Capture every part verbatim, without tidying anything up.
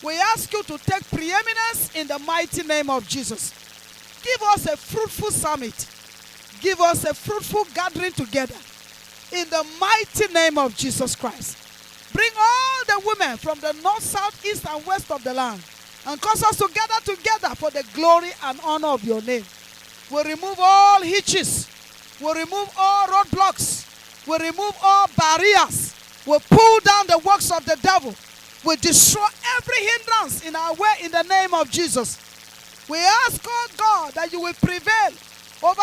We ask you to take preeminence in the mighty name of Jesus. Give us a fruitful summit. Give us a fruitful gathering together in the mighty name of Jesus Christ. Bring all the women from the north, south, east, and west of the land and cause us to gather together for the glory and honor of your name. We remove all hitches. We remove all roadblocks. We remove all barriers. We pull down the works of the devil. We destroy every hindrance in our way in the name of Jesus. We ask, oh God, that you will prevail over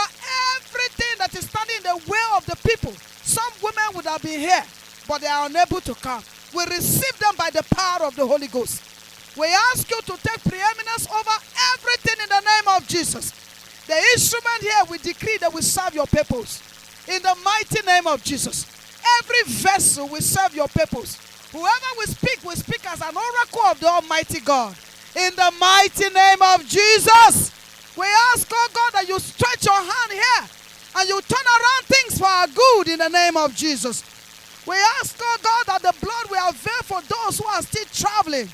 everything that is standing in the way of the people. Some women would have been here, but they are unable to come. We receive them by the power of the Holy Ghost. We ask you to take preeminence over everything in the name of Jesus. The instrument here, we decree that we serve your purpose. In the mighty name of Jesus, every vessel will serve your purpose. Whoever will speak, will speak as an oracle of the Almighty God. In the mighty name of Jesus, we ask, oh God, that you stretch your hand here and you turn around things for our good in the name of Jesus. We ask, oh God, that the blood will avail for those who are still traveling.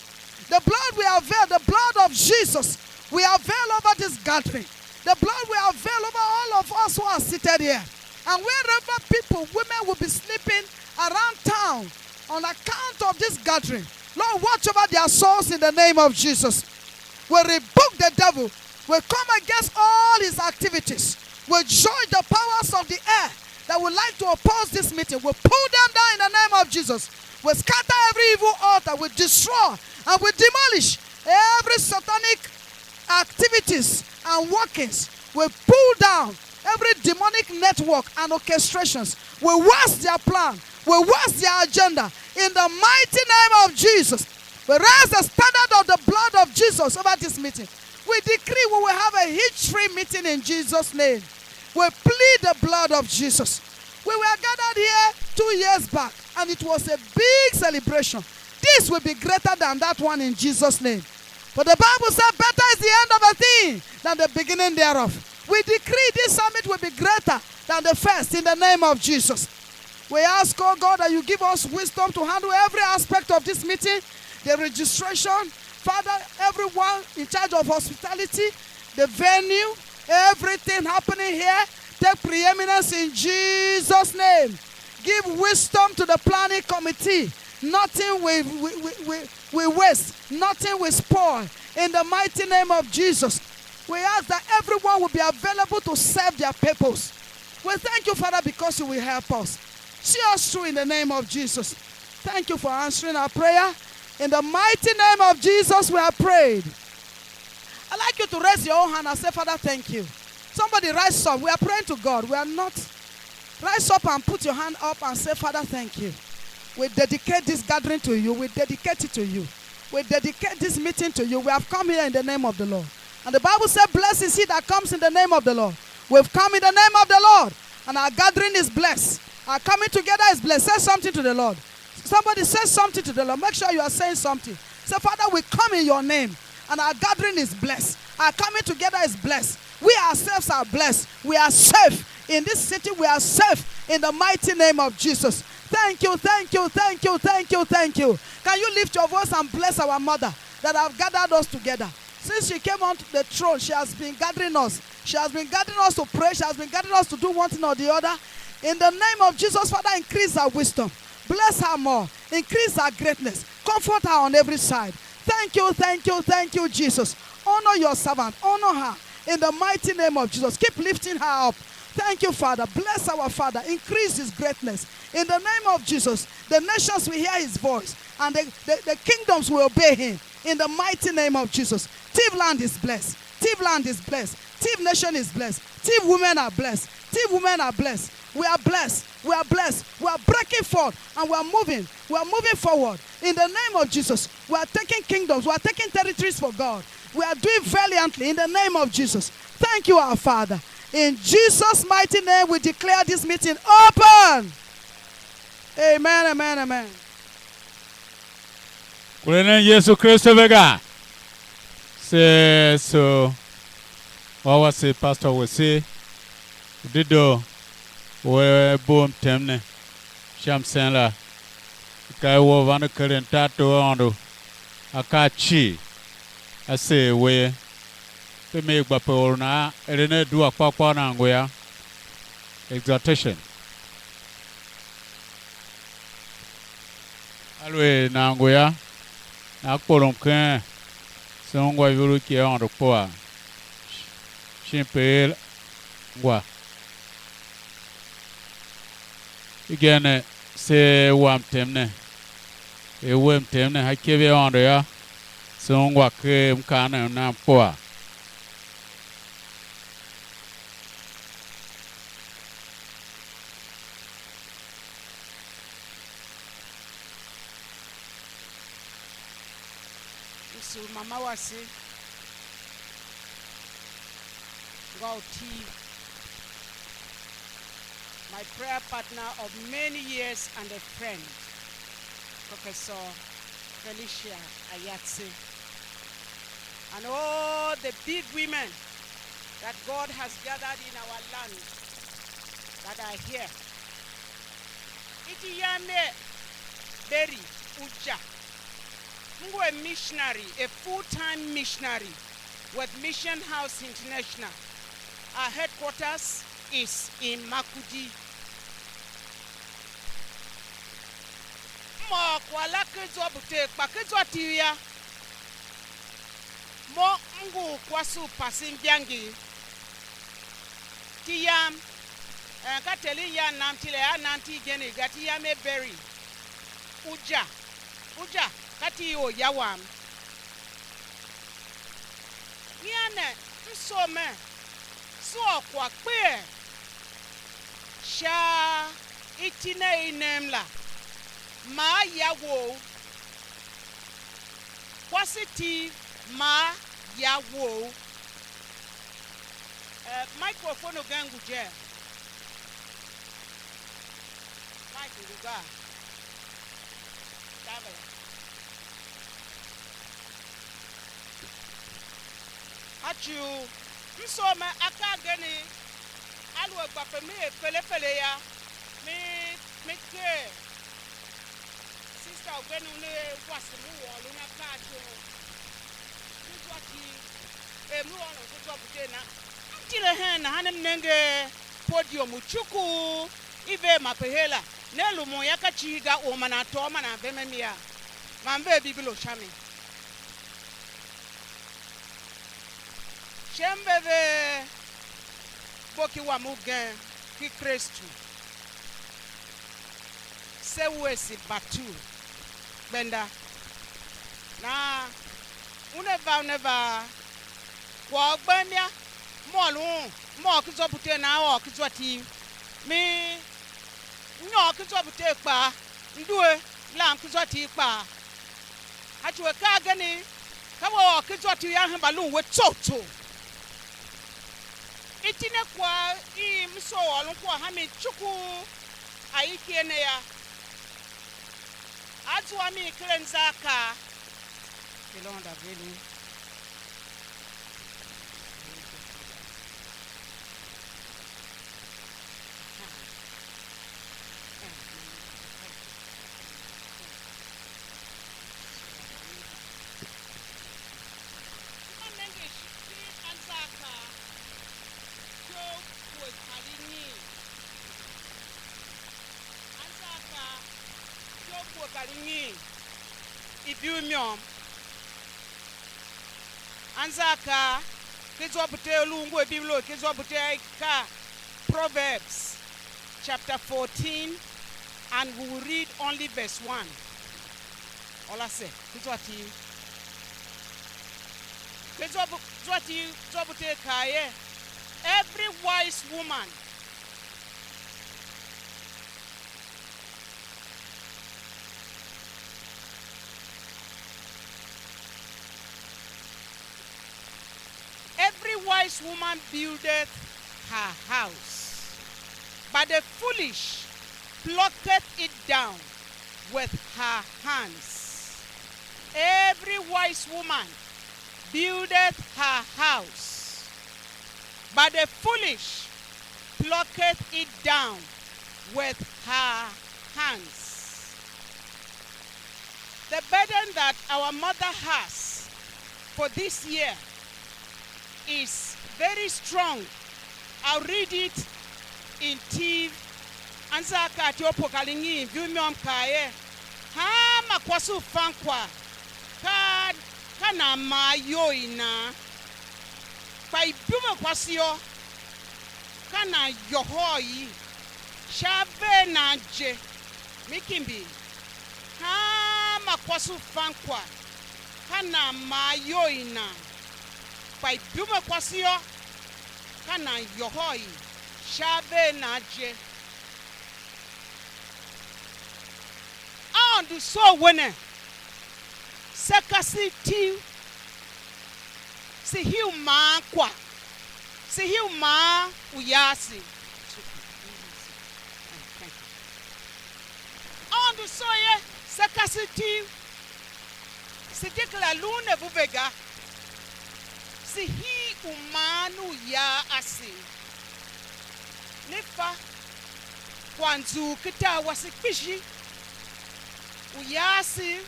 The blood will avail, the blood of Jesus will avail over this gathering. The blood will avail over all of us who are seated here. And wherever people, women will be sleeping around town on account of this gathering, Lord, watch over their souls in the name of Jesus. We rebuke the devil. We come against all his activities. We judge the powers of the air that would like to oppose this meeting. We pull them down in the name of Jesus. We scatter every evil altar. We destroy and we demolish every satanic activities and workings. We pull down every demonic network and orchestrations. We worse their plan. We worse their agenda. In the mighty name of Jesus, we raise the standard of the blood of Jesus over this meeting. We decree we will have a hitch-free meeting in Jesus' name. We plead the blood of Jesus. We were gathered here two years back, and it was a big celebration. This will be greater than that one in Jesus' name. For the Bible said, "Better is the end of a thing than the beginning thereof." We decree this summit will be greater than the first in the name of Jesus. We ask, oh God, that you give us wisdom to handle every aspect of this meeting, the registration, Father, everyone in charge of hospitality, the venue, everything happening here, take preeminence in Jesus' name. Give wisdom to the planning committee. Nothing will, will, will, will, will waste, nothing will spoil. In the mighty name of Jesus, we ask that everyone will be available to serve their purpose. We thank you, Father, because you will help us. See us through in the name of Jesus. Thank you for answering our prayer. In the mighty name of Jesus, we have prayed. I'd like you to raise your own hand and say, "Father, thank you." Somebody rise up. We are praying to God. We are not. Rise up and put your hand up and say, "Father, thank you. We dedicate this gathering to you. We dedicate it to you. We dedicate this meeting to you. We have come here in the name of the Lord." And the Bible said, "Blessed is he that comes in the name of the Lord." We've come in the name of the Lord, and our gathering is blessed. Our coming together is blessed. Say something to the Lord. Somebody say something to the Lord. Make sure you are saying something. Say, "Father, we come in your name, and our gathering is blessed. Our coming together is blessed. We ourselves are blessed. We are safe in this city. We are safe in the mighty name of Jesus." Thank you, thank you, thank you, thank you, thank you. Can you lift your voice and bless our mother that have gathered us together? Since she came onto the throne, she has been gathering us. She has been gathering us to pray. She has been gathering us to do one thing or the other. In the name of Jesus, Father, increase her wisdom. Bless her more. Increase her greatness. Comfort her on every side. Thank you, thank you, thank you, Jesus. Honor your servant. Honor her in the mighty name of Jesus. Keep lifting her up. Thank you, Father. Bless our Father. Increase his greatness. In the name of Jesus, the nations will hear his voice, and the, the, the kingdoms will obey him. In the mighty name of Jesus. Tiv land is blessed. Tiv land is blessed. Tiv nation is blessed. Tiv women are blessed. Tiv women are blessed. We are blessed. We are blessed. We are breaking forth and we are moving. We are moving forward. In the name of Jesus, we are taking kingdoms. We are taking territories for God. We are doing valiantly in the name of Jesus. Thank you, our Father. In Jesus' mighty name, we declare this meeting open. Amen, amen, amen. Kure nen Yesu Kristu ve ga. Se so wa wase pastor wase u dedoo u a bugh mtem ne sha msen la, ka i woo van u keren tartor u Aôndo, akaa cii, a seer we ye. Pe me gba pe or u nan eren a dua kpôr kpôr nan ngu yô, exhortation. Aluer nan ngu yô, nan kporom ken se ungwa ivurugh ki Aôndo kpuaa, shin pe er ngwa. Hegen ne, se wa mtem ne, er we mtem ne, sha ikev i Aôndo yô, se ungwa ker mkaanem nam kpuaa. Msugh mama wase, ngô u Tiv, my prayer partner of many years and a friend, Professor Felicia Ayatse, and all the big women that God has gathered in our land that are here. Iti yam er Berry Uja. M ngu a missionary, a full-time missionary with Mission House International. Our headquarters is in Makurdi. M ôr kwagh la ken zwa bu Ter, kpa ken zwa Tiv yô, mo m ngu u kwase u pasen ivangeli. Iti yam, eh, ka teren yan nam tile, a nan iti igenev ga, iti yam er Berry Uja. Uja ka iti i orya wam. Nyian ne, m soo mer, se ôr kwagh kpishi sha iti ne i nem la, maa ya wou, kwase Tiv, maa ya wou. Eh, microphone ugen ngu je? Mic ngu ga? Tabala. A ci u m soo mer akaa ageni, aluer gba pe me er fele fele yô, me, me ker sister ugen u ne wase me ôron akaa a tor, me zwa Tiv, er me ôron se zwa Buter na, m tile hen nahan m nenge podium u cuku i ver ma pe her la, ne lumun yô, ka cihi ga, or man a tôô man a vemem ya, man ver Bibilo sha mi. Shem ve ve bo ki wam ugen ki Kristu, se wuese batur gbenda. Nahan una va, una va, kwagh u gbem yô, m ôr un, m ôr ki zwa Buter, nahan a ôr ki zwa Tiv. Mi m ôr ki zwa Buter kpaa, m due, m lam ki zwa Tiv kpaa. A ci u akaa ageni, ka we ôr ki zwa Tiv yô, a hemba lun we tsough tsough. Iti ne kwagh i m soo ôron kwagh sha mi cuku a iker ne yô, a zua mi ken anzaakaa. Ilonda vili. Ka nenge shi ken anzaakaa iyol pue kar inyiin. Anzaakaa iyol pue kar inyiin, ibiu i môm. Anzaakaa, ken zwa Buter, lu ngu a Bibilo, ken zwa Buter a i kaa, Proverbs chapter fourteen, and we will read only verse one. Ôr ase, ken zwa Tiv. Ken zwa Bu-, zwa Tiv, zwa Buter kaa er, every wise woman Every wise woman buildeth her house, but the foolish plucketh it down with her hands. Every wise woman buildeth her house, but the foolish plucketh it down with her hands. The burden that our mother has for this year is very strong. I'll read it in Tiv. Anza a kaa Tiv Apokalingi, viu môm, kaa er: Hanma kwase u fan kwagh, ka, ka nan maa iyou i nan, kpa ibumekwase yô, ka nan yôhôr i sha avee nan je. Mi kimbir, hanma kwase u fan kwagh, ka nan maa iyou i nan, kpa ibumekwase yô, ka nan yôhôr i sha avee nan je. Aôndo soo we ne, se ka se tiv, se hii u maan kwagh, se hii u maan uyase. Aôndo soo ye, se ka se tiv, se de kera luun a ve ga, se hii u maan uyar ase. Ne fa, kwagh nzughul ken tar wase kpishi. Uyar ase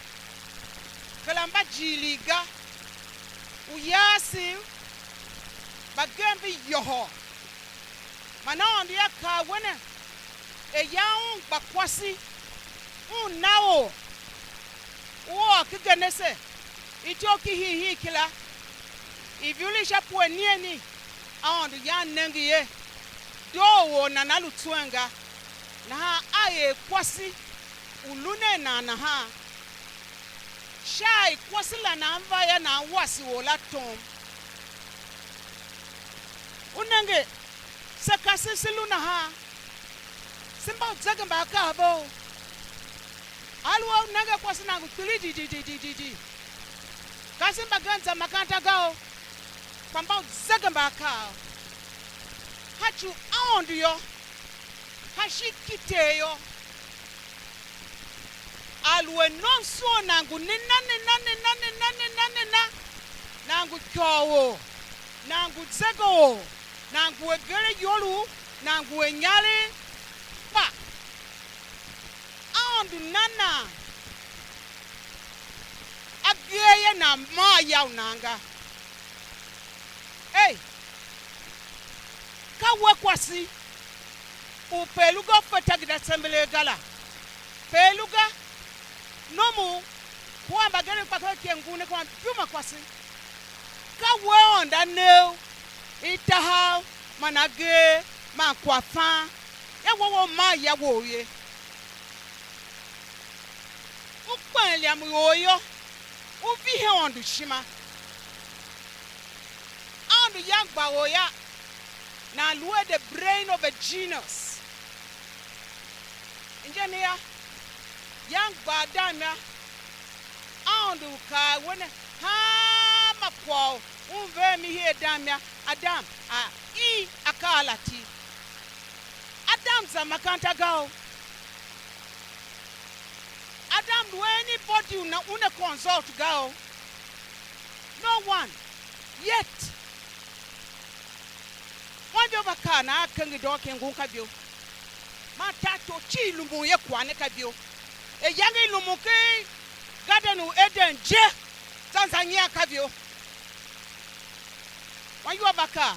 kera mba jighilii ga. Uyar ase mbagenev ve yôhôr. Man Aôndo yô, a kaa we ne, er yan un gba kwase, un na or, u ôr ken Genese, ityough ki hiihii kila, i viul i sha pue niani, Aôndo yan nenge ye, doo u or nana lu tswen ga, nahan a er kwase u lu nen nan nahan. Sha a i kwase la nan va yô, nan wase or la tom. U nenge, se ka se, se lu nahan, se mba u zegembaakaav vou. Aluer u nenge kwase nan ngu kpiridididididi, ka se mbagenev za makaranta ga o, kpa mba u zegembaakaav. Ka ci u Aôndo yô, ka shin ki Ter yô, aluer nomso nan ngu nena nena nena nena nena nena, nan ngu ikôghor, nan ngu zegeor, nan ngu agere iyolough, nan ngu inyaregh, kpa Aôndo na nan agee ye, nan maa ya u nan ga. Ei, ka we kwase u pe lu ga, u fetyô geda tsembelegh ga la, pe lu ga, nom u kua mbagenev kpa ka ve ker ngun ne kua duma kwase. Ka we Aôndo A ne u itahav man agee man kwaghfan, yô, we we u maa ya wou ye. U kpen ilyam i or yô, u vihi Aôndo ishima. Aôndo yange gba or yô, nan lu er the brain of a genius. Inja ne yô, yange gba Adam yô, Aôndo u kaa a we ne, hanma kwagh u un ver mi hii Adam yô, Adam a i akaa la iti. Adam za makaranta ga o. Adam lu anybody una, una consult ga o. No one. Yet, wanjô va kaa nan a kenge doo ken ngun ka byo. Man tartor cii lumun ye kwagh ne ka byo. Ayange i lumun ken garden u Eden je, zan zan nyian ka byo. Wanjô va kaa,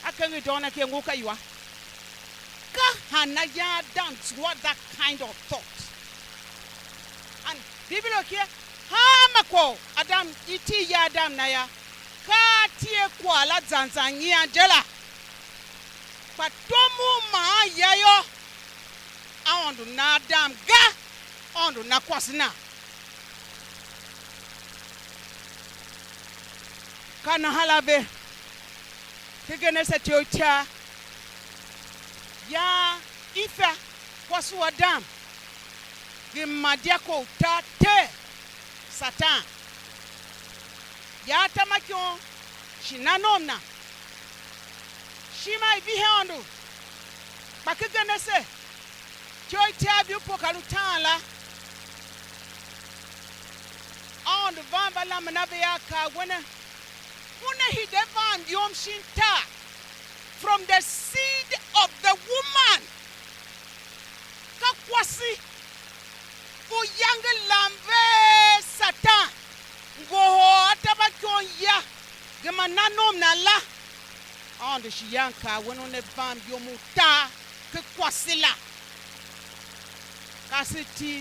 a kenge doo na ken ngun ka iwa. Ka hana yan Adam zua that kind of thought? And Bibilo kie, hanma kwagh u Adam, iti ya Adam na yô, ka a tie kwagh la zan zan nyian je la. Kpa tom u maan ya yô, Aôndo na Adam ga, Aôndo na kwase na. Ka nahan la ve, ken Genese ityough tar, yan Ifa, kwase u Adam, gema dyako u tar ter, Satan. Ya atamaikon shi na nom na, ishima i vihi Aôndo. Kpa ken Genese, ityough tar, vihi pue kar utaan la, Aôndo van va lamen a ve, a kaa a we ne, una hide van yom shin tar, from the seed of the woman. Ka kwase Uyange lam vee Satan ngohol atabatyom ya, gema na nom na la. Aôndo shi yan kaa wen una vam yom u tar ken kwase la. Ka se ti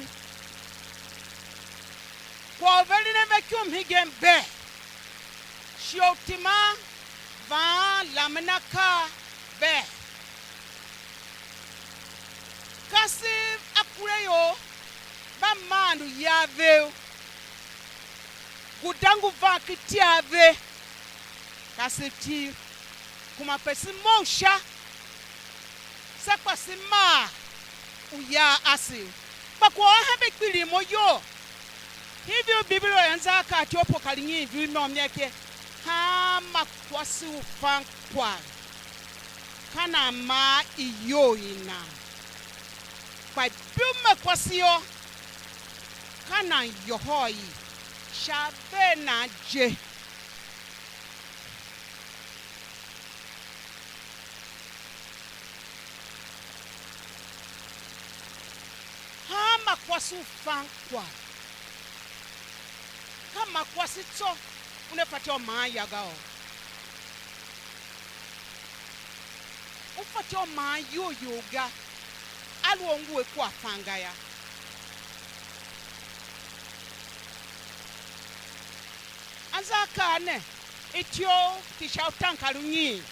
kwagh u veren a ve ikum hegen bee, shighe u timan vaan lamen akaa bee. Kasev akuraior mba maan uya a vev, guda ngu van ken iti a ve, kasev tiv, kuma pe se mough sha, se kpa se maa uya asev. Kpa kwagh u a hembe kpiligh mo iyol. Hii vihi u Bibilo yô, anza akaa ityough pue kar nyiin vihi môm nya ke, hanma kwase u fan kwagh, ka nan maa iyou i nan, kpa ibumekwase yô, ka nan yôhôr i sha avee nan je. Hanma kwase u fan kwagh, ka ma kwase tsô una fatyô u maan ya ga ô. U fatyô u maan iyol you ga, aluer u ngu a kwaghfan ga yô. Anza akaa ne, ityough ki sha utaankarunyiin.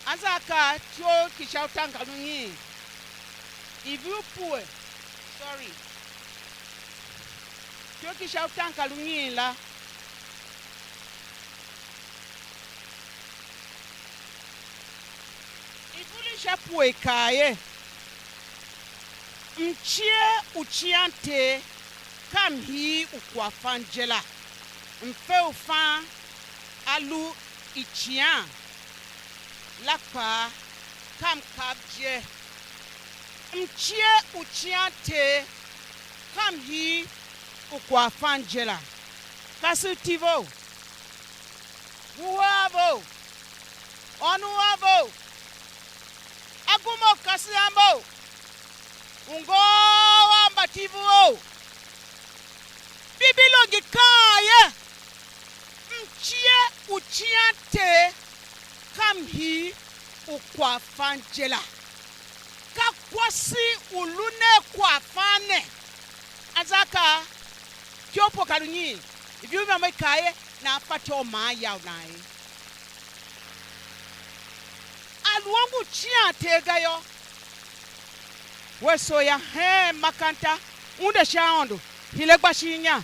Anza akaa ityough ki sha utaankarunyiin. Iv u pue, sorry. Ityough ki sha utaankarunyiin la. Ivur i sha pue i kaa er: Mcie u cian Ter ka mhii u kwaghfan je la, mfe u fan a lu icighan la kpaa ka mkav je. Mcie u cian Ter ka mhii u kwaghfan je la. Kasev tiv ou, wuhe a ve ou, ônov a ve ou, agum a u kasev a mbe ou, u ngôôr a mbativov ou. Bibilo ngi kaan er, mcie u cian Ter ka mhii u kwaghfan je la. Ka kwase u lu ne a kwaghfan ne. Anza akaa, ityough pue kar unyiin, iv i môm i kaa er, nan fatyô u maan ya u nan ye. A lu ongo u cian Ter ga yô, wea soo ya heen makanta, unde sha Aôndo, hire gba shin inya,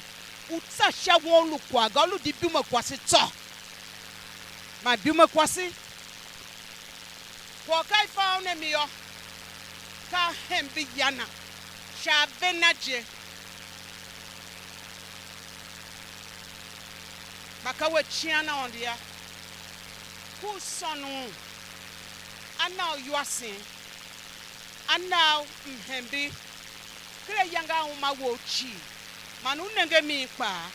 u tsa sha won u lu kwagh ga, u lu di ibumekwase tsô. Man ibumekwase, kwagh ka i fa un a mi yô, ka a hembe ya na, sha ave na je. Kpa ka we cian Aôndo yô, ku u sôn un, a na u iwasen, a na u mhembe ken ayange a uma wou cii, man u nenge a mi kpaa.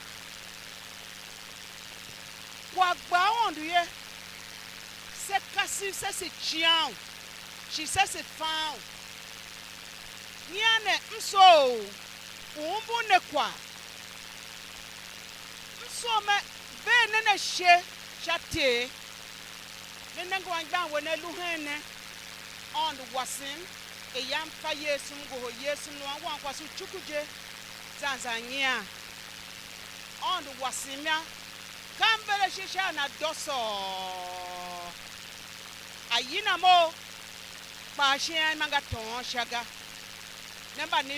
Kwagh gba Aôndo ye, se kasev se, se cian u, shi se, se fan u. Nyian ne, m soo u umbur ne kwagh. M soo me ver nen ashe sha Ter. Ne nenge anmgbian wen a lu hen ne, Aôndo wasem, er yam fa Yesu, m ngohol Yesu, m lu wan wankwase u cuku je, zan zan nyian. Aôndo wasem yô, ka m ver ashe sha a na dôsôô. A yina mo, kpa ashe a ima nga tôôn sha ga. Ne mba ne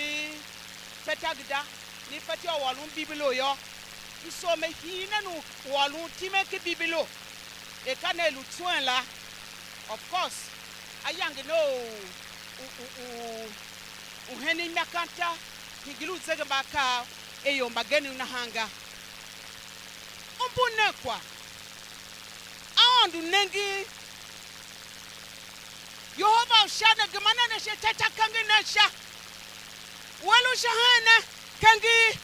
fe tageda, ne fatyô u ôron Bibilo yô, m soo me hii nen u ôron timen ken Bibilo, er ka ne lu tswen la. Of course, ayange ne u, u, u, u, u hen imakanta hingir u zegembaakaav er ior mbagenev nahan ga. Umbur nen kwagh. Aôndo nengin. Yehova u Sha ne, gema nen ashe, ta ta kengen nen sha. U a lu sha hen ne, kengin,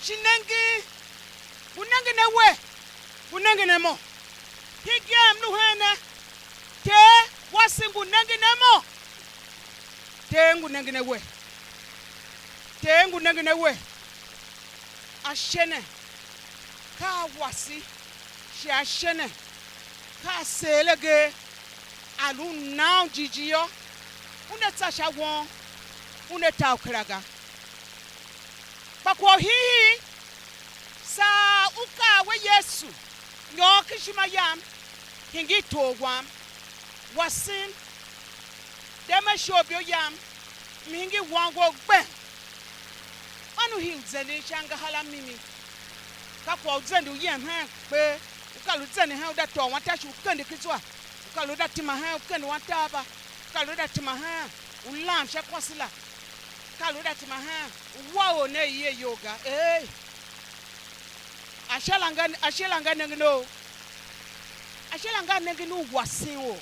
shi nengin. Ngu nengen a we, ngu nengen a mo. Hegen m lu hen ne, Ter wase ngu nengen a mo. Ter ngu nengen a we. Ter ngu nengen a we. Ashe ne, ka a wase, shi ashe ne, ka a seer agee, a lu u nan jighjigh yô, una tsa sha won, una ta u kera ga. Kpa kwagh u hiihii, saa u kaa we Yesu, nyôr ken ishima yam, hingir tor wam, wasem, de me isholibo yam, m hingir wan wou gbem. Man u hii u zenden sha angahar a mimi. Ka kwagh u zende u yem hen kper, u kar u zende hen u da tôô wan tashi u kende ken zwa, u kar u da tema hen u kende wan taaba, u kar u da tema hen u lam sha kwase la, u kar u da tema hen u wa or ne aie iyol ga. Ee, Ashela nga, Ashela nga nengen ou. Ashela nga nengen u wasen ou.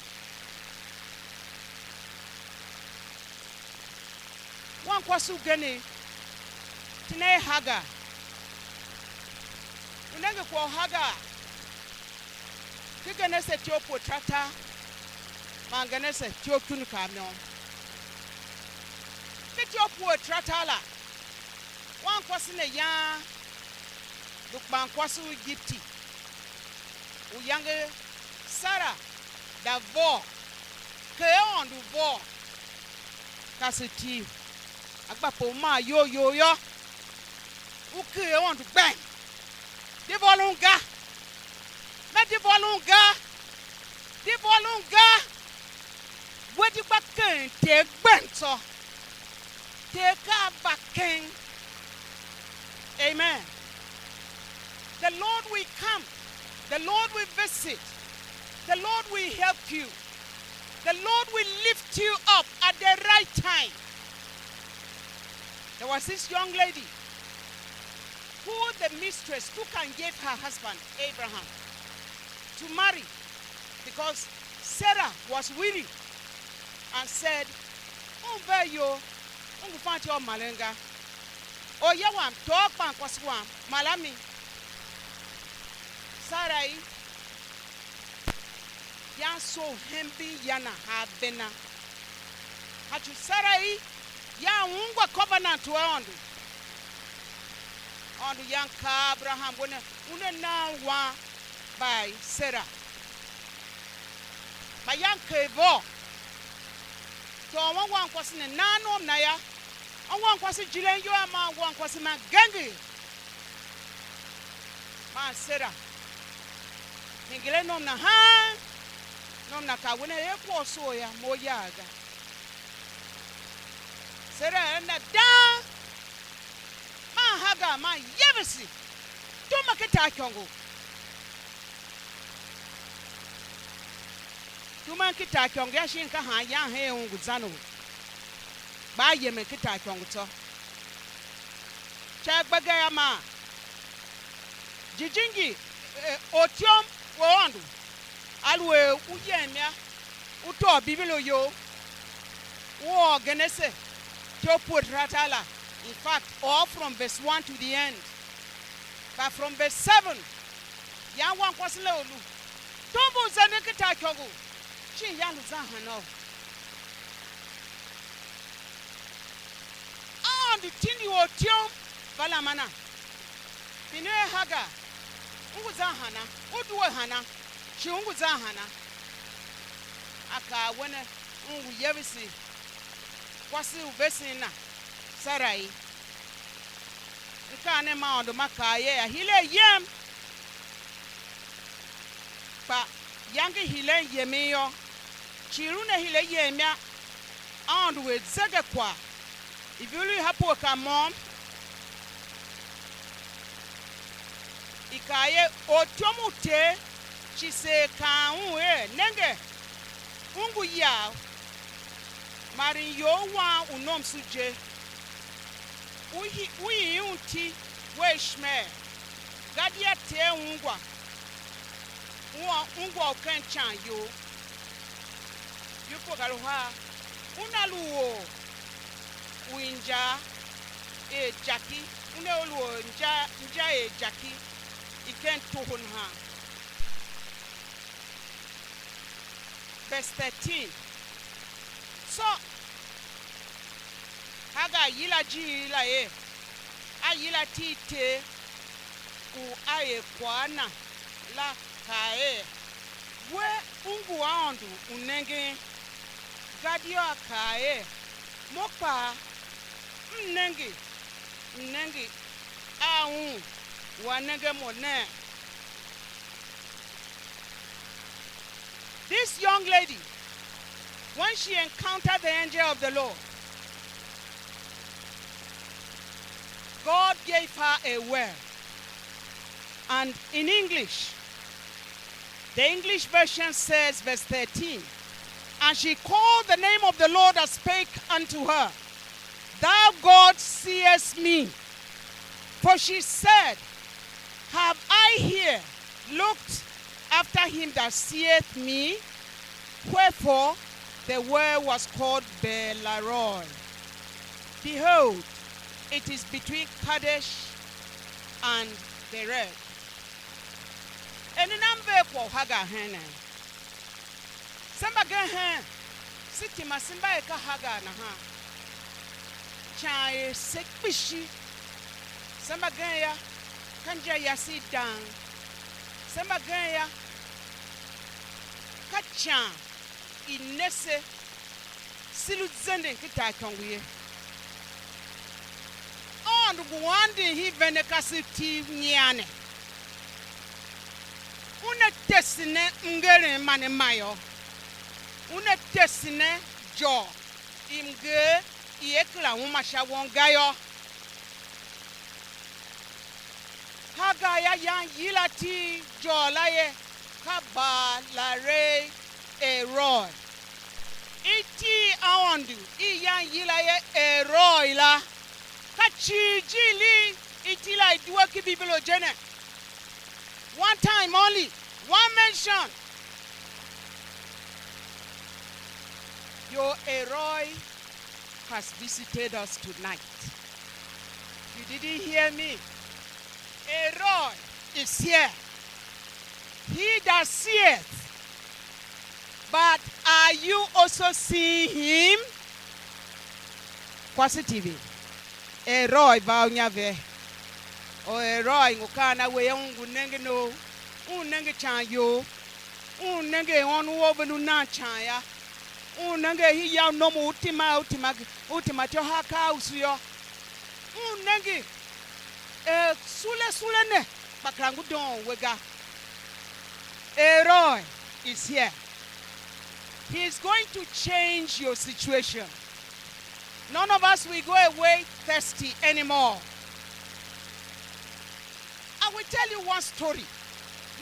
Wankwase ugen, iti na er Hagar. U nenge kwagh u Hagar, ken Genese ityough pue tartar man Genese ityough kun ka môm. Ken ityough pue tartar la, wankwase ne yan lu kpankwase u Igipiti, u iyange Sara da vôr, ker Aôndo vôr, ka se tiv, a gba pe u maa iyol you yô, u ker Aôndo gbem. Di vôron ga, me di vôron ga, di vôron ga, we di gba ken Ter gbem tsô. Ter ka a va keng. Amen. The Lord will come. The Lord will visit. The Lord will help you. The Lord will lift you up at the right time. There was this young lady who the mistress took and gave her husband, Abraham, to marry because Sarah was willing and said, "Un ver iyol, u ngu fan sha u maren ga. Orya wam, tôô kpankwase wam, mar a mi." Sarai yan soo hemben ya na haa bena. Hacu Sarai yan ungwa covenant u Aôndo. Aôndo yan kaa a Abraham we ne, una nan wan bai Sera. Mayange kegh vôô, tôô wankwase ne, nan nom na yô, wankwase jiren iyol a maa wankwase na genger. Man Sera hingir a nom na haan, nom na ka we ne er kwagh u soo yô, mo yagh ga. Sera er a na dang, man Hagar man yevese, tuma ken taaikôngo. Tumen ken taaikôngo yô, shin ka han yan hen un ngu zan u, kpa a yemen ken taaikôngo tsô. Sha agba ga yô, maa jijingi, eh, ortyom u Aôndo, aluer u yem yô, u tôô Bibilo you, u ôr Genese, ityough pue tartar la, in fact, all from verse one to the end. But from verse seven, yan wankwase la u lu tom mbu u zenden ken taaikôngo, shin yan lu zan hana? Aôndo tindi ortyom va laman a, pine er Hagar, u ngu zan hana? U due hana? Shi u ngu zan hana? A kaa a we ne, u ngu yevese kwase u vesen na, Sarai. Mkaanem ma Aôndo ma kaa er a hile a yem, kpa yange hilen yemen yô, cii lu ne hile yem yô, Aôndo er zegekwagh. Ivur i ha pue ka môm, i kaa er, ortyom u Ter shi seer kaan un er: Nenge, u ngu yav, maren iyol wam u nomso je, u hi-, u ii un iti, we Ishmael, gadia Ter ungwa, u ungwa u ken ican you. Yukpe ka lu haa, una lu or u inja er jaki, una lu or inja, inja er jaki i ken toho nahan. Verse thirteen. Tsô Hagar yila ijiir la er, a yila iti i Ter u a er kwagh a na la, kaa er: We, u ngu Aôndo u nengen, gadia a kaa er: Mo kpaa, m nenge, m nenge a Un u a nenge mo nee? This young lady, when she encountered the angel of the Lord, God gave her a well. And in English, the English version says, verse thirteen, "And she called the name of the Lord that spake unto her, Thou God seest me." For she said, "Have I here looked after him that seeth me?" Wherefore the well was called Beerlahai-roi. Behold, it is between Kadesh and Bered. Er ne nam ver kwagh u Hagar heen ne? Se mbagen hen, se tima se mba er ka Hagar nahan. Ican er se kpishi. Se mbagen yô, ka inja yase i dang. Se mbagen yô, ka ican i ne se, se lu zenden ken taaikôngo ye. Aôndo ngu ôndon hii vende kasev tiv nyian ne. Una tese ne mngerem man a ma yô. Una tese ne ijôr i mnger i á kera uma sha won ga yô. Hagar yô, yan yila iti i ijôr la er ka Beerlahai-roi. Iti i Aôndo i yan yila er El-roi la, ka cii ijiir i iti la i due ken Bibilo je ne. One time only, one mention. Your El-roi has visited us tonight. You didn't hear me. El-roi is here. He that seeth, but are you also seeing him? Kwase TV. El-roi va u nya ve. Or El-roi ngu kaan a we yô, un ngu nengen ou, un nenge ican you, un nenge er ônov ou ve lu nan ican yô, un nenge er hii ya u nom u u tima, u tima, u tima ityô ha akaa a usu yô, un nenge er sule sule ne, kpa kera ngu doon we ga. El-roi is here. He is going to change your situation. None of us will go away thirsty anymore. I will tell you one story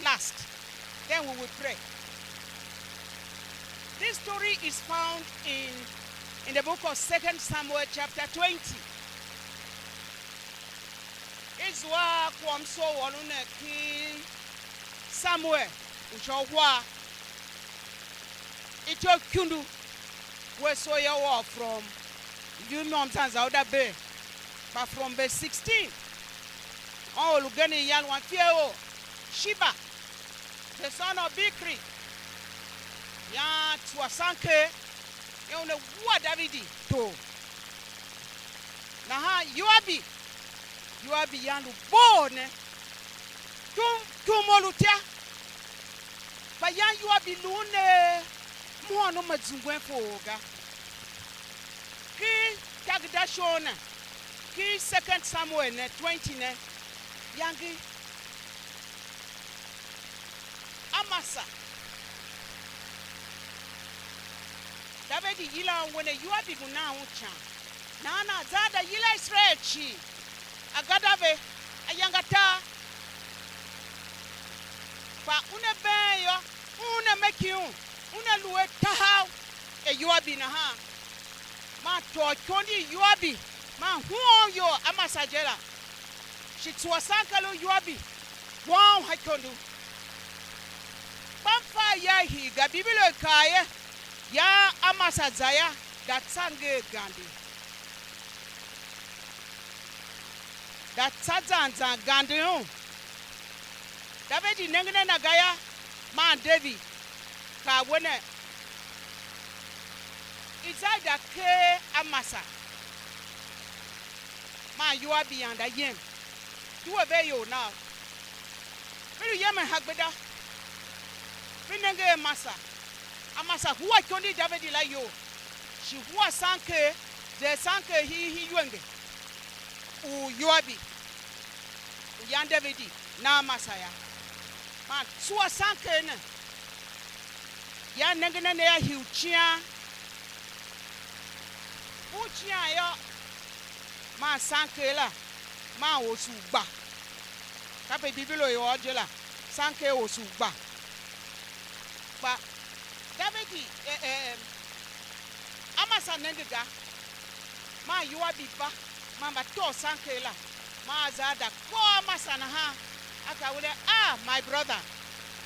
last, then we will pray. This story is found in, in the book of Second Samuel chapter twenty. I zua a kwagh u msôr u ôron ne ken Samuel u sha uhar, ityough ikundu, we so yô, u ôr from, ior môm zan za u da bee, kpa from verse sixteen, or u lu gen iyan wam, fie or Sheba, the son of Bichri, yan tsuwa sanker, yô, una wua Davidi tor. Nahan Yoabi, Yoabi yan lu vough ne, tum tum u lu tya, kpa yan Yoabi lu ne mhôônom ma zungwen for ga. Ken tageda shon ne, ken Second Samuel ne, twenty ne, yange Amasa, Davidi yilan un ne, Yoabi ngu nan un ican. Nahan a za a da yila Iserael cii, a gada ve, ayange atar. Kpa una been yô, una me ki un, una lu a tahav er Yoabi nahan. Man tôô ikondi i Yoabi, man huôn ior Amasa je la, shi tsuwa sanker u Yoabi, huôn ha ikondo. Kpa m fa ya hii ga, Bibilo i kaa ye, yan Amasa za yô, da tsa nger gande. Da tsa zan zan gande un. Davidi nengen a na ga yô, man David kaa we ne, i za i da ker Amasa, Man Yoabi yanda yem, due ve ior nav. Ve lu yemen ha gbenda, ve nenge a Amasa. Amasa hua ikondo i Davidi la iyol, shi hua sanker, zer sanker hiihii iwenge u Yoabi u yan Davidi na Amasa yô. Man sua sanker ne, yan nengen a ne a hii u cian. U cian yô, man sanker la, man osu gba. Kape Bibilo i ôr je la, sanker osu gba. Kpa Davidi, eh, eh, Amasa nenge ga, man Yoabi va, man va tôô sanker la, man a za a da kôr Amasa nahan, a kaa a una, "Ah, my brother,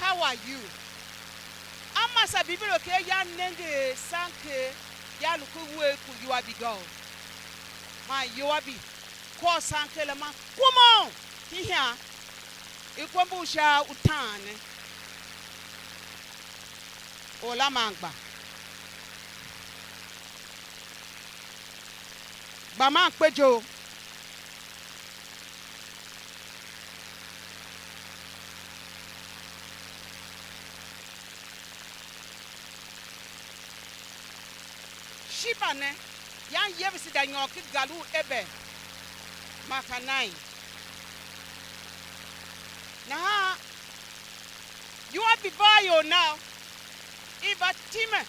how are you?" Amasa Bibilo ker ya nenge er sanker ya lu ku uwegh ku Yoabi ga o. Man Yoabi kôr sanker la man kuma un hihan, i kwe mbur sha utaan ne, or la man gba. Gba man kpe je u. Shiba ne, yan Yebese da nyôr ki gar u Abel Mahanaim. Nahan Yoabi va a ior nav, i va time,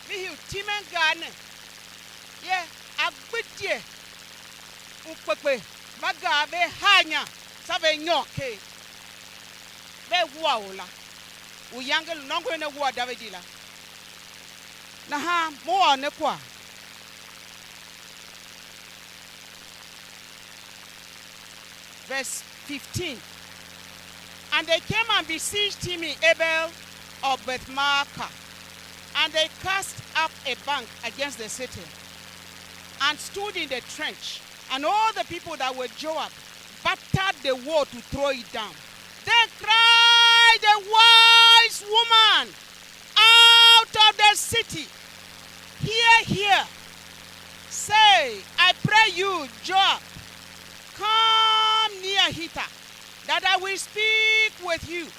ve hii u timen gar ne, ye, a gbidye ukpekpe mba gar ve haa inya, tsô ve nyôr ker, ve wua or la, u yange lu nôngon ne wua Davidi la. Nahan mo ôr ne kwagh. Verse fifteen. And they came and besieged him in Abel of Beth Maachah, and they cast up a bank against the city, and stood in the trench, and all the people that were Joab battered the wall to throw it down. Then cried a wise woman out of the city, "Hear, hear! Say, I pray you, Joab, come near hither, that I will speak with you."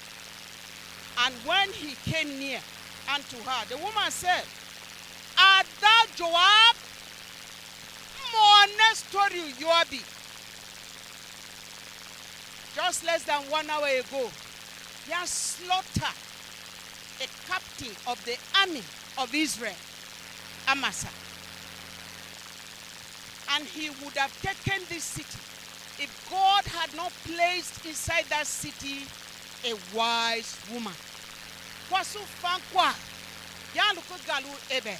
And when he came near unto her, the woman said, "Art thou Joab?" Mo ne story u Yoabi. Just less than one hour ago, he has slaughtered a captain of the army of Israel, Amasa. And he would have taken this city if God had not placed inside that city a wise woman. Kwase u fan kwagh, yan lu ken gar u Abel.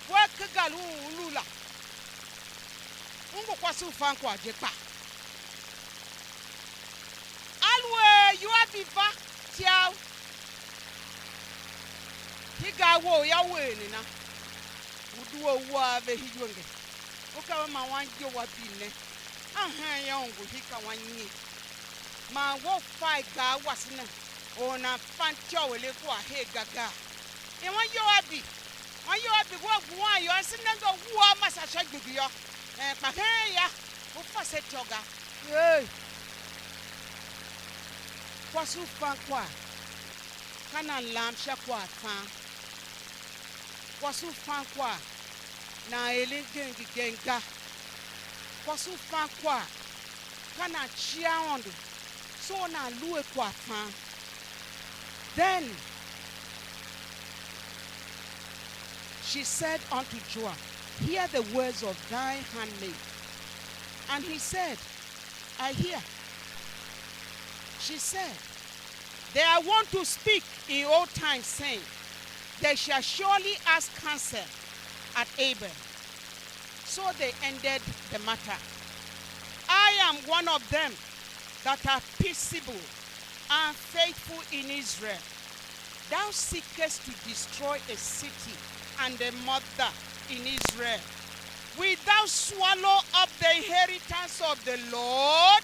Wea ke gar u u lu la, u ngu kwase u fan kwagh je kpa. Aluer Yoabi va, tyav, hii gar wou yô, u er nena? U due u wua a ve hii iwenge. U ka ve ma wan Yoabi ne, a hen yô, u ngu hii ka wan nyi? Man we u fa i gar wase ne, or nan fan ityô u eren kwagh her ga gaa? Iwan Yoabi, wan Yoabi, wea guwan yô, se nenge u wua Amasa sha igbegbe yô, eh, kpa hen yô, u fa se ityô ga. Hey! Kwase u fan kwagh, ka nan lam sha kwaghfan. Kwase u fan kwagh, nan eren gen gegen ga. Kwase u fan kwagh, ka nan cia Aôndo, so nan lu a kwaghfan. Then she said unto Joab, "Hear the words of thine handmaid." And he said, "I hear." She said, "They are wont to speak in old times, saying, 'They shall surely ask counsel at Abel.'" So they ended the matter. I am one of them that are peaceable and faithful in Israel. Thou seekest to destroy a city and a mother in Israel. Wilt thou swallow up the inheritance of the Lord?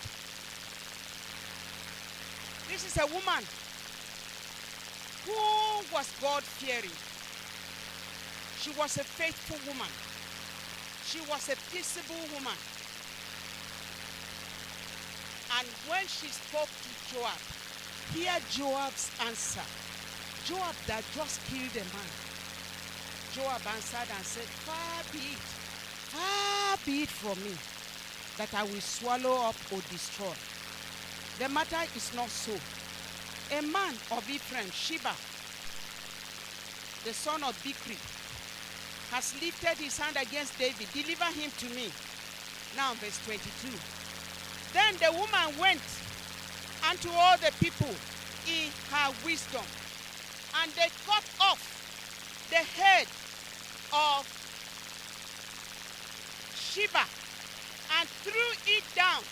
This is a woman who was God-fearing. She was a faithful woman. She was a peaceable woman. And when she spoke to Joab, hear Joab's answer. Joab that just killed a man. Joab answered and said, "Far be it, far be it from me, that I will swallow up or destroy. The matter is not so. A man of Ephraim, Sheba, the son of Bichri, has lifted his hand against David. Deliver him to me." Now, verse twenty-two. Then the woman went unto all the people in her wisdom, and they cut off the head of Sheba and threw it down.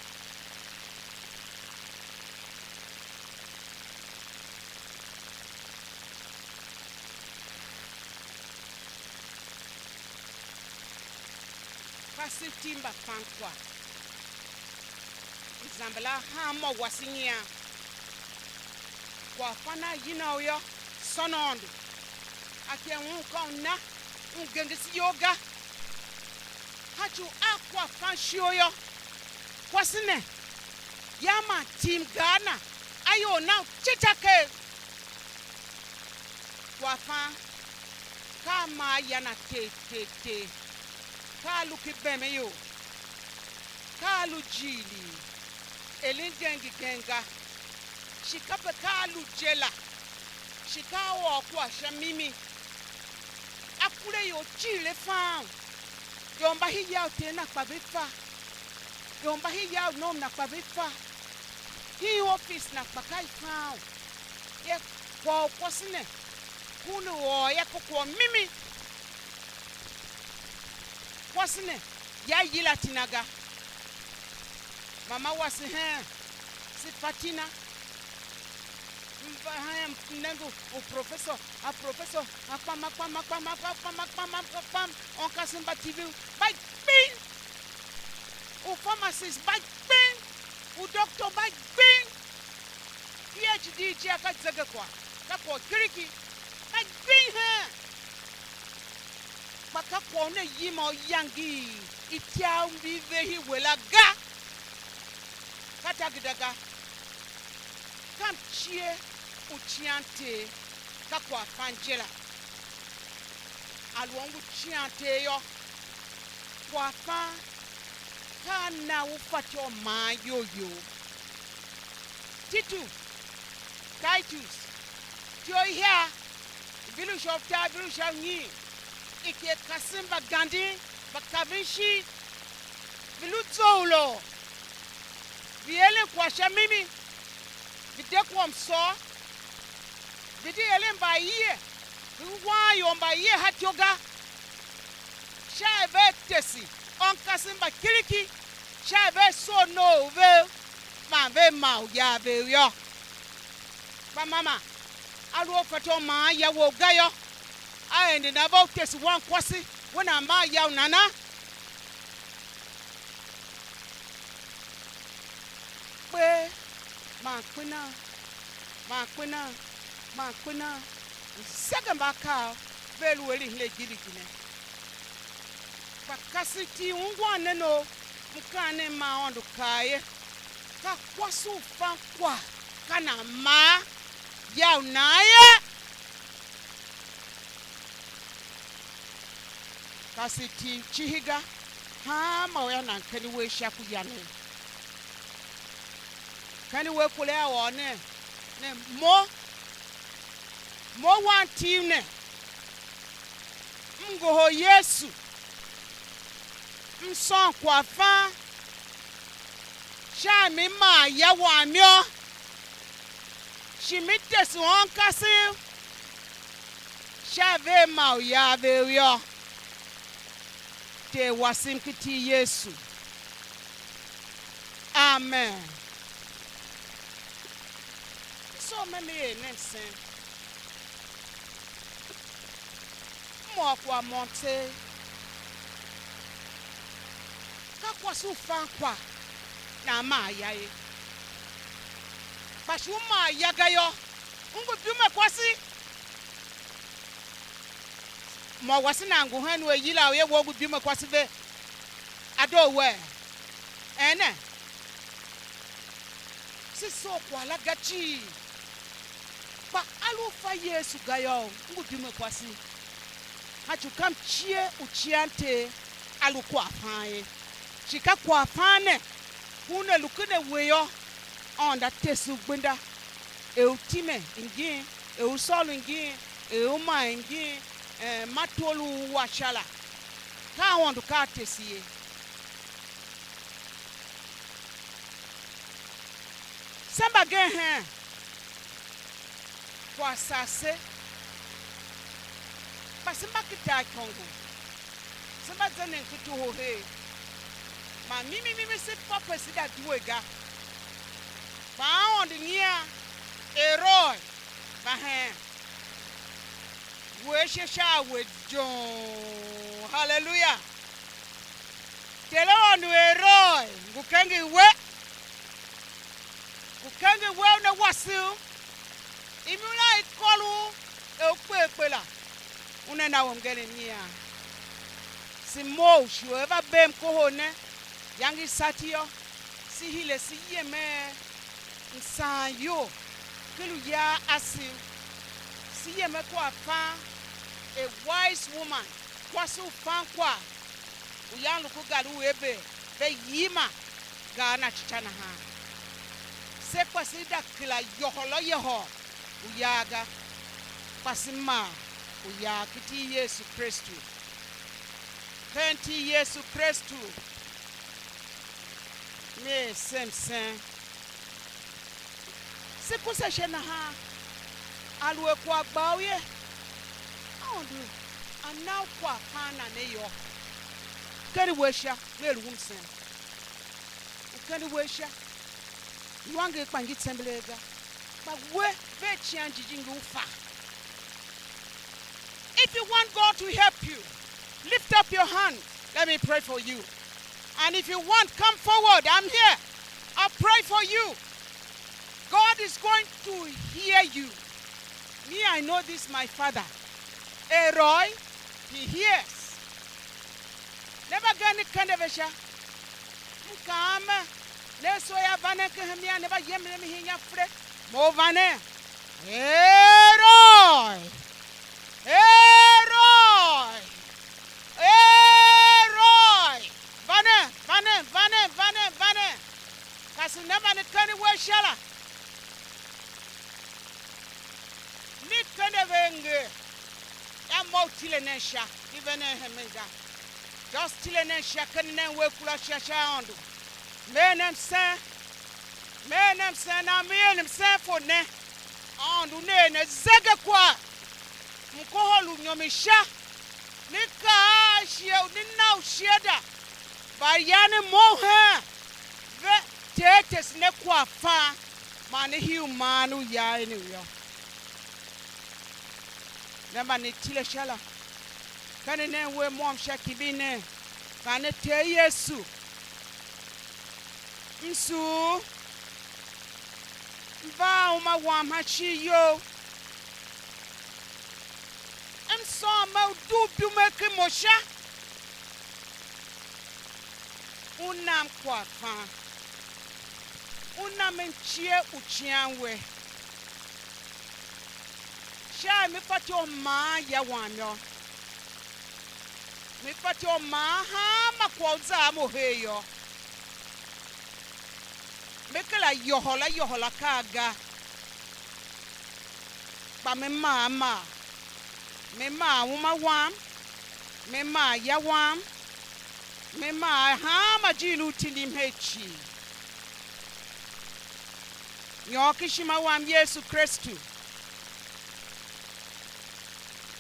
Kpa se ti mba fan kwagh. Zamber a hanmô wase nyian. Kwaghfan a yina u yô, sôn Aôndo. A ken un ka u na, un gengese iyol ga. Hanci u a kwaghfan ishigh yô, kwase ne, ya man tim gar na, a iyol na u cica ker. Kwaghfan, ka a maa ya na tee tee tee, ka a lu ki beme ior, ka a lu jighilii, eren gen ngi gen ga, shi kape ka a lu je la, shi ka a ôr kua sha mimi, a kure ior cii le fam. Ior mba hii ya u ter na kpa ve fa, ior mba hii ya u nom na kpa ve fa, hii office na kpa ka i fam. Ye kwagh u kwase ne, ku ne u ôr ye ko kwagh mimi. Kwase ne, ya yila tina ga. Mama wase hen, se fa tina. M va hen, m nenge u professor, a professor, a kpam, a kpam, a kpam, a kpam, a kpam, a kpam, a kpam, a kpam, on kasev mba T V mba gbing, u pharmacist mba gbing, u doctor mba gbing. P H D je ka zegekwagh, ka kwagh u kiriki, ka gbing hen. Kpa ka kwagh u ne yima u yange i ityav mbi ve hii we la ga. Ka tagida ga. Ka mcie u cian Ter, ka kwaghfan je la. A lu ongo cian Ter yô, kwaghfan ka a na u fatyô u maan iyol you. Titu, Titus, ityough ihiar, ivil u sha utar, ivil u sha unyiin, i ker kasen mbaganden, mbakaven ishigh, ve lu zough lôô, ve eren kwagh sha mimi, ve de kwagh msôr, ve de eren mbaayie, ve ngu wanyôr mbaayie ha ityô ga, sha er vea tese ônkasen mba kiriki, sha er vea soo noov vev, man vea maa uya vev yô. Kpa mama, a lu a fatyô u maan ya wou ga yô, a ende nan va u tese wankwase, we nan maa ya u nana? Kper man kpenan, man kpenan, man kpenan, msegh mba akaav vea lu eren hen agindigh ne. Kpa kasev iti ungwan nen u mkaanem ma Aôndo kaa ye, ka kwase u fan kwagh ka nan maa ya u nan ye. Kasev iti icihi ga, hanma u ya nan ken uwegh sha ku yanegh. Ken uwegh kure a ôr nen, ne mo, mo wantiv ne, m ngohol Yesu, m sôn kwaghfan sha mi maa ya wam yô, shi mi tese ônkasev sha vea maa uya vev yô. Ter wasem ken iti i Yesu. Amen. So me me er ne msen. M ôr kwagh môm tseegh. Ka kwase u fan kwagh nan maa ya ye. Kpa shi u maa ya ga yô, u ngu dime kwase. Mo wase nan ngu hen u a yila u ye wou ngu dime kwase ve, a doo wee? Eene. Se soo kwagh la ga cii. Kpa a lu u fa Yesu ga yô, u ngu dime kwase. A ci u ka mcie u cian Ter a lu kwaghfan ye. Shi ka kwaghfan ne, u ne lu ken a we yô, Aôndo a tese u gbenda, er u time ngin, er u sôr ngin, er u maa ngin, eh, ma toro u wa sha la. Ka Aôndo ka a tese ye. Se mbagen hen kwagh sar se, kpa se mba ken tar ikôngo, se mba zenden ken toho her, man mimi mimi se fa pe se da due ga. Kpa Aôndo nyian, Eroi va hen, we ashe sha a we joon. Haleluya! Ter Aôndo Eroi ngu kenger we, ngu kenger we, una wase u, imur la i kôr u er u kpe akpe la, una na we mngerem nyian. Se mough shi u er va bee mkohol ne, iyange i sati yô, se hire se yem a msaan iyol ken uya ase, se yem a kwaghfan, a wise woman, kwase u fan kwagh, uyan lu ku gar u Eber, ve yima gar na cica nahan. Se kpa se da kera yôhôl yôhôl uya ga, kpa se maa uya ken iti i Yesu Kristu. Ken iti i Yesu Kristu, me er se msen. Se kuse ashe nahan, aluer kwagh gba u ye, Aôndo a na u kwaghfan na ne yô, kende we sha, me lu u msen. U kende we sha, iwanger kpa ngi tsembelee ga, kpa we, ver Icighan Jijingi u fa. If you want God to help you, lift up your hand. Let me pray for you. And if you want, come forward. I'm here. I'll pray for you. God is going to hear you. Me, I know this, my Father. Eroi, he hears. Ne mbagenev, kende ve sha. M kaa mer, ne soo yô, va nen ken hemia, ne mba yemen a mi hen inya fele, mo u va nen. Eroi! Eroi! Eroi! Va nen, va nen, va nen, va nen, va nen. Ka se ne mba ne ken we sha la. Ne kende ve nger, yô, mo u tile nen sha, i ve nen hemen ga. Just tile nen sha, ken nen uwegh kura sha sha Aôndo. Me er ne msen, me er ne msen, nahan me er ne msen for ne. Aôndo ne er ne zegekwagh, mkohol u nyom i sha, ne kaa a shighe u ne na u shiada, mba yan ne mough hen ve, Ter tese ne kwaghfan, man ne hii u maan u ya a ne yô. Ne mba ne tile sha la, ka ne nen uwegh môm sha, kimbir nen, kaa ne, Ter Yesu, m sugh, m va a uma wam sha ishigh you, m sôn mer u dugh ibume ken mo sha, u nam kwaghfan, u nam mcie u cian we, sha er me fatyô u maan ya wam yô, me fatyô u maan hanma kwagh u za a mo her yô, me kera yôhôl a yôhôl akaa ga, kpa me maa a maa, me maa uma wam, me maa ya wam, me maa hanma ijiir u tindim her cii. Nyôr ken ishima wam Yesu Kristu,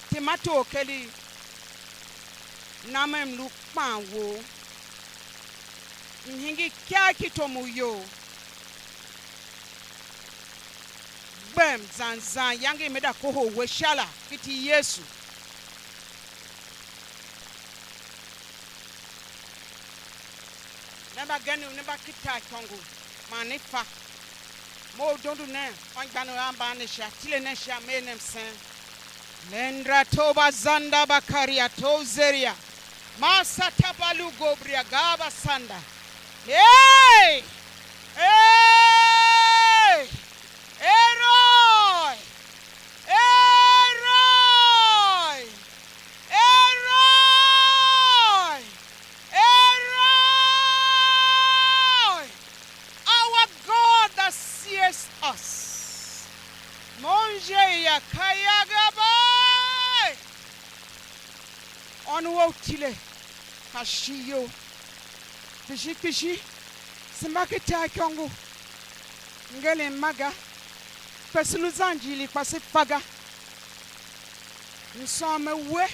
tema tor keregh, nam m lu kpan wou, m hingir ikagh ki tom u you, gbem zan zan iyange i me da kohol we sha la, ken iti i Yesu. Ne mbagenev, ne mba ken tar ikôngo, man ne fa. Mough dondo nen anmgbianev a mban ne sha, tile nen sha, mer nen msen. Lendra toba zanda bakaria to zeria. Masata balu gobria gaba sanda. Hey! Hey! Kayagabai! Ônov a u tile ka shighe you. Kpishi kpishi, se mba ken tar ikôngo, ngeren ma ga, kpa se lu zan jighilii kpa se fa ga. Msôôm we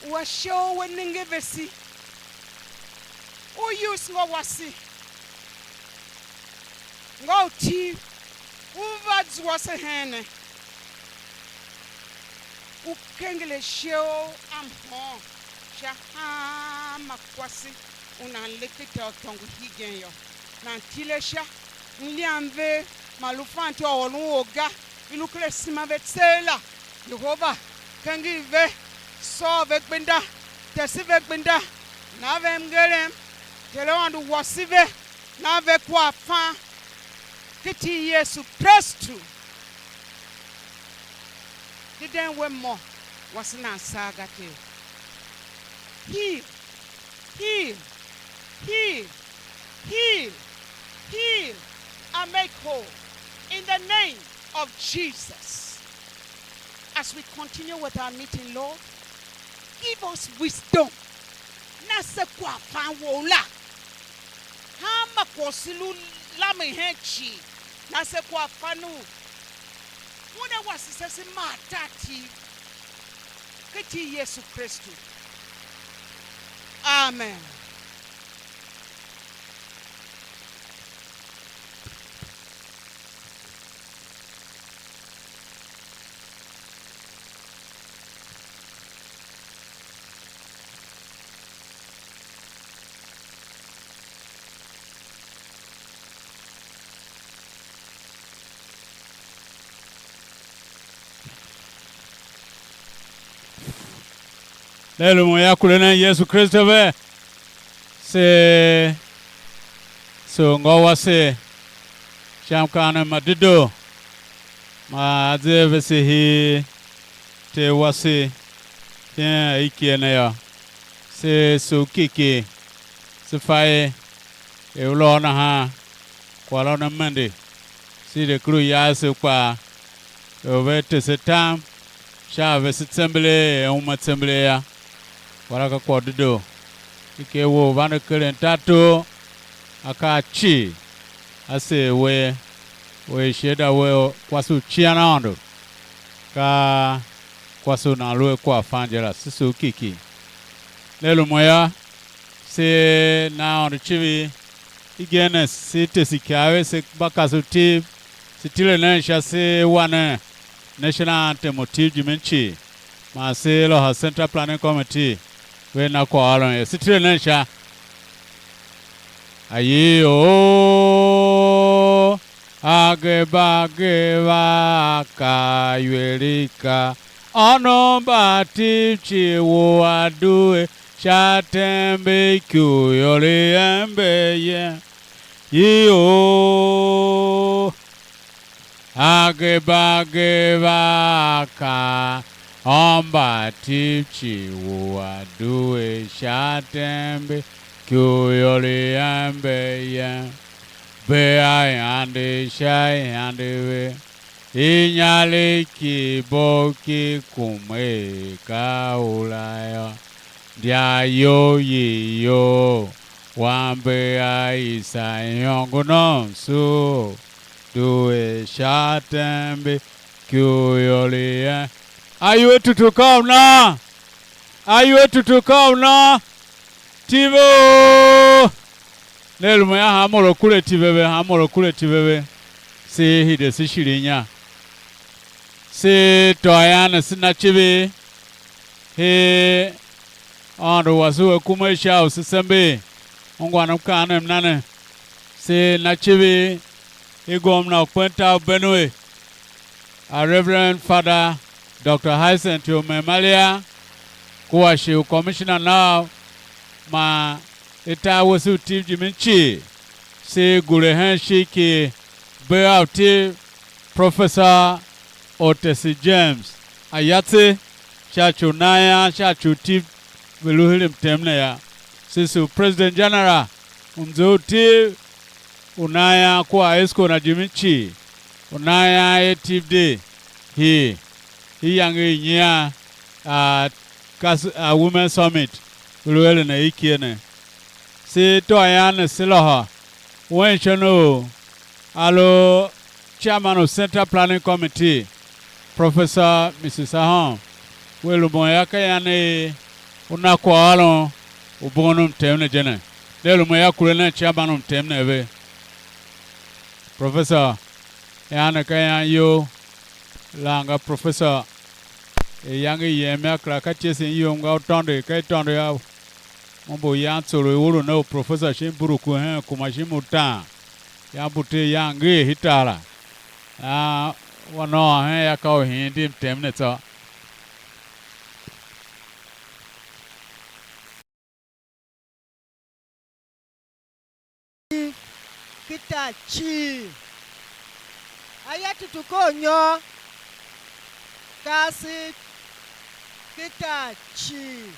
u ashe u we nenge vese, u use ngô wase, ngô u Tiv, u va zua se heen ne, u kenger ashe u a mhôôn sha hanma kwase u nan le ken tar ikôngo hegen yô. Nan tile sha mliam vev man lu fatyô u ôron or ga, i lu ken asema ve tseegh la. Yehova, kenger ve, sôr ve gbenda, tese ve gbenda, na ve mngerem, Ter Aôndo wase ve, na ve kwaghfan, ken iti i Yesu Kristu. Dedem we mo, wase nan saa ga, Ter. Heal, heal, heal, heal, heal, and make whole in the name of Jesus. As we continue with our meeting, Lord, give us wisdom. Na se kwaghfan wou la. Hanma kwagh u se lu lamen hen cii, na se kwaghfan u una wase se, se maa tar Tiv, ken iti i Yesu Kristu. Amen. Ne lumun yô, kure nen Yesu Kristu ve, se sugh ngô wase sha mkaanem ma dedoo, man a ze a vese hii Ter wase ken aiker ne yô. Se sugh kiki, se fa er, er u lôô nahan, kwagh la una mende, se de kera u yar se kpaa, er u vea tese tam sha a vese tsembelee er uma tsembelee yô. Kwagh la ka kwagh u dedoo. I ker wou u vande keren tartor akaa cii, a seer we, u er shiada weu, kwase u cian Aôndo, ka kwase u nan lu a kwaghfan je la, se sugh kiki. Ne lumun yô, se na Aôndo icivir igen ne, se tese ikyav, se mba kasev Tiv, se tile nen sha, se wa nen National Anthem u Tiv jimin cii, man se lôhô Central Planning Committee, vea na kwaghôron ye. Se tile nen sha. Ayii o, ageba geva a ka iwer i ka, ônov mba Tiv cii wou a due sha tembe, ikurior i ember yem. Iyoo, ageba geva a ka, ônov mba Tiv cii wou a due sha tembe, ikurior i ember yem. Bea ihande sha ihande ve, inyaregh ki bo ki kume ka ura yô. India you yi you, wambe a isa ihongo nomso, due sha tembe, ikurior i ember. Ayue tutu ka u nan? Ayue tutu ka u nan? Tive o! Ne lumun yô, hanmô u kure tive ve, hanmô u kure tive ve, se hide se shir inya. Se tôô ian ne, se na icivir, he Aôndo wase u a kuma sha u se sember ungwan mkaanem na ne. Se na icivir i gomna u kpen tar u Benue, a Reverend Father Doctor Hyacinth Omemalia, kua shi u commissioner nau, man i tar wese u Tiv jimin cii, se gure hen ishigh ki bea u Tiv, Professor Otesi James Ayatse, sha ci u nan ian sha ci u Tiv ve lu her mtem ne yô. Se sugh President General u mze u Tiv u nan ian kua esco na jimin cii, u nan ian er Tiv Day, hii, iyange i nyian a, kas-, a Women Summit, ve lu eren a ikie ne. Se tôô ian ne, se lôhô wen sha ne u a lu chairman u Center Planning Committee, Professor Missus Ahom, wea lumun yô, ka ian i u na kwaghôron u bugh u mtem ne je ne. De lumun yô, kure nen chairman u mtem ne ve. Professor, ian ne ka ian you, lan ga professor, iyange i yem yô, kera ka ityesen you nga u tôndo, ka i tôndo yô, mo mbu yan tsoro i uru ne u professor shin buruku hen kuma shin utaan, yan mbu te yan ngee hitar la. Nahan wa nôô hen ya ka u hiin di mtem ne tsô. Kita cii. Aya tutuko nyô, kasi kita cii.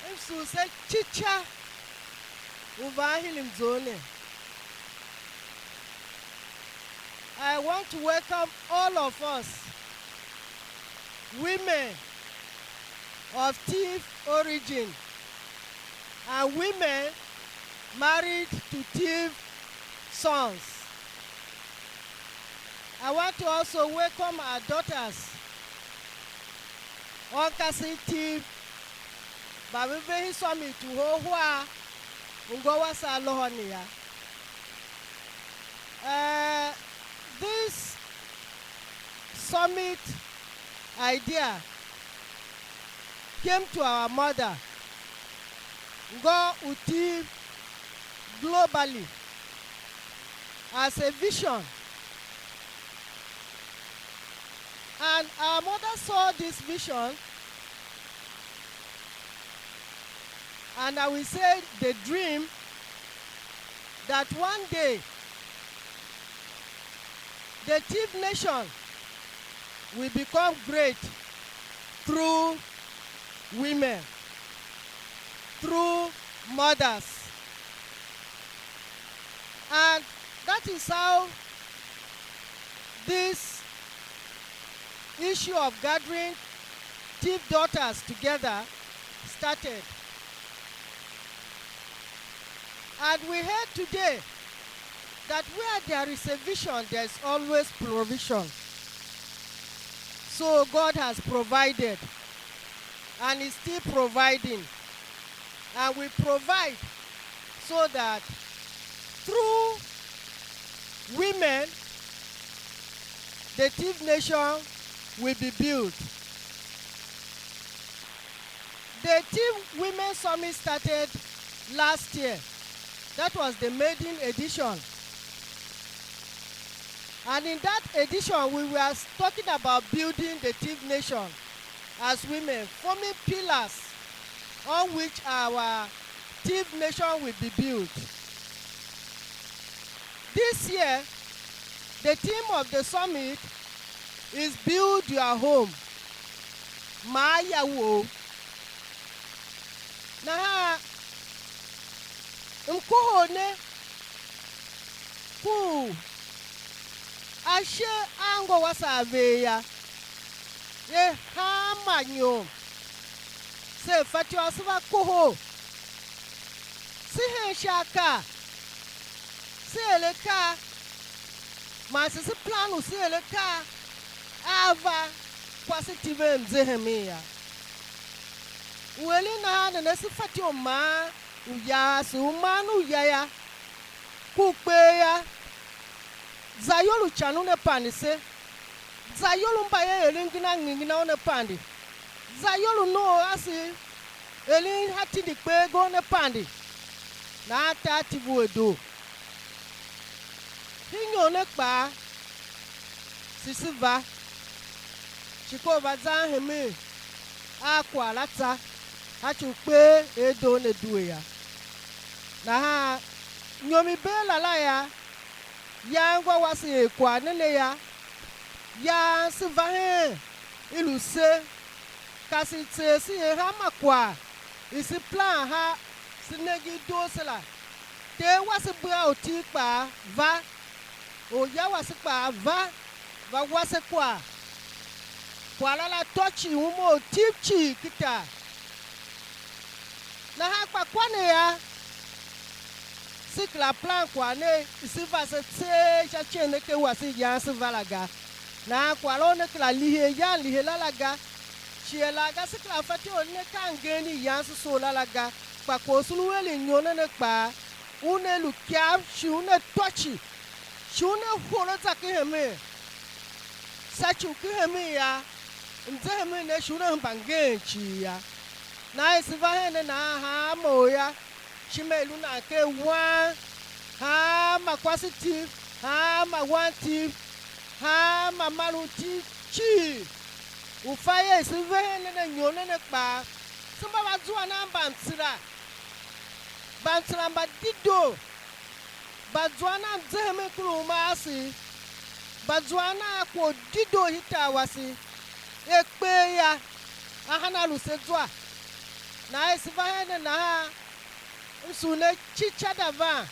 M sugh se cica u van hii mzough ne. I want to welcome all of us, women of Tiv origin and women married to Tiv sons. I want to also welcome our daughters, Onkasi Tiv, mba ve ve hii summit u uhar uhar u ngô wase a lôhô ne yô. Uh, this summit idea came to our mother, Ngô u Tiv, globally as a vision. And our mother saw this vision, and I will say the dream, that one day the Tiv nation will become great through women, through mothers. And that is how this issue of gathering Tiv daughters together started. And we heard today that where there is a vision, there is always provision. So God has provided and is still providing. And we provide so that through women, the Tiv nation will be built. The Tiv Women Summit started last year. That was the maiden edition. And in that edition, we were talking about building the Tiv nation as women, forming pillars on which our Tiv nation will be built. This year, the theme of the summit is Build Your Home, Maa Ya Wou. Nahan m kohol ne, ku ashe a ngô wase a ver yô, er hanma inyom se fatyô se va kohol, se hen sha akaa, se er akaa, man se, se plan u se er akaa a va kwase Tiv mzehemen yô. U eren nahan ne ne, se fatyô u maan uya ase, u maan uya yô, ku u kper yô, zayol u ican una pande se, zayol u mbayev eren ngina ngingina una pande, zayol u noor ase eren ha tindi kper ga una pande, nahan tar Tiv u a doo. Shin inyon ne kpaa, shi se va, shi ka u va zan hemen a kwagh la tsa, a ci u kper er doo ne due yô. Nahan inyom i bee lala yô, yan ngô wase er kwagh ne ne yô, yan se va hen i lu se, ka se tser se er hanma kwagh i se plan ha, se nenge i doo se la. Ter wase bea u Tiv kpaa va, orya wase kpaa va, va wase kwagh. Kwagh la la tôcii u mough tiv cii ken tar. Nahan kpa kwa ne yô, se kera plan kwagh ne, se va se tseegh sha ityendeke wase i yan se va la ga. Nahan kwagh la una kera lihe ayan lihe la la ga. Shighe la ga, se kera fatyô u ne ka mgen i yan se soo la la ga, kpa kwagh u se lu eren inyon ne kpaa, una lu ikav, shi una tôci, shi una hor a za ken hemen. Sha ci u ken hemen yô, mzehemen ne shi una hemba ngeen cii yô. Nahan er se va hen ne nahan, hanma or yô, ishima i lu nan ken wan, hanma kwase tiv, hanma wan tiv, hanma marun tiv cii, u fa er se ve hen ne ne nyom ne ne kpaa, se mba va zuan a mbamtsera, mbamtsera mba dedoo, mba zuan a mzehemen ken uma ase, mba zuan a kwagh u dedoo sha tar wase, er kper yô, a han a lu se zwa. Nahan er se va hen ne nahan, m sugh ne cica da van,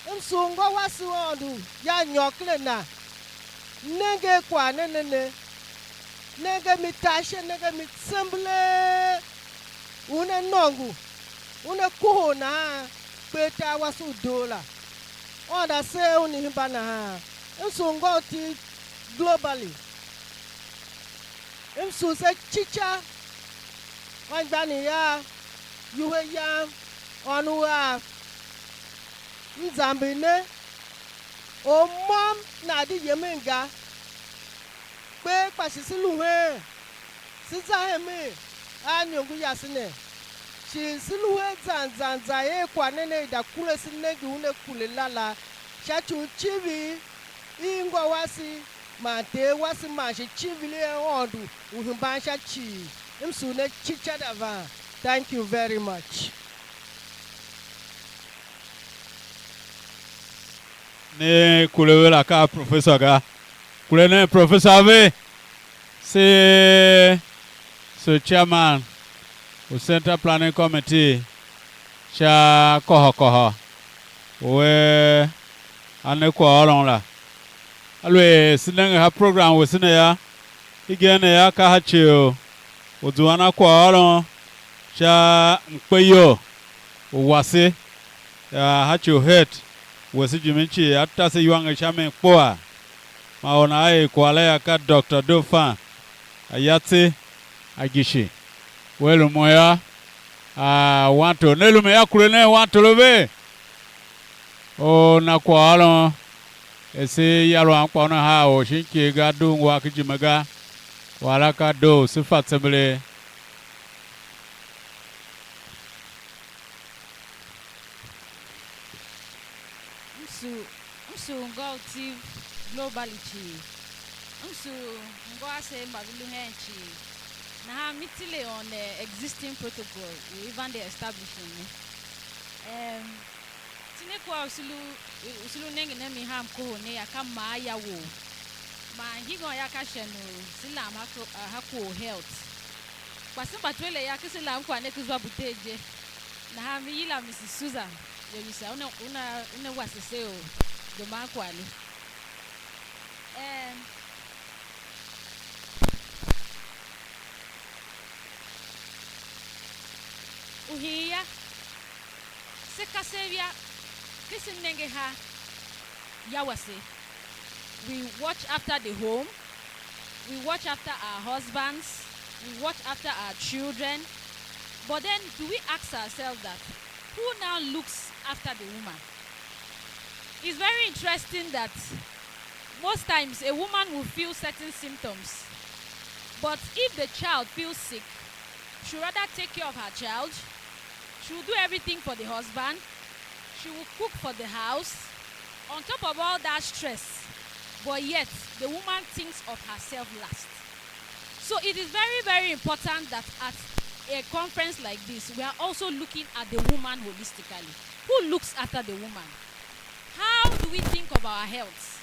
m sugh ngô wase u Aôndo ya nyôr ken a na. Nenge a kwagh ne ne ne, nenge a mi tar ishe, nenge a mi tsembelee, una nôngo, una kohol nahan, kper tar wase u doo la. Aôndo a seer un ihemba nahan. M sugh ngô u Tiv globally. M sugh se cica, anmgbianev av, iwuhe yam, ônov av. M zamber ne, or môm nan di yemen ga, kper kpa shi se lu heen, se za hemen a iniongo yase ne, shi se lu her zan zan zan er kwagh ne ne i da kure se nenge una kure la la, sha ci u icivir i ngô wase man ter wase man shi icivir i Aôndo u hemban sha cii. M sugh ne cica da van. Thank you very much. Ne kure ve la ka professor ga. Kure nen professor ve. Se, se chairman u Center Planning Committee sha kôhô kôhô u a ne kwaghôron la. Aluer se nenge ha program wese ne yô, igen ne yô, ka sha ci u zuan a kwaghôron sha mkpeyol u wase, sha ci u het wese jimin cii, a ta se iwanger sha mi kpuaa. Man or u nan er kwagh la yô, ka Doctor Dofan Ayatse Agishi. We lumun yô, a wantor, ne lumun yô, kure nen wantor a ver. U na kwaghôron, er se ya lu anmgbian haa or shin iker ga, dugh ngu a kijime ga, wala ka doo u se fa tsembelee. M su, m su ngô u Tiv globally cii. M su ngô asev mba ve lu hen cii. Nahan mi tile on, eh, existing protocol u i vande establishing ne. Em, Tine kwagh u se lu, u se lu nengen a mi ha mkohol ne yô, ka maa ya wou. Man hingir yô, ka sha u se lam ha ko-, a, ha kwagh u health. Kpa se mba tile yô, ke se lam kwagh ne ken zwa buter je. Nahan mi yila Missus Susan Yolisa, una, una, una wase se u doman kwagh ne. Em, U hii yô, se kasev yô, ke se nenge ha ya wase. We watch after the home, we watch after our husbands, we watch after our children. But then, do we ask ourselves that, who now looks after the woman? It's very interesting that most times a woman will feel certain symptoms, but if the child feels sick, she would rather take care of her child, she will do everything for the husband, she will cook for the house, on top of all that stress, but yet the woman thinks of herself last. So it is very, very important that at a conference like this, we are also looking at the woman holistically. Who looks after the woman? How do we think of our health?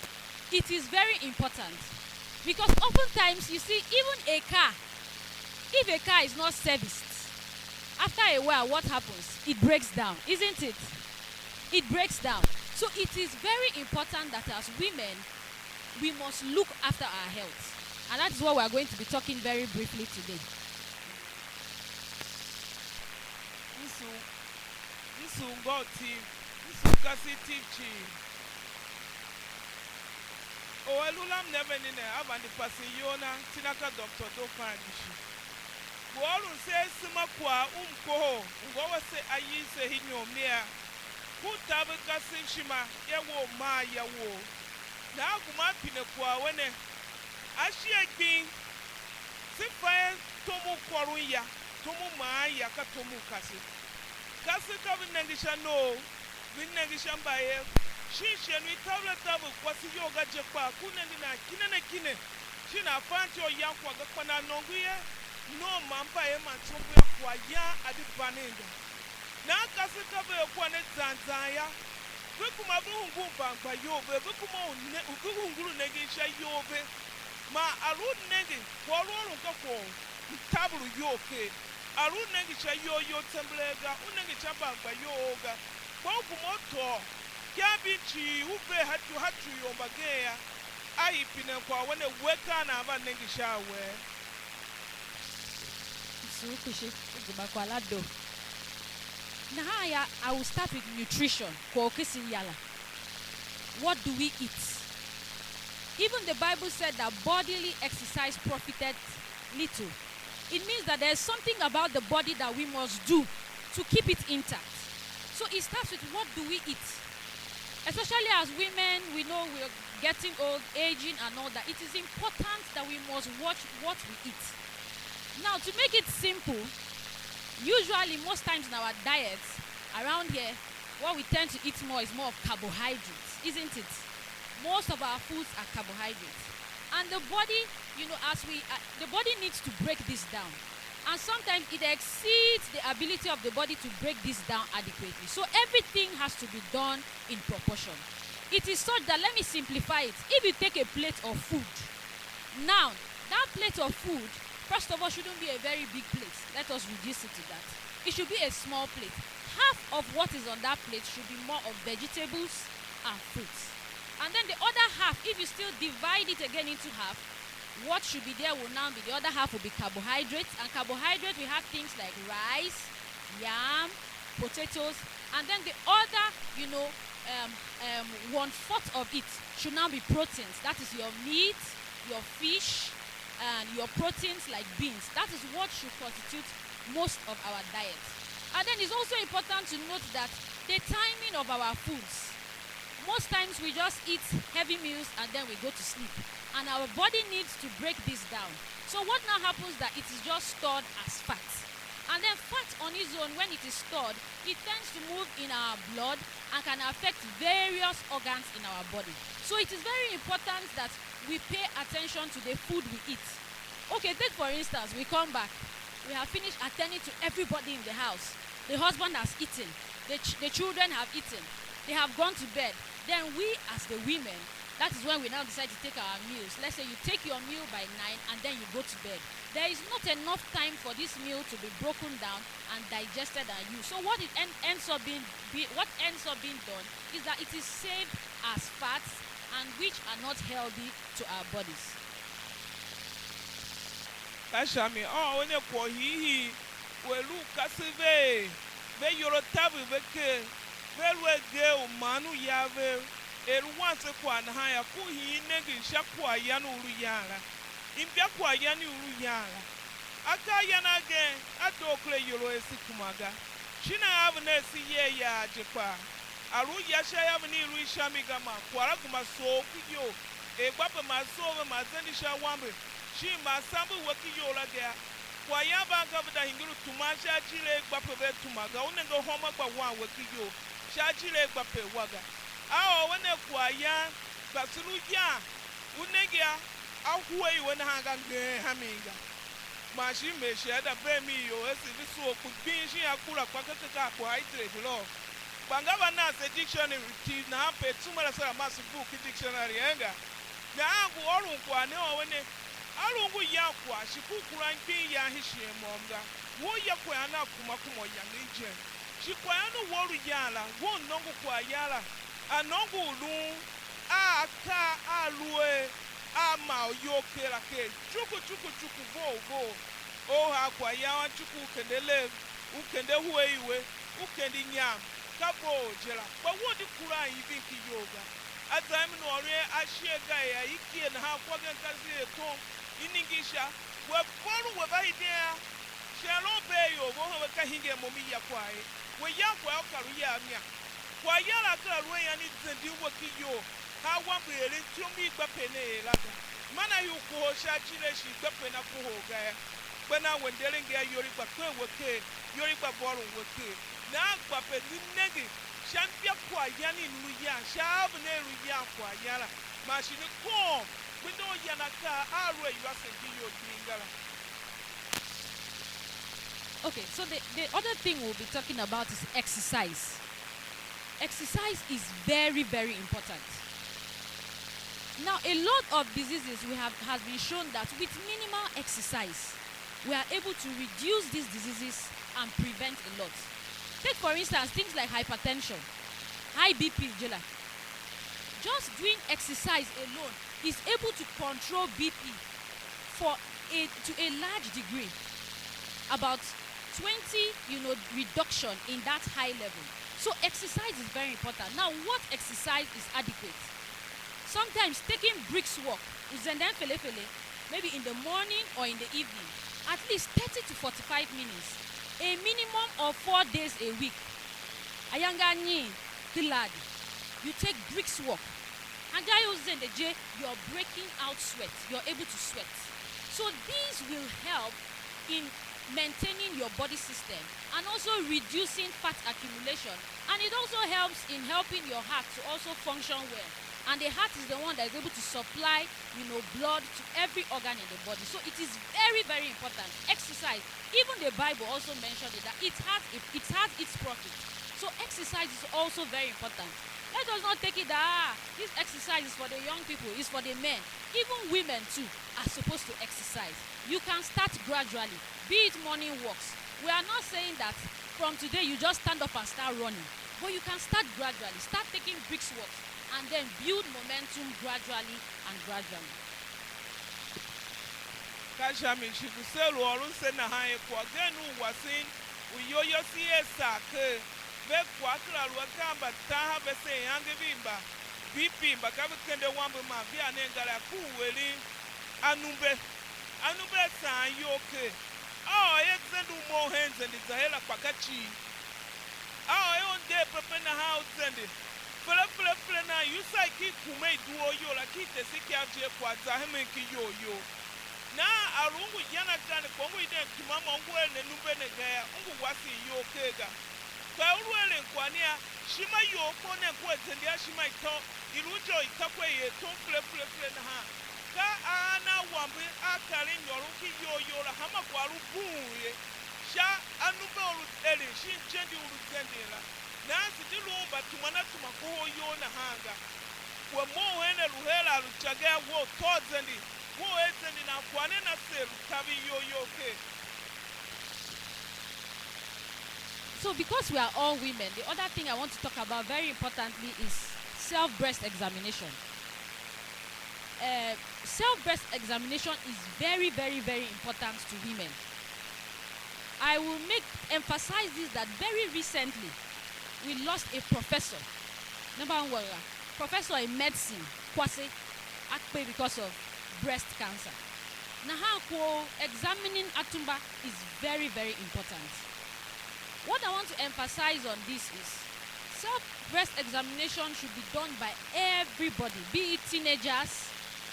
It is very important because oftentimes, you see, even a car, if a car is not serviced, after a while, what happens? It breaks down, isn't it? It breaks down. So it is very important that as women, We must look after our health. And that is what we are going to be talking very briefly today. Nsu, nsu ngô u Tiv, nsu kase Tiv cii. Or a lu lam ne a vende ne, a vande pasen iyol na, iti na ka Doctor Dofan Gishi. Ngu ôron se asema kwagh u mkohol u ngô wase a ii se hen inyom ne a, ku taver kasev ishima ya wou maa ya wou. Nahan gema a pine kwagh we ne, a shi a gbing, se fa er tom u kôron ya, tom u maan ya ka tom u kasev. Kasev ka ve nenge sha noov, ve nenge sha mbayev, shin shighe u i taver a taver kwase iyol ga je kpaa, ku nenge nan kinen a kinen, shin a fa anti u yan kwagh ga, kpa nan nôngo ye, noov man mbayev man tsombor yô, kwaghyan a di va nen ga. Nahan kasev ka ve er kwagh ne zan zan yô, ve kuma ve hungul mbaanegbayol vev, ve kuma u ne, ve hungul u nengen sha iyol ve. Man a lu u nenge, kwagh u lu ôron ka kwagh u mtaver u iyol ker. A lu u nenge sha iyol you tsembelee ga, u nenge sha mbaanegbayol ga, kpa u kuma u tôô ikyav mbi cii u ver sha ci u sha ci u ior mbagen yô, a hii pinen kwagh we ne, we ka an a va nenge sha a wee? Msugh kpishi, u gema kwagh la doo. Nahan yô, I will start with nutrition, kwagh u kesen ya la. What do we eat? Even the Bible said that bodily exercise profiteth little. It means that there is something about the body that we must do to keep it intact. So it starts with, what do we eat? Especially as women, we know we are getting old, aging and all that. It is important that we must watch what we eat. Now, to make it simple, usually most times in our diets around here, what we tend to eat more is more of carbohydrates, isn't it? Most of our foods are carbohydrates. And the body, you know, as we, uh, the body needs to break this down. And sometimes it exceeds the ability of the body to break this down adequately. So everything has to be done in proportion. It is such that, let me simplify it. If you take a plate of food, now, that plate of food, first of all, shouldn't be a very big plate. Let us reduce it to that. It should be a small plate. Half of what is on that plate should be more of vegetables and fruits. And then the other half, if you still divide it again into half, what should be there will now be, the other half will be carbohydrates. And carbohydrates, we have things like rice, yam, potatoes, and then the other, you know, um, um, one fourth of it should now be proteins. That is your meat, your fish, and your proteins like beans. That is what should constitute most of our diet. And then it's also important to note that the timing of our foods. Most times we just eat heavy meals and then we go to sleep. And our body needs to break this down. So what now happens, that it is just stored as fat. And then fat on its own, when it is stored, it tends to move in our blood and can affect various organs in our body. So it is very important that we pay attention to the food we eat. Okay, take for instance, we come back. We have finished attending to everybody in the house. The husband has eaten. The, ch- the children have eaten. They have gone to bed. Then we, as the women, that is when we now decide to take our meals. Let's say you take your meal by nine and then you go to bed. There is not enough time for this meal to be broken down and digested and used. So what it en- ends up being, be, what ends up being done is that it is saved as fats, and which are not healthy to our bodies. Ka sha mi, a ôr ne kwagh hiihii u er u kasev ve er ve iyol a taver ve ker, ve lu agee u maan uya a ve, er u wan se kwagh nahan yô, ku hii nengen sha kwaghyan u lu yan la, imbya kwaghyan u lu yan la. Akaayan agen a doo ken ayol a ase kuma ga, shin a ave ne ase yer yar je kpaa. A lu ya sha iaven i lu i sha mi ga, man kwagh la gema soo ku iyol, er gba pe ma a soo ve ma a zende sha awambe, shin ma a samber we ku iyol la ga yô, kwaghyan van ka ve za hingir u tuman sha ajiir a gba pe vea tuma ga, u nenge hômon gba wan we ku iyol sha ajiir a gba pe a wa ga. A ôr we nen kwaghyan, kpa se lu yan, u nenge a, a hue i we nahan ga ngeen ha mi ga. Man shi m er shi a da bee mi ior, a ese ve soo kpe gbing shin akura kpa ka ka ka a kua a i tile beloo. Kpa nga va nan se dictionary Tiv nahan pe tsumara se la mase bugh ki dictionary enga. Nahan ngu ôron kwagh ne ôr ne, a lu ngu yan kwagh shi ku kuran gbing yan hen shighe môm ga. Wo ya kwaghyan a kuma kuma u yange ijir. Shi kwaghyan u we lu yan la, we u nongo kwaghyan la, a nongo u lun a akaa a lu er a ma u iyol kera ker, cuku cuku cuku, vough vough. Or haa kwaghyan cuku, u kende lev, u kende hue iwe, u kende inyam, ka vough je la, kpa wea di kuran ivin ki iyol ga. A za mimi u ôron ashe agaa, i kie nahan, kwagh gen ka zi er tom, i ningir sha, we vôron we va hiden a sha lon bee ior vo, hen we ka hingen mo mi ya kwagh ye, we yan kwagh u kar u ya a mi a. Kwaghyan la kera lu a yan i zenden we ki iyol, haa wambe eren ityom i gba pe ne er la ga. Man a hii u kohol sha acile shi i gba pe na kohol ga yô. Kpa nahan we nderen ngi a iyol i gba ken we ker, iyol i gba vôron we ker. Nahan gba pe zi nenge sha inja kwaghyan i lu yan, sha aven a i lu yan kwaghyan la, man shi ne kôôm gbenda u yan akaa a lu a iwasen ki iyol jijingi ga la. Okay, so the, the other thing we'll be talking about is exercise. Exercise is very, very important. Now, a lot of diseases we have has been shown that with minimal exercise, we are able to reduce these diseases and prevent a lot. Take, for instance, things like hypertension, high B P, je la. Just doing exercise alone is able to control B P for a, to a large degree, about twenty, you know, reduction in that high level. So exercise is very important. Now, what exercise is adequate? Sometimes taking brisk walk, u zenden fele fele, maybe in the morning or in the evening, at least thirty to forty-five minutes, a minimum of four days a week. Ayange anyiin, ki ladi, you take brisk walk. Angai u zende je, you're breaking out sweat, you're able to sweat. So these will help in maintaining your body system and also reducing fat accumulation, and it also helps in helping your heart to also function well. And the heart is the one that is able to supply, you know, blood to every organ in the body. So it is very, very important. Exercise, even the Bible also mentioned it, that it has, it, it has its profit. So exercise is also very important. Let us not take it that, ah, this exercise is for the young people, it's for the men. Even women too are supposed to exercise. You can start gradually, be it morning walks. We are not saying that from today you just stand up and start running, but you can start gradually. Start taking brisk walks and then build momentum gradually and gradually. Ka sha mi shi se lu ôron se nahan er kwagh gen u wasen u iyol yase ia sar ker, ve kwagh kera lu akaa mba tahav vesen angev mba B P mba ka ve kende wambe man vea nen ga la, ku u eren anumbe. Anumbe a saan iyol ker. A ôr er zende u mough hen zende za her la kpa ka cii. A ôr er u nder pepe nahan u zende. Fele, fele, fele nahan, usaid ki kume i due u iyol la, ki i tese ikyav je kwagh za hemen ki iyol you. Nahan a lu u ngu yan akaa ne kpa u ngu hiden kuma ma u ngu eren anumbe ne ga yô, u ngu wasen iyol ker ga. Kpa u lu eren kwagh ne yô, ishima you kpo nen kua zende a ishima i tô, i lu injô i takwagh i er tom fele, fele, fele nahan. Ka a ana awambe a karen nyôron ki iyol you la, hanma kwagh lu bughun ye. Sha anumbe u lu eren shin ijende u lu zenden la, nahan se di lu un mba tuman a tuma kohol iyol nahan ga. We mough hen a lu her a lu icange a we u tôô zende, we u er zende nan kwagh ne na seer u taver iyol you ker. So, because we are all women, the other thing I want to talk about very importantly is self breast examination. Uh, self breast examination is very, very, very important to women. I will make emphasize this, that very recently we lost a professor. Number one, professor in medicine, Kwase Akpe, because of breast cancer. Nahan ko examining atumba is very, very important. What I want to emphasize on this is self breast examination should be done by everybody, be it teenagers,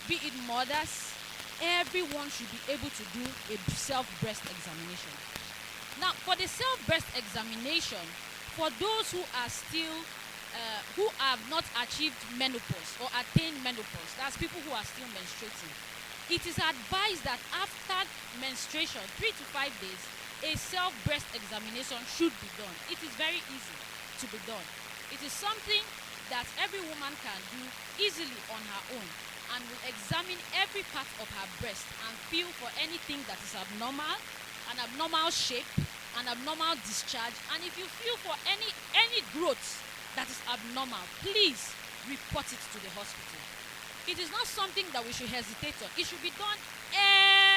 be it mothers, everyone should be able to do a self breast examination. Now, for the self breast examination, for those who are still uh, who have not achieved menopause or attained menopause, that's people who are still menstruating, it is advised that after menstruation, three to five days, a self breast examination should be done. It is very easy to be done. It is something that every woman can do easily on her own and will examine every part of her breast and feel for anything that is abnormal, an abnormal shape, an abnormal discharge, and if you feel for any any growth that is abnormal, please report it to the hospital. It is not something that we should hesitate on. It should be done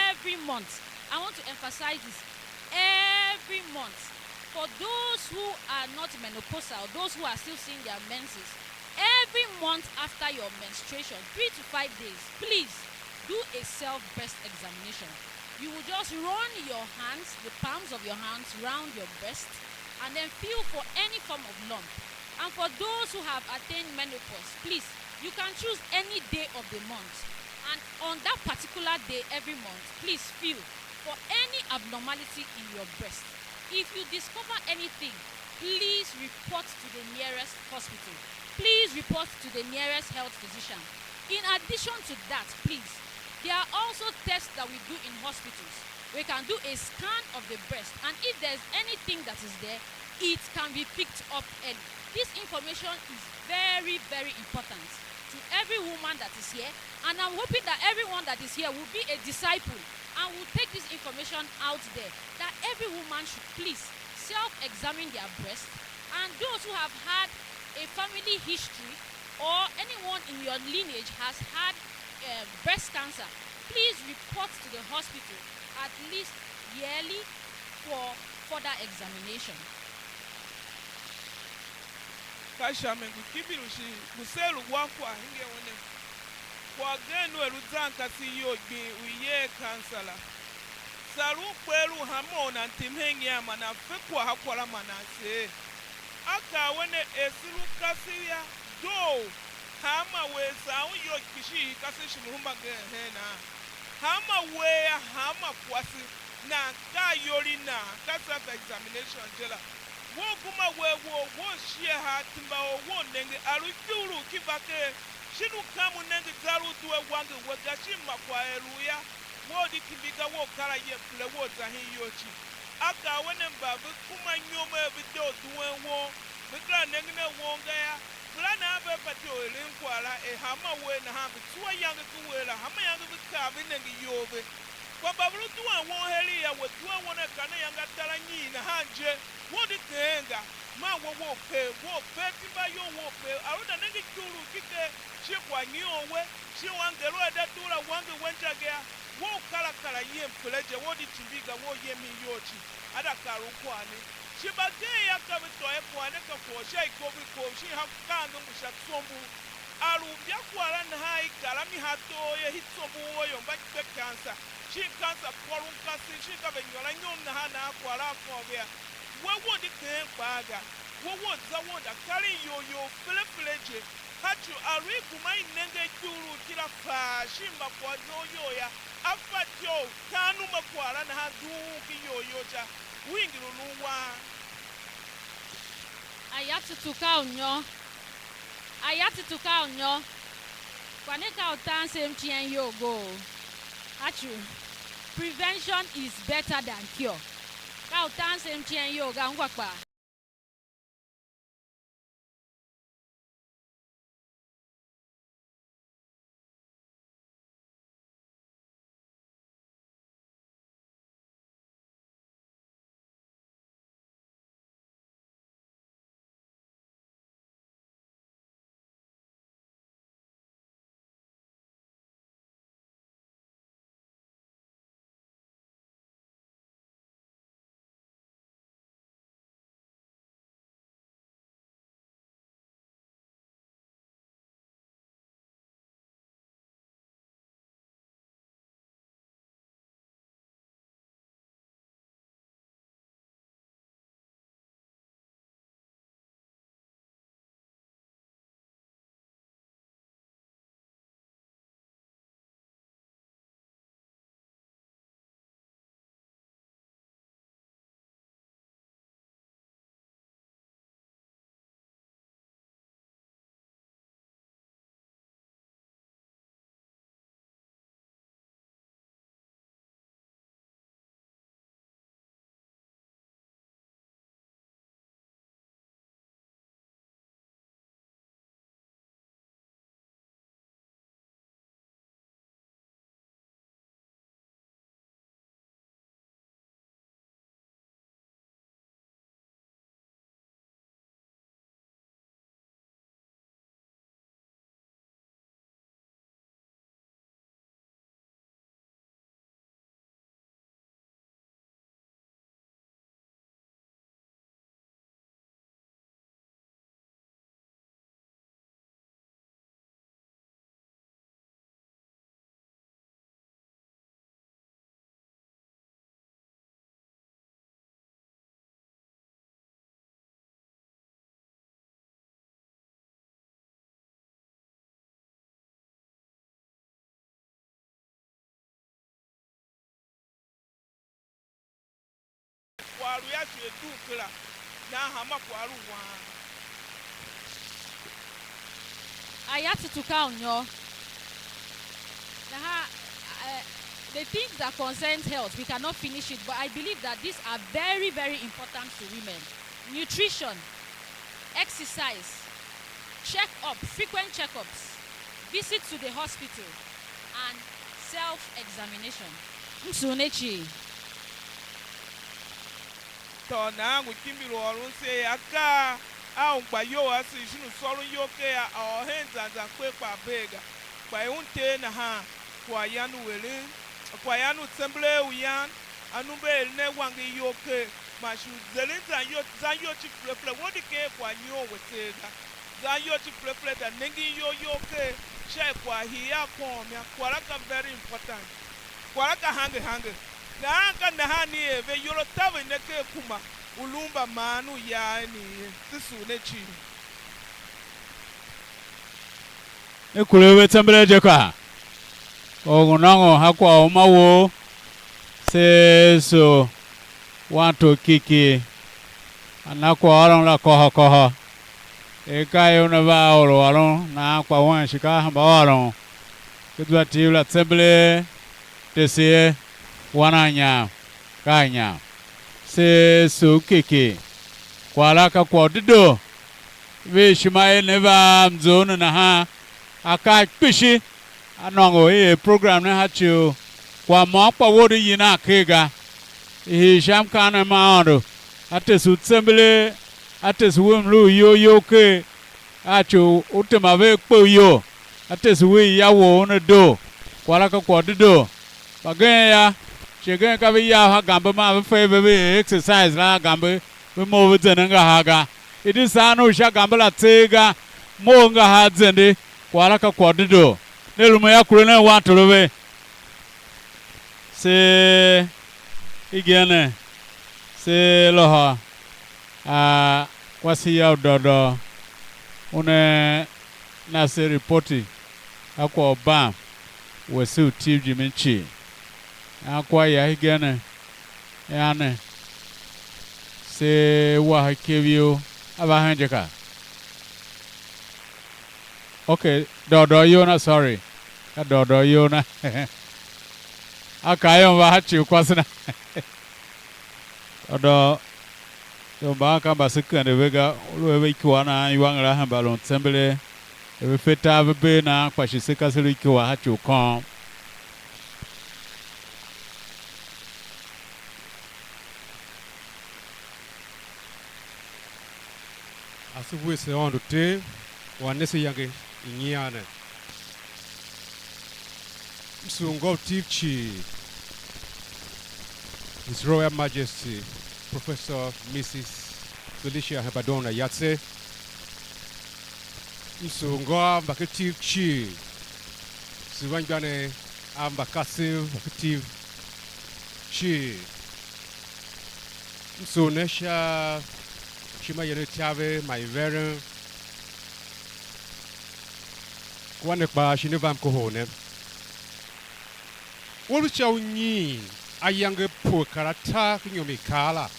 every month. I want to emphasize this. Every month. For those who are not menopausal, those who are still seeing their menses, every month after your menstruation, three to five days, please do a self breast examination. You will just run your hands, the palms of your hands, round your breast, and then feel for any form of lump. And for those who have attained menopause, please, you can choose any day of the month. And on that particular day every month, please feel for any abnormality in your breast. If you discover anything, please report to the nearest hospital. Please report to the nearest health physician. In addition to that, please, there are also tests that we do in hospitals. We can do a scan of the breast, and if there's anything that is there, it can be picked up early. This information is very, very important to every woman that is here, and I'm hoping that everyone that is here will be a disciple and will take this information out there, that every woman should please self-examine their breast, and those who have had a family history or anyone in your lineage has had uh, breast cancer, please report to the hospital at least yearly for further examination. Ka sha mi ngu kimbilu shi ngu seer u wan kwagh hingen u ne. Kwagh gen u er u zan kasev iyol gbing u i yer kansa la. Sar u kper u hanma u nan tim hen nyian man nan fe kwagh a kwagh la man nan seer. A kaa we ne, er se lu kasev yô, doo, hanma we er sar un iyol kpishi i kasev shi mlu mbagenev hen a? Hanma we yô, hanma kwase nan ka iyol i nan, ka self examination je la. Wou kuma wer wou wou shie haa timba or wou nenge a lu ikyugh ki va ker, shin u kam u nenge zar u due wanger we ga, shin ma kwagh er lu yô, wou di kimbi ga, wou kar a yem pule wou za hen iyol cii. A kaa we ne, mba ve kuma inyom er ve de u duen won, ve kera nengen a won ga yô, kpela nan ve fatyô u eren kwagh la, er hanma wer nahan ve tsuwa iyange ki wer la, hanma iyange ve kar ve nenge iyol ve. Kpa mba ve lu duen won heregh yô, we duen won akan ayange atar anyiin nahan je, wou di keghen ga, man we wou pegh, wou pegh timba you wou pegh, a lu nan nenge ikyugh ki ker, shi kwagh nyion we, shi u angelo a de dugh la wanger we inja ga yô, wou kar a kar a yem pele je, wou di cimbi ga, wou yem hen iyol cii, a da kar u kwagh ne. Shi mbagenev yô, ka ve tôô er kwagh ne ka kwagh u sha ikovo ikovo, shin ha ka ange ngu sha tsombor. A lu u bia kwagh la nahan i kar a mi ha doo ye, hi tsombor wou yô, mba kpe kansa, shin kansa kôron kasev, shin ka ve nyôr anyom nahan nan kwagh la a kôr ve a. We wou di keghen kpaa ga, we wou za wou da karen iyol you fele fele je. Ka ci u a lu i gema i nenge ikyugh ki la faa, shin mba kwagh zon iyol yô, a fatyô u tan u ma kwagh la nahan dughun ki iyol you ca, u hingir u lun wan. Aya tutu ka u nyô. Aya tutu ka u nyô. Kpa ne ka u tan se mciem iyol go. Achu. Prevention is better than cure. Ka u tan se mciem iyol ga, ungwa kpaa. Kwagh lu a tsuwe dugh kera, nahan hanma kwagh lu wang. Ayatsu Tukau nyôr. Nahan, uh, the things that concerns health, we cannot finish it, but I believe that these are very, very important to women. Nutrition, exercise, check-up, frequent check-ups, visit to the hospital, and self-examination. Msughun ne cii. Tôô nahan ngu kimbir u ôron se er akaa a u gba iyol ase shin u sôron iyol ker a ôr hen zan zan kper kpaa bee ga, kpa er un tee nahan, kwaghyan u eren, kwaghyan u tsembelee u yan, anumbe eren a wanger iyol ker, man shi u zeren zan iyol, zan iyol cii fele fele, we de ken kwaghnyom we tseegh ga. Zan iyol cii fele fele, za nengen iyol you ker, sha er kwagh hii a kôôm yô, kwagh la ka very important. Kwagh la ka hange hange. Nahan ka nahan i er ve iyol a taver ne ken kuma u lun mbamaan u ya a eni ye. Se sugh ne cii. Ne kure ve tsembelee je kpa, or ngu nôngon ha kwagh u uma wou, se so wantor kiki, a na kwaghôron la kôhô kôhô. Er ka er una va a or u ôron nahan, kpa wen shi ka hemba ôron. Ke zwa Tiv la tsembelee, tese ye, wan a nyam, ka a nyam. Se sugh kiki. Kwagh la ka kwagh u dedoo. Ve ishima er ne va a mzough ne nahan, akaa kpishi a nôngo i er program ne ha ci u kwagh môm kpa wou de yinan ker ga. I hii sha mkaanem ma Aôndo, a tese u tsembelee, a tese we mlu u iyol you ker, a ci u tema ve akpe u iyol, a tese we ya wou una doo. Kwagh la ka kwagh u dedoo. Mbagenev yô, shi agen ka ve yav ha gambe, man ve fe ve, ve er exercise la ha gambe, ve mough ve zende angahar ga. I di saan u sha gambe la tseegh ga, mough angahar zende, kwagh la ka kwagh u dedoo. Ne lumun yô, kure nen wantor a ve. Se igen ne, se lôhô a kwase ya u Dôdô, una na se ripoti a kwagh u ban wese u Tiv jimin cii. Nahan kwagh ya hegen ne, a ne, se wa ha ikev you, a va hen je ka. Ok, Dôdô iyol na, sorry. Ka Dôdô iyol na. A kaa ior va ha ci u kwase na. Dôdô, ior mban ka mba se kende ve ga, u lu a ve ikua a nan iwanger a hemba lun tsembelee, er ve fe tar ve bee nan, kpa shi se ka se lu ikua ha ci u kôôm. Ase wuese Aôndo Ter u a ne se iyange i nyian ne. M sugh ngô u Tiv cii, His Royal Majesty Professor Missus Felicia Hemba Douna Yatse. M sugh ngô a mba ken Tiv cii, sugh anmgbianev a mbakasev mba ken Tiv cii. M sugh ne sha ishima yen ityav man iveren, kua ne kpaa shi ne va mkohol ne. U lu sha u nyiin ayange pue kar atar ken inyom i kar la.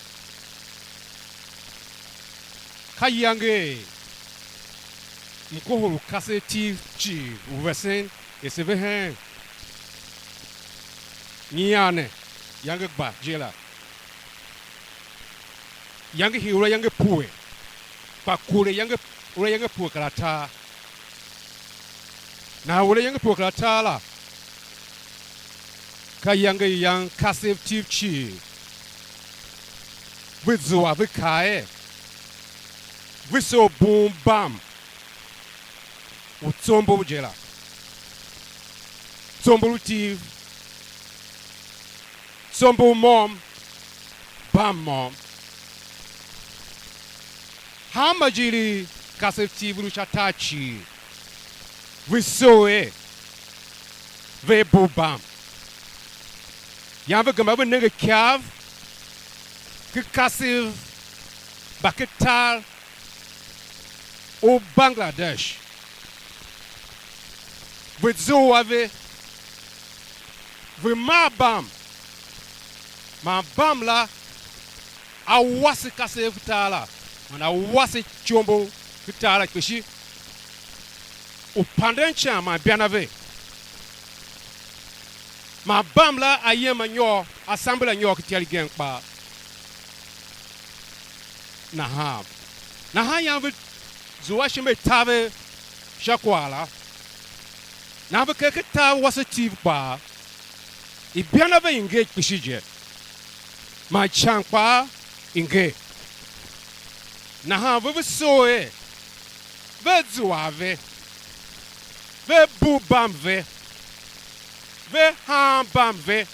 Ka iyange i mkohol u kasev Tiv cii u vesen er se ve hen nyian ne, iyange gba je la. Iyange hii ura iyange pue, kpa kure iyange, ura iyange pue kar atar. Nahan ura iyange pue kar atar la, ka iyange i yan kasev Tiv cii, ve zua, ve kaa er, ve soo bum bam u tsombor je la. Tsombor u Tiv, tsombor u môm, bam môm. Hanma ijiir i kasev Tiv ve lu sha tar cii, ve soo er ve bu bam. Yan ve gema ve nenge ikav ken kasev mba ken tar u Bangladesh, ve zough a ve, ve maa bam, man bam la a wase kasev ken tar la, man a wase ityombo ken tar la kpishi, u panden ican man ibyan a ve, man bam la a yem a nyôr, a samber a nyôr ken ityar igen kpaa. Nahan, nahan yam ve zua ishima i taver sha kwagh la. Nahan ve kegh ken tar wase Tiv kpaa, ibyan a ve i nger kpishi je, man ican kpaa i nger. Nahan ve, ve soo er, vea zua a ve, vea bugh bam ve, vea haan bam ve,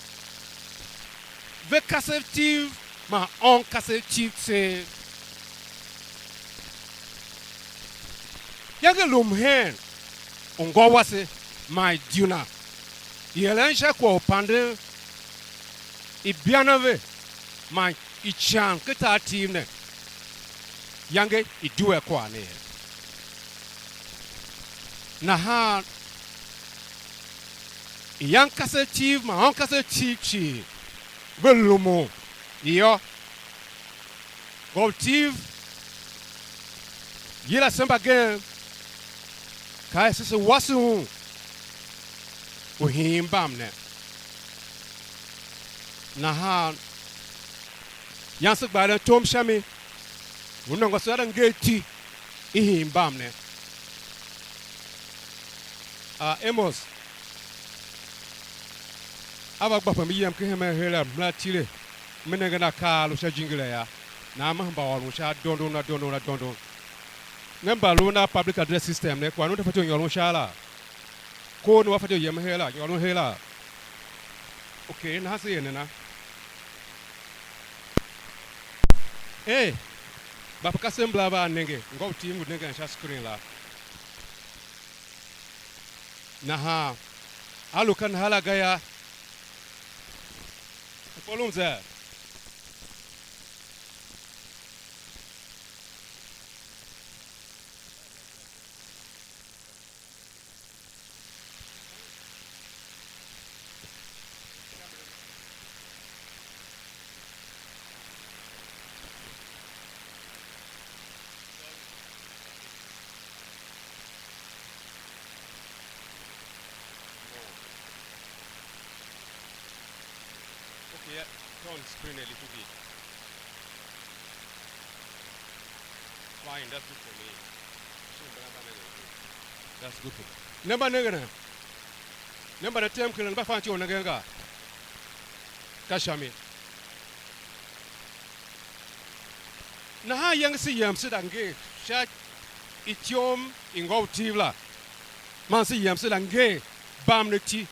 ve kasev Tiv man ôn kasev Tiv tseegh. Yange lum hen u ngô wase man iduna, i eren sha kwagh u panden ibyan a ve man ican ken tar Tiv ne, yange i due a kwagh ne ye. Nahan iyange kasev Tiv man ôn kasev Tiv cii ve lumun yô, Ngô u Tiv yila se mbagenev, kaa er se, se wase un u hiin mbam ne. Nahan yam se gba eren tom sha mi, u nôngo se eren nger iti i hiin mbam ne. A Amos, a va gba pe me yem ken hemen her la, me la tile, me nengen akaa a lu sha jingir la yô, nahan me hemba ôron sha adondon, adondon, adondon. Ne mba lu a public address system ne, kwagh u ne fatyô u nyôron sha la? Kor ne wa fatyô u yem her la, nyôron her la? Okay, nahan se er nena? Ee, mba pe kasev mbala vea nenge, ngô u Tiv ngu nengen sha screen la. Nahan a lu ka nahan la ga yô. Mkolum za. Okay, yeah, turn screen a little bit. Fine, that's good for me. So, that's good for me. Ne mba nengen a? Ne mba ne tem ken, ne mba fan ci u nengen ga? Ka sha mi. Nahan iyange se yem se da nger sha ityom i ngô u Tiv la, man se yem se da nger bam ne iti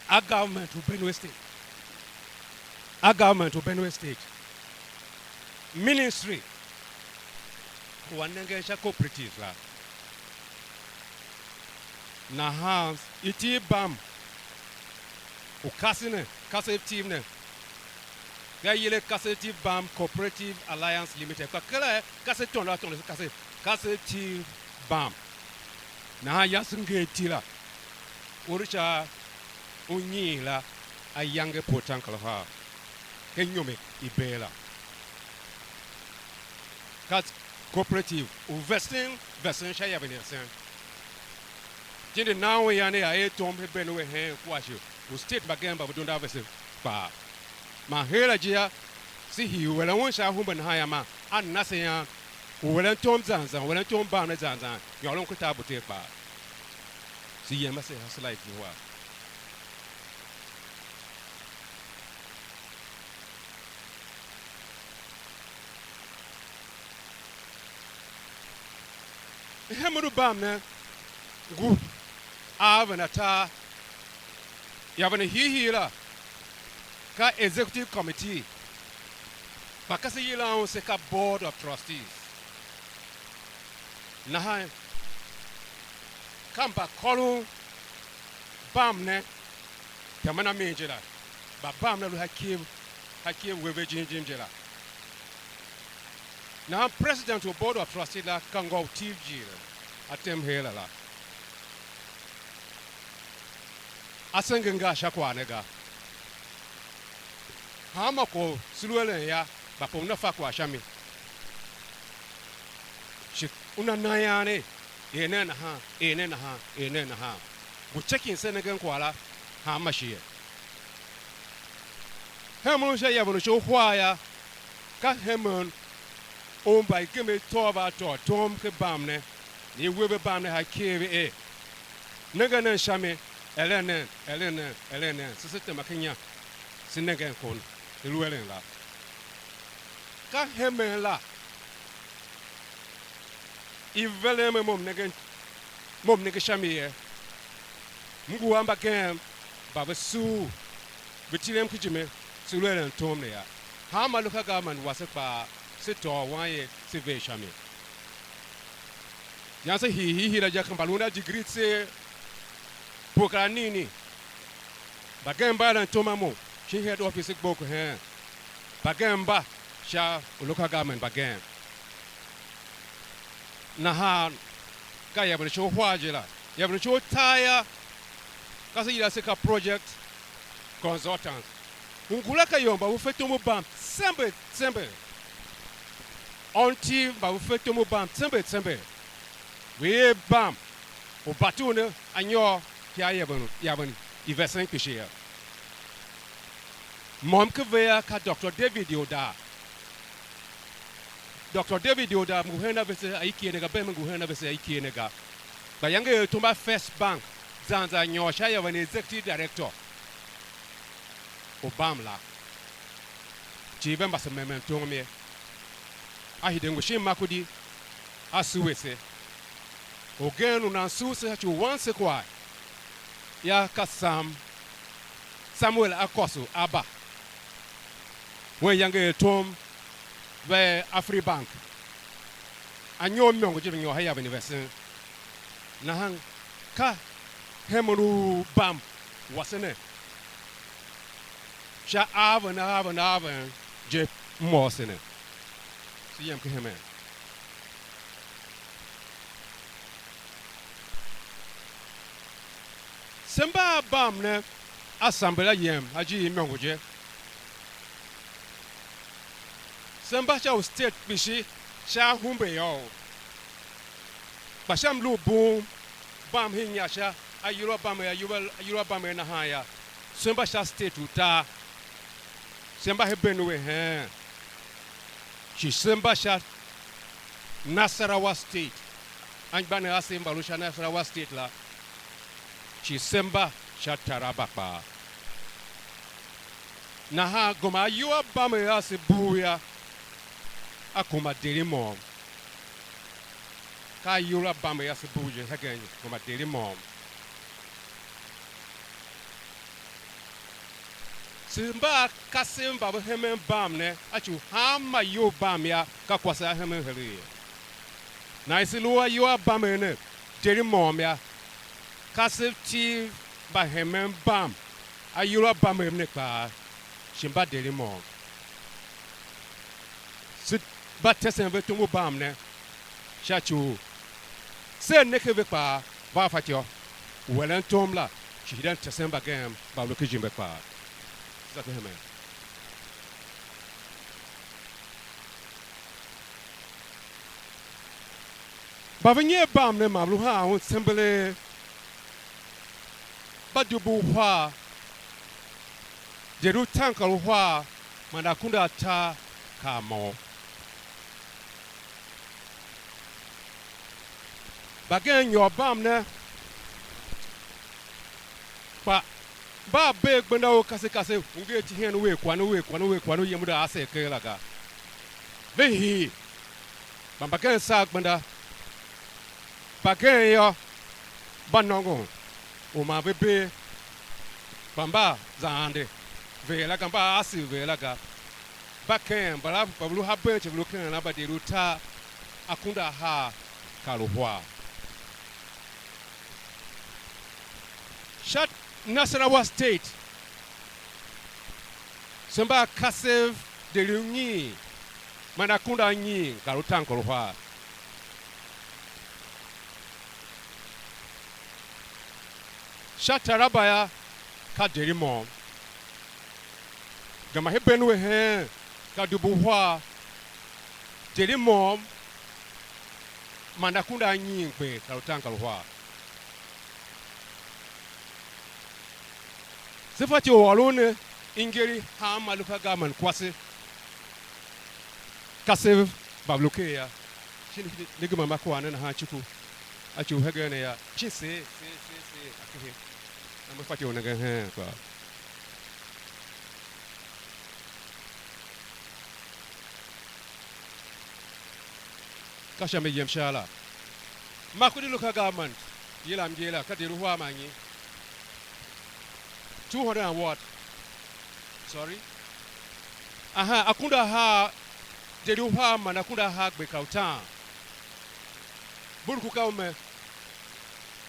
a government u Benue State. A government u Benue State, ministry u a nengen sha cooperatives la. Nahan iti i bam u kase ne, kasev Tiv ne, ga yile Kasev Tiv Bam Cooperative Alliance Limited, kpa kera kasev tôndo a tôndo, kasev, kasev Tiv Bam. Nahan yase nger iti la, or sha unyiin la, ayange Port Anchor Harbor, ken inyom i bee la. Ka cooperative u vesen vesen sha iaven i asen. Tindi nan un ian ia er tom hen Benue heen kua shi u state mbagenev mba ve dunda a vese kpaa. Man heera je yô, se hii u eren un sha ahumbe nahan yô, man a na se ian u eren tom zan zan, u eren tom bam ne zan zan, nyôron ken tar Bute kpaa. Se yem a se hase la i due. Mhen m lu bam ne ngu a aven atar, iaven hiihii la ka executive committee, kpa ka se yilan un se ka board of trustees. Nahan ka mbakôron bam ne temen a mi je la, mba bam ne lu sha ikyev, sha ikyev we ve jim jim je la. Nahan president u board of trustee la ka ngô u Tiv Jir, a tem heera la. A senge ngar sha kwagh ne ga. Hanma kwagh u se lu eren yô, Kpa pe una fa kwagh sha mi. Shi una na ian er, er nen nahan, er nen nahan, er nen nahan. Ngu chekin se nengen kwagh la hanma shighe. Hemen u sha yaven u sha uhar yô, ka hemen u mba i gema i tôô va a tôô tom ken bam ne, ne i we ve bam ne ha ikev er: Nenge nen sha mi, eren nen, eren nen, eren nen, se se tema ken inya, se nengen kon, i lu eren la. Ka hemen la i veren me, mo m nenge, mo m nenge sha mi ye. M ngu a mbagenev mba ve suur, ve tilem ken ijime, se lu eren tom ne yô. Hanma local government wase kpaa, se tôô wanye, se ver sha mi. Yan se hii hii hira je, ka mba lun a degree tseegh, pue kar anini. Mbagenev mba eren tom a mo, shin head office gbok heen. Mbagenev mba sha u local government mbagenev. Nahan ka yaven sha uhar je la. Yaven sha utar yô, ka se yila se ka project consultants. Ngula ka ior mba ve fe tom u bam tsember tsember. Until mba ve fe tom u bam tsember tsember, ve er bam u batur ne anyôr ki a yaven, yaven i vesen kpishi yô. Môm ken ve yô, ka Doctor David Yoda. Doctor David Yoda ngu hen a vese a ikie ne ga, bem ngu hen a vese a ikie ne ga. Kpa iyange er tom a First Bank, zan zan nyôr sha yaven executive director u bam la. Cii ve mba se memen tom ye. A hide ngu shin Makurdi, a sue se. Orgen u nan sugh se sha ci u wan se kwagh yô, ka Sam, Samuel Akosu Aba. Un iyange er tom ve Afribank, anyom imôngo je ve nyôr sha yaven i vesen. Nahan ka hemen u bam wase ne sha aven aven aven je m ôr se ne. Se yem ken hemen. Se mba a bam ne a samber a yem a ijiir imôngo je. Se mba sha u state kpishi sha ahumbe yôô. Kpa sha mlu u bum bam hen inya sha ayol a bamegh, ayol a, ayol a bamegh nahan yô, se mba sha state utar. Se mba hen Benue heen. Shi se mba sha Nasarawa State. Anmgbianev asev mba lu sha Nasarawa State la, shi se mba sha Taraba kpaa. Nahan gema ayol a bamegh ase bugh yô, a kuma deri môm. Ka ayol a bamegh ase bugh je hegen kuma deri môm. Se mba a kasev mba ve hemen bam ne, a ci u hanma iyol bam yô, ka kwase a hemen heregh ye. Nahan se lu ayol a bamegh ne, deri môm yô, kasev Tiv mba hemen bam ayol a bamev ne kpaa, shi mba deri môm. Se mba tesen ve tom u bam ne, sha ci u sea ne ken ve kpaa, vea fatyô u eren tom la, shi hiden tesen mbagenev mba ve lu ken ijimbe kpaa. Za ken hemen. Mba ve nyer bam ne ma ve lu haan un tsembelee, mba dubu uhar, deri utaankarahar man akunduatar kar môm. Mbagenev nyôr bam ne, kpa mba a bee gbenda u kase kase, u ngi a iti hen u er kwagh ne, u er kwagh ne, u er kwagh ne, u yem u da ase aker la ga. Ve hii, kpa mbagenev saa gbenda. Mbagenev yô, mba nôngon u ma ve bee, kpa mba za ande ver la ga, mba a asegh ver la ga. Mba ken mbala mba ve lu haben, ve lu ken la, mba deri utar, akunduahar kar uhar. Sha Nasarawa State, se mba a kasev deri unyiin man akunduanyiin kar utaankarahar. Sha Taraba yô, ka deri môm. Gema hen Benue heen, ka dubu uhar, deri môm man akunduanyiingber kar utaankaruhar. Se fatyô u ôron ne ingeri hanma local government kwase, ka se mba ve lu ker yô. Shin nenge mama kwagh ne nahan cuku, a ci u hegen ne yô, shin seer, seer, seer, seer, a kehe. Na me fatyô u nengen heen kpaa. Ka sha mi yem sha la. Makurdi local government, yilam je la, ka deri uhar man nyi? Two hundred and what? Sorry? Aha, akunduahar, deri uhar man akunduahargber kar utaan. Buruku ka ume?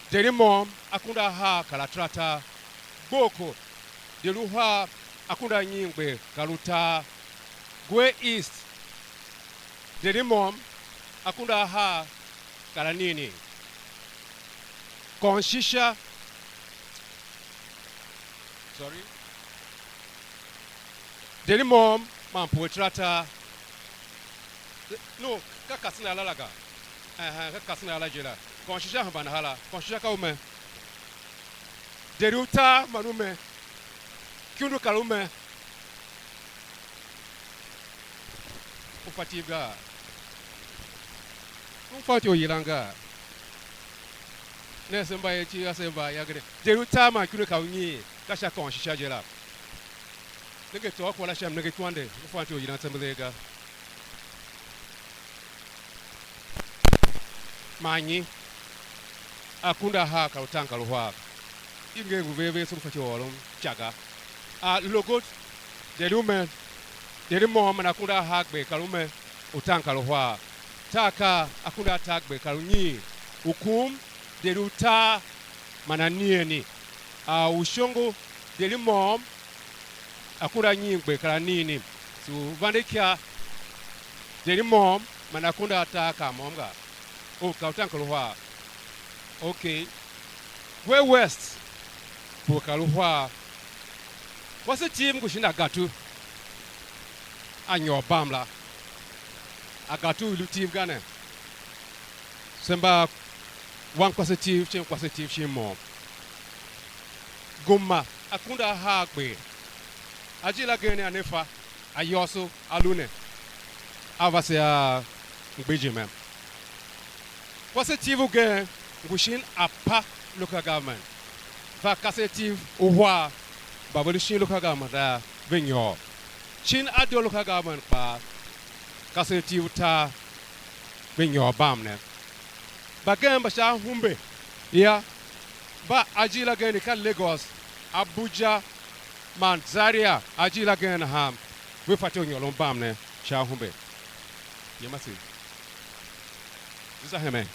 Deri môm akunduahar kar ataratar. Gboko, deri uhar akunduanyiingber kar utar. Gwer East, deri môm akunduahar kar anighni. Kônshisha, sorry, deri môm man pue ataratar. No, ka Katsina la la ga. Ehe, ka Katsina la je la. Kônshisha hemba nahan la. Kônshisha ka ume? Deri utar man ume? Ikundu kar ume? U fatyô gaa? U fatyô u yilan gaa? Ne se mba er icigh ase mba ayange ne. Deri utar man ikundu kar unyiin, ka sha Kônshisha je la. Nenge tôô kwagh la sha mnenge ikwande, u fatyô u yilan tsembelee ga. Man nyi? Akunduahar kar utaankaruhar. I nger ngu veve, se ngu fatyô u ôron ica ga. A logo, deri ume, deri môm man akunduahargber kar ume, utaankaruhar. Tar ka akunduatargber kar unyiin. Ukum, deri utar man anigheni. A ushongo, deri môm, akunduanyiingber kar anighni. So, vande ikya, deri môm man akunduatar kar môm ga. Oh, kar utaankaruhar. Okay. Gwer West, pue kar uhar. Kwase Tiv ngu shin Agatu a nyôr bam la. Agatu i lu Tiv ga ne. Se mba wankwase Tiv shin kwase Tiv shin môm. Gema akunduahargber. Ajiir agen ne a ne fa, ayôôso a lu ne, a va se a mgbijime. Kwase Tiv ugen ngu shin Apa Local Government. Fa kwase Tiv uhar, mba ve lu shin local government la ve nyôr. Shin Ado Local Government kpaa, kwase Tiv utar ve nyôr bam ne. Mbagenev mba sha ahumbe yô, mba ajiir agen ne ka Lagos, Abuja, man Zaria, ajiir agen nahan, ve fatyô u nyôron bam ne sha ahumbe. Yem ase. Za hemen.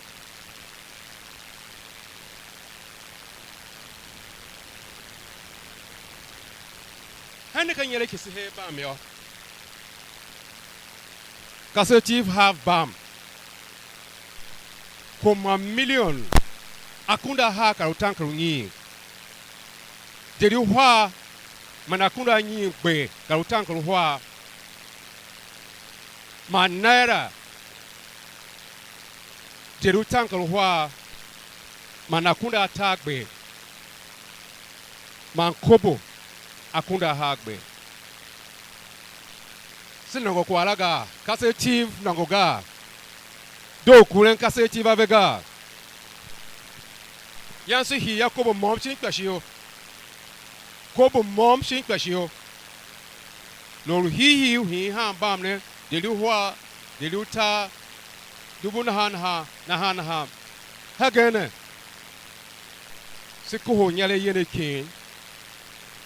Hen ne ka inyaregh ki se hee bam yô. Kwase Tiv have bam. Kuma million akunduahar kar utaankarunyiin. Deri uhar man akunduanyiingber kar utaankaruhar. Man naira deri utaankaruhar man akunduatargber, man kobo akunduahargber. Se nôngo kwagh la gaa? Kwase Tiv nôngo gaa? Doo kuren kwase Tiv ave gaa? Yam se hii a kobo môm shin ikpashio. Kobo môm shin ikpashio. Lor u hiihii u hiin han bam ne, deri uhar, deri utar, dubu nahan nahan, nahan nahan. Hegen ne, se kohol inyaregh yen ken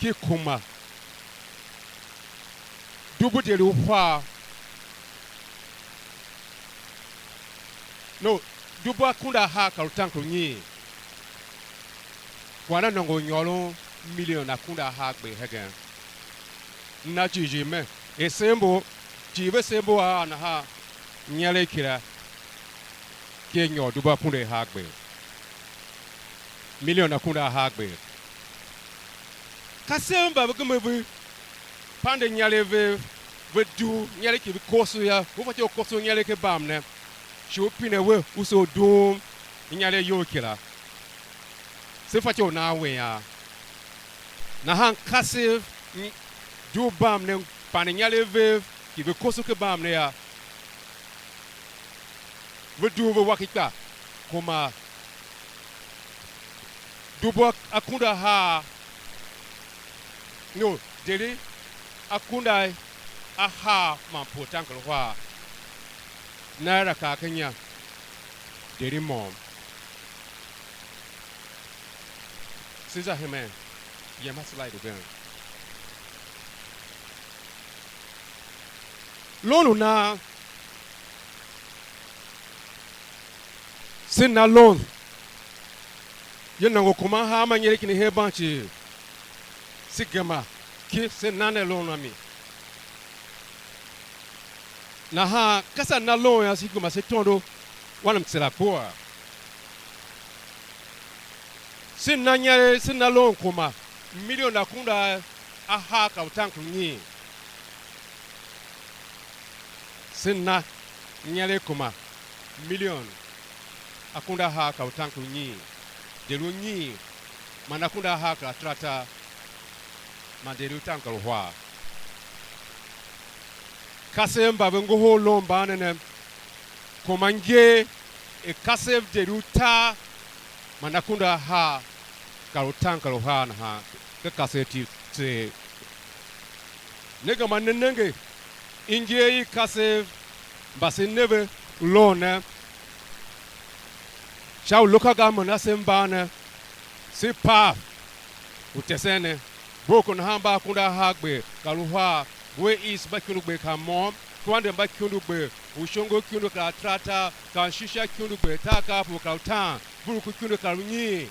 ki kuma dubu deri uhar, no, dubu akunduahar kar utaankarunyiin. Kwagh na nôngo u nyôron million akunduahargber hegen. M na jighjigh mer, er se mbo, jighjigh ve se mbo a nahan, inyaregh kira, ki a nyôr dubu akunduahargber. Million akunduahargber. Ka se mba ve gema ve pande inyaregh vev, ve dugh inyaregh ki ve koso yô, u fatyô u koso inyaregh ken bam ne, shi u pine we, u se u dughum inyaregh iyol kila. Se fatyô u nan wen a. Nahan kasev dugh bam ne, panen inyaregh vev ki ve koso ken bam ne yô, ve dugh ve wa ki ikpa, kuma dubu akunduahar, no, deri akunduahar man pue taankarahar, naira kar ken inya deri môm. Se za hemen, yem a slide ugen. Loan u nan, se na loan, ye nôngo kuma hanma inyaregh ki ne hen banki, se gema ki se na ne loan a mi. Nahan ka sa na loan yô, se gema se tondo wan mtsera kpuaa. Se na inyaregh, se na loan kuma milion akunduahar kar utaankarunyiin. Se na inyaregh kuma milion akunduahar kar utaankarunyiin, deri unyiin man akunduahar kar ataratar, man deri utaankarahar. Kasev mba ve ngohol loan mban ne ne, kuma ngee er kasev deri utar man akunduahar kar utaankarahar nahan, ka kasev Tiv tseegh. Ne gema ne nenge ingee i kasev mba se ne ve loan ne sha u local government a se mban ne, se pav u tesen ne. Boko nahan mba akunduahar gber kar uhar, Gwe East mba ikundu gber kar môm, Kwande mba ikundu gber, Ushongo ikundu kar ataratar, Kanshisha ikundu gber tar kar pue kar utaan, Buruku ikundu kar unyiin,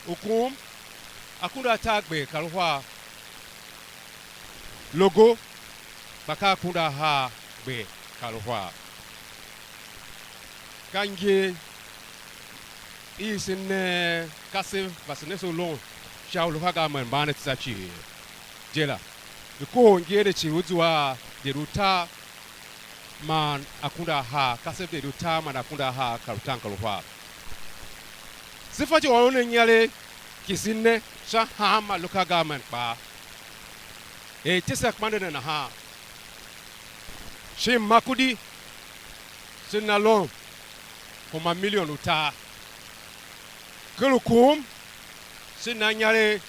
Ukum akunduatar gber kar uhar, Logo kpa ka akunduahar gber kar uhar. Ka ngee i se ne kasev mba se ne se u loan sha u local government mban ne tsô cii je la. Ve kohol ngee ne cii u zua a deri utar man akunduahar, kasev deri utar man akunduahar kar utaankarahar. Se fatyô u ôron inyaregh ki se ne sha hanma local government kpaa. Er i tese akpande ne nahan, shin Makurdi se na loan kuma milion utar. Ken Ukum se na inyaregh,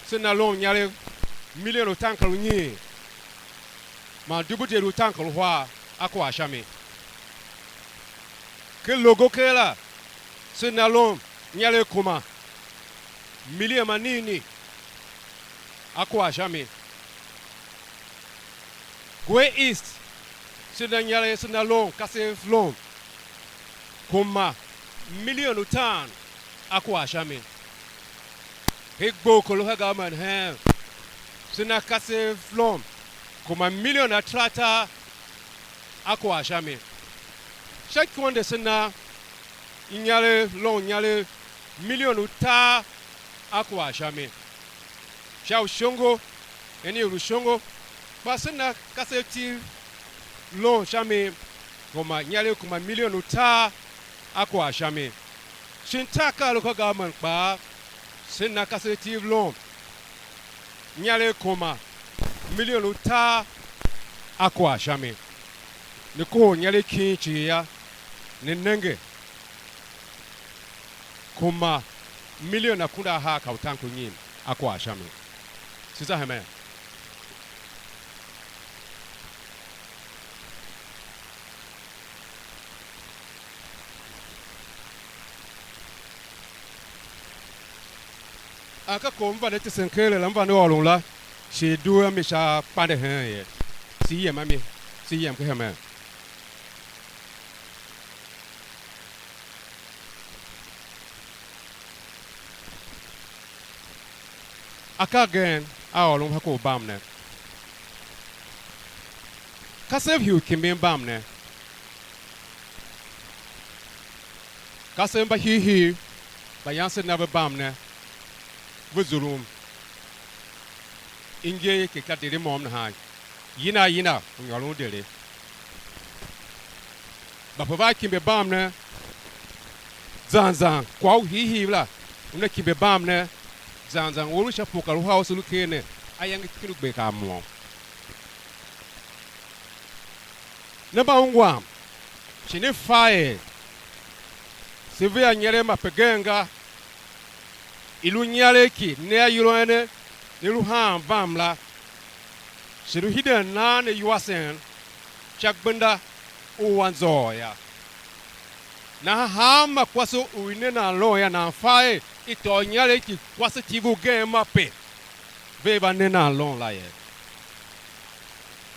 se na loan inyaregh milion utaankarunyiin man dubu deri utaankarahar a kwagh sha mi. Ken Logo kera la, se na loan inyaregh kuma milion manini a kwagh sha mi. Gwe East, se na inyaregh, se na loan, kasev loan kuma milion utaan a kwagh sha mi. Hegbe u koroha ga man heen, se na kasev loan kuma milion ataratar a kwagh sha mi. Sha Kwande se na inyaregh, loan inyaregh milion utar a kwagh sha mi. Sha Ushongo, eni Ushongo, kpa se na kasev Tiv loan sha mi kuma inyaregh kuma milion utar a kwagh sha mi. Shin Tarkar local government kpaa, se na kasev Tiv loan inyaregh kuma milion utar a kwagh sha mi. Ne kohol inyaregh kin cii yô, ne nenge, kuma milion akunduahar kar utaankarunyiin a kwagh sha mi. Se za hemen. A ka kom m vande tesen ker la, m vande ôron la, shi i due a mi sha kpande heen ye. Se yem a mi, se yem ken hemen. Akaa gen a ôron ha ku u bam ne. Kasev hii u kimbin bam ne. Kasev mba hiihii mba yan se na ve bam ne, ve zurum. Ingee ki ka deri môm nahan. yina yina u nyôron dere. Mba pe vea kimbi bam ne, zan zan kwagh u hiihii la una kimbi bam ne, zan zan or u sha pue kar uhar u se lu ker ne, ayange kin u gbe kar môm. Ne mba ungwan, shi ne fa er se vea inyaregh ma pe gen ga, i lu inyaregh ki ne ayol a ne ne lu haan vam la, shi lu hiden nan ne iwasen sha gbenda u anzôôr yô. Nahan hanma kwase u i ne nan lon yô, nan fa er i tôô inyaregh ki kwase tiv ugen ma pe vea va ne nan lon la ye.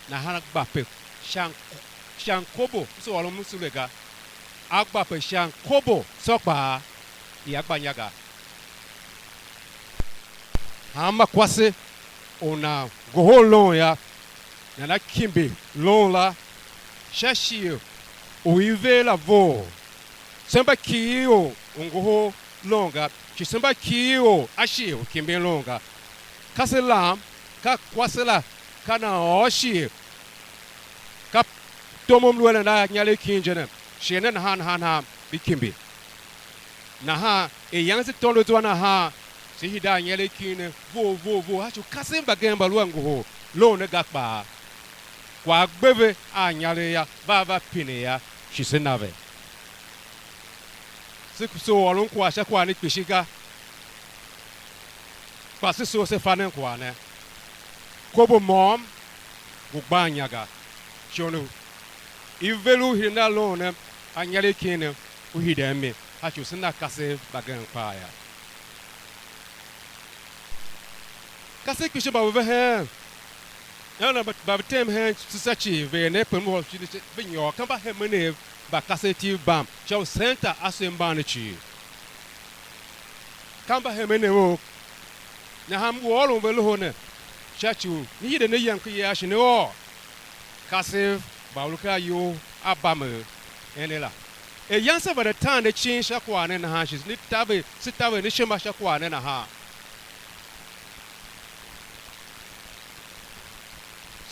Nahan a gba pe sha mk-, sha mkobo, m soo ôron msule ga, a gba pe sha mkobo tsô kpaa, ia gba inya ga. Hanma kwase u nan ngohol lon yô, nana kimbi lon la sha shighe u i ver la vough. Se mba kighir or u ngohol lon ga, shi se mba kighir or a shighe u kimbi lon ga. Ka se lam, ka kwase la, ka nan ôr shighe, ka tom u mlu eren a inyaregh kin je ne, shighe ne nahan nahan nahan, vi kimbi. Nahan er yange se tôndo zwa nahan, se hide a inyaregh kin ne vough vough vough, a shi u kasev mbagenev mba lu a ngohol lon ne ga kpaa, kwagh a gbe ve a inyaregh yô, vea va pine yô, shi se na ve. Se soo ôron kwagh sha kwagh ne kpishi ga, kpa se soo se fa nen kwagh ne. Kobo môm ngu gban inya ga. Shon u i ver u hiden a loon ne, a inyaregh kin ne u hiden mi, a shi u se na kasev mbagenev kpaa yô. Kasev kpishi mba ve ve heen, yô, mba ve tem hen sha ci i ver ne, pe m ôr shin ve nyôr, ka mbahemenev mba kasev Tiv bam sha u senta asev mban ne cii. Ka mbahemenev ou, nahan m ngu ôron ve loho ne, sha ci u ne hide ne yem ken iyav shi ne ôr kasev mba lu ken ayol a bamegh ene la. Er yam se vande tan ne cin sha kwagh ne nahan shi ne taver, se taver ne ishima sha kwagh ne nahan.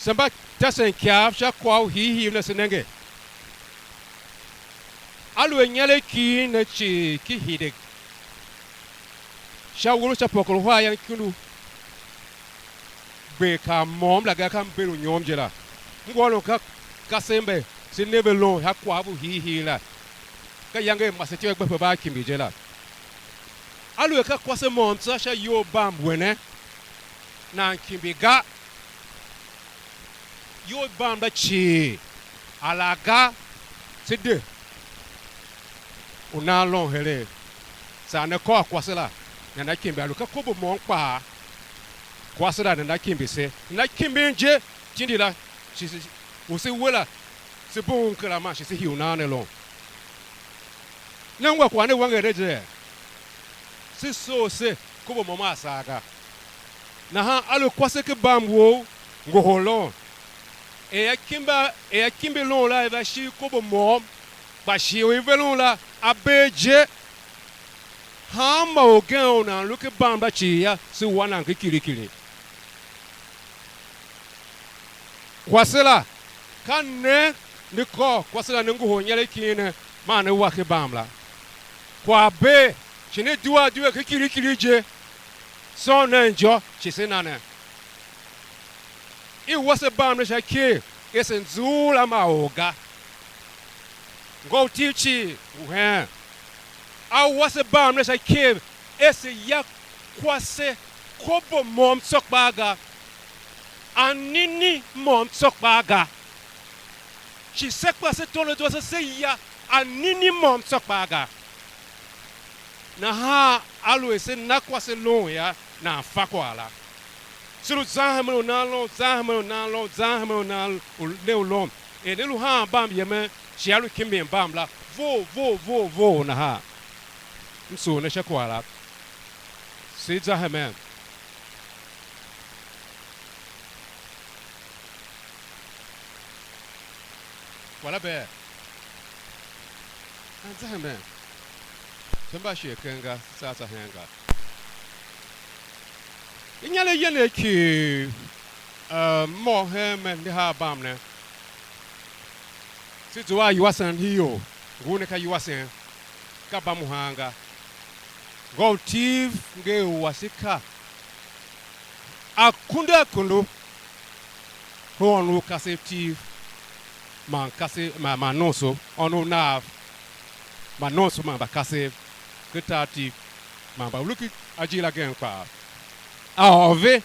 Se mba tasen ikav sha kwagh u hiihii ne, se nenge. Aluer inyaregh ki ne cii ki hide sha uwur u sha pokor uhar yan ikundu, gber kar môm la ga, ka mber u nyom je la. M ngu ôron ka kasev mba se ne ve lon sha kwagh u hiihii la, ka iyange i masetyô i gbe pe va a kimbi je la. Aluer ka kwase môm tsô sha iyol bam we ne, nan kimbi ga. Iyol bam la cii, alaghga se de u nan lon heregh, saa ne kôr kwase la, nana kimbi, a lu ka kobo môm kpaa, kwase la nana kimbi se, nana kimbin je tindi la, shi se, u se we la, se bugh un kera man shi se hii u nan ne lon. Ne ungwa kwagh ne wanger ne je? Se soo se kobo môm a saa ga. Nahan a lu kwase ken bam wou ngohol lon. Er a kimbi, er a kimbi lon la, a va shi kobo môm, kpa shighe u i ve lon la, a bee je. Hanma orgen u nan lu ken bam la cii yô, se wa nan ken kirikiri. Kwase la, ka ne ne kôr kwase la, ne ngohol inyaregh kin ne, man ne wa ken bam la. Kwagh bee, shi ne dua due ken kirikiri je, sôn nen injô, shi se na ne. I wase bam ne sha ikev, er se nzughul a ma or ga. Ngô u Tiv cii ngu heen. A wase bam ne sha ikev, er se ya kwase kobo môm tsô kpaa ga, anini môm tsô kpaa ga. Shi se kpa se tôndo zwa se, se ya anini môm tsô kpaa ga. Nahan aluer se na kwase lon yô, nan fa kwagh la. Se lu zan hemen u nan lon, zan hemen u nan lon, zan hemen u nan u ne u lon. Er ne lu haan bam yemen, shi a lu kimbin bam la vough, vough, vough, vough nahan. M sugh ne sha kwagh la. Se za hemen. Kwagh la bee? Nan za hemen. Se mba shighe keng ga, se saa tsa hen ga. Inyaregh yenegh cii, Eh, mo hen me ndi haa bam ne. Se zua a iwasen hii ior, ngun ne ka iwasen, ka bam u haan ga. Ngô u Tiv nger u washika akundu akundu, hon u kasev Tiv man kasev, man, man nomso, ônov nav, man nomso man mbakasev, ken tar Tiv man mba u lu ken ajiir agen kpaa. A ôr ve,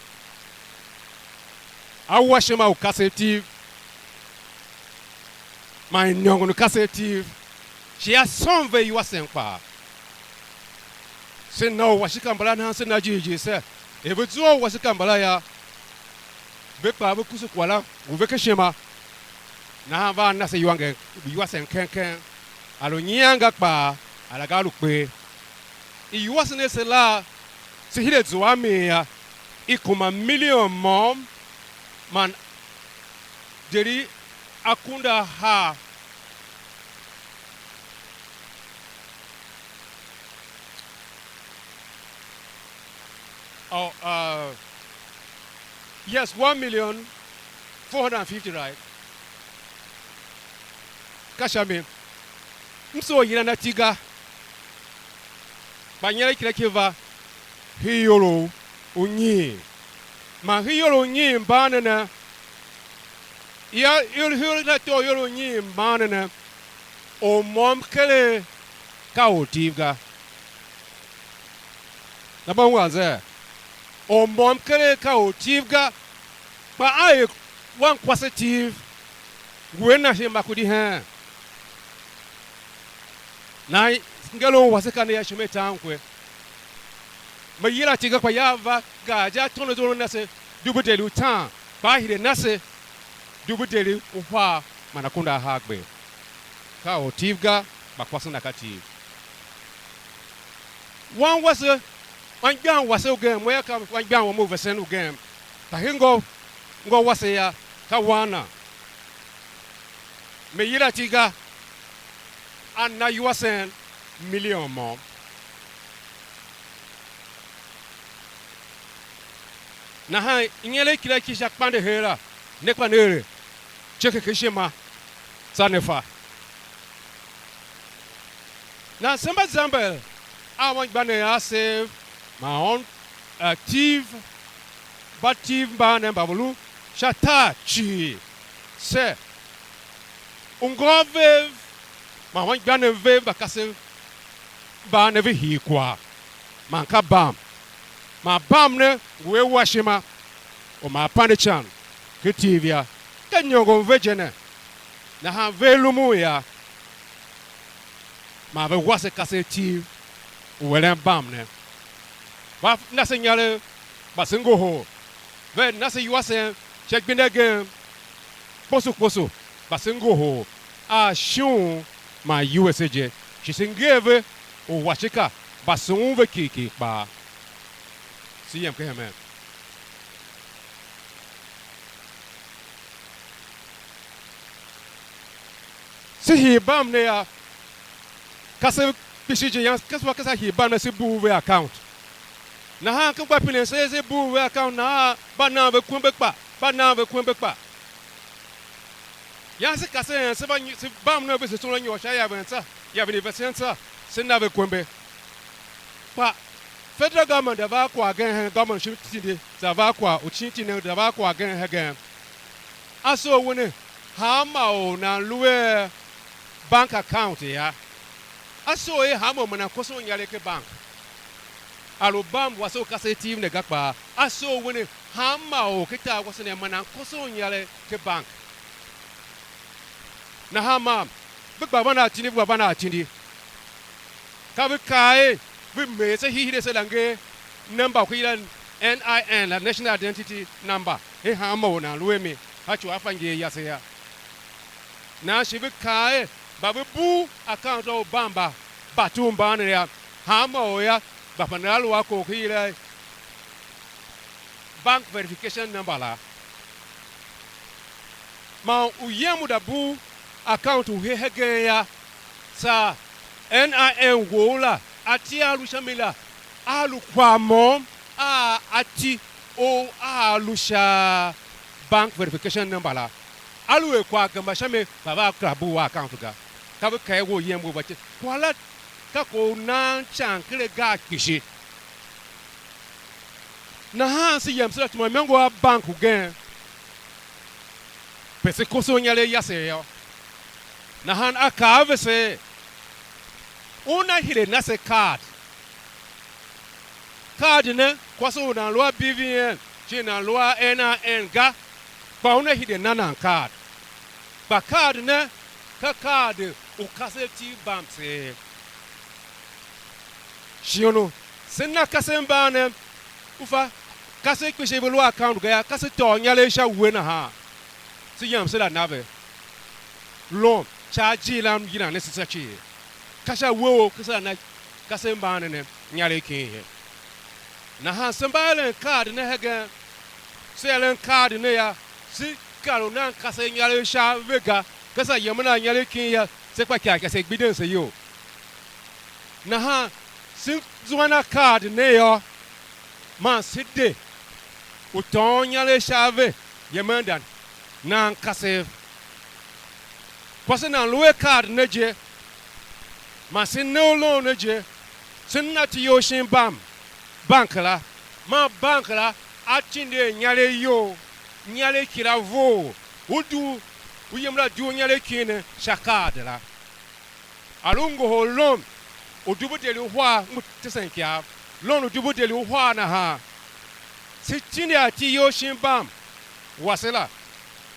a wa ishima u kasev Tiv, man iniongo u kasev Tiv, shi a sôn ve iwasen kpaa. Se na u washika mbala nahan se na jighjigh ser, er ve zua u washika mbala yô, ve kpaa ve kuse kwagh la, ngu ve ken ishima, nahan vea na se iwanger-, iwasen keng keng. A lu nyian ga kpaa, a la ga a lu kper. Iwasen i se la, se hide zua a mi yô, i kuma milion môm man deri akunduahar. Oh, uh, yes, one million four hundred and fifty, right? Ka sha mi, m soo yilan ati ga, kpa inyaregh kila ki va hii iyolough unyiin. Man hii iyolough unyiin mban ne ne, ya, iyol-, hii iyolough kila tor iyolough unyiin mban ne ne, or môm keregh ka or Tiv ga. Na mba ungwan zee? Or môm keregh ka or Tiv ga, kpa a er wankwase Tiv, ngu a na shin ma kudi heen? Nahan ngeren u wase ka ne ya ishima i tankwe. Me yila ati ga, kpa ya va gaa je a tôndo zor u na se dubu deri utaan, kpa a hide na se dubu deri uhar man akunduahar gber. Ka or Tiv ga, kpa kwase na ka Tiv. Wan wase, anmgbian wase ugen, mo yô, ka anmgbian wam u vesen ugen, kpa hingô, ngô wase yô, ka wan na. Me yila ati ga, a na iwasen milion môm. Nahan inyaregh kila ki sha kpande her la, ne kpa ne ere, cheke ken ishima, tsô ne fa. Nahan se mba zamber a anmgbianev asev man ôn-, eh, Tiv, mba Tiv mban ne mba ve lu sha tar cii, ser, ungôôr vev man anmgbianev vev mba kasev mban ne ve hii kwagh, man ka bam. Man bam ne ngu a wa ishima u ma a pande ican ken Tiv yô, ka iniongo ve je ne, nahan ve lumun yô, man ve wase kasev Tiv u eren bam ne. Va na se inyaregh, kpa se ngohol, vea na se iwasen sha gbenda gen kposo kposo, kpa se ngohol a ishughun man iwuese je, shi se nger ve u washika mba sughun ve kiki kpaa. Se yem ken hemen. Se hii bam ne yô, kasev kpishi je, yan, ka se wa ka se hii bam ne, se bugh ve account. Nahan ka gba pinen se, se bugh ve account nahan, mba nan ve kwembe kpa, mba nan ve kwembe kpa. Yan se ka se hen, se va nyi-, se bam ne ve, se sule nyôr sha yaven tsô, yaven i vesen tsô, se na ve kwembe. Kpa federal government za va a kwagh gen hen, government shin tindi za va a kwagh, u shin tindi za va a kwagh gen hegen. A soo we ne, hanma or nan lu a bank account yô, a soo er hanma or ma nan koso inyaregh ken bank, a lu bam wase u kasev Tiv ne ga kpaa, a soo we ne, hanma or ken tar wase ne ma nan koso inyaregh ken bank. Nahan mam, ve gba van a tindi, ve gba van a tindi. Ka ve kaa er, ve mer se, hihir ase la nger namba u ka yila N I N la, National Identity Number, er hanma or nan lu a mi, a tsuwa a fa nger yase yô. Nahan shi ve kaa er, mba ve bugh account u bamba, mba tur mban ne yô, hanma or yô, mba panden a lu a ko u ka yila bank verification number la. Man u yem u da bugh account u he hegen yô, saa N I N wou la, ati a lu sha mi la, a lu kwagh môm a ati u a lu sha bank verification number la. Aluer kwagh gema sha mi, kpa vea kera bugh a account ga. Ka ve kaa we u yem we va ce. Kwagh la ka kwagh u nan ican ken agar kpishi. Nahan se yem se la tuma imôngo a bank ugen, pe se koso inyaregh yase yô. Nahan a kaa a vese er, una hide na se card. Card ne, kwase u nan lu a B V N, shin nan lu a N I N ga, kpa una hide na nan card. Kpa card ne, ka card u kasev Tiv Bam tseegh. Shighe u se na kasev mban ne, u fa, kasev kpishi ve lu a account ga yô, ka se tôô inyaregh sha we nahan, se yem se la na ve loan sha ajiir a m yilan ne se sha cii. Ka sha we u ka se la na kasev mban ne ne inyaregh kin ye. Nahan se mba eren card ne hegen, se eren card ne yô, se kar u nan kasev inyaregh sha ve ga, ka se yemen a inyaregh kin yô, se kpa kar ka se gbidyen se iyol. Nahan se zuan a card ne yô, man se de u tôôn inyaregh sha a ve, yemen da nan kasev. Kwase nan lu a card ne je, man se ne u loan ne je, se na iti you shin bam, bank la, man bank la a tindi a inyaregh you, inyaregh kira vough, u dugh, u yem la dugh inyaregh kin ne sha card la. A lu ngohol loan u dubu deri uhar ngu tesen ikyav, loan u dubu deri uhar nahan, se tindi a iti you shin bam wase la,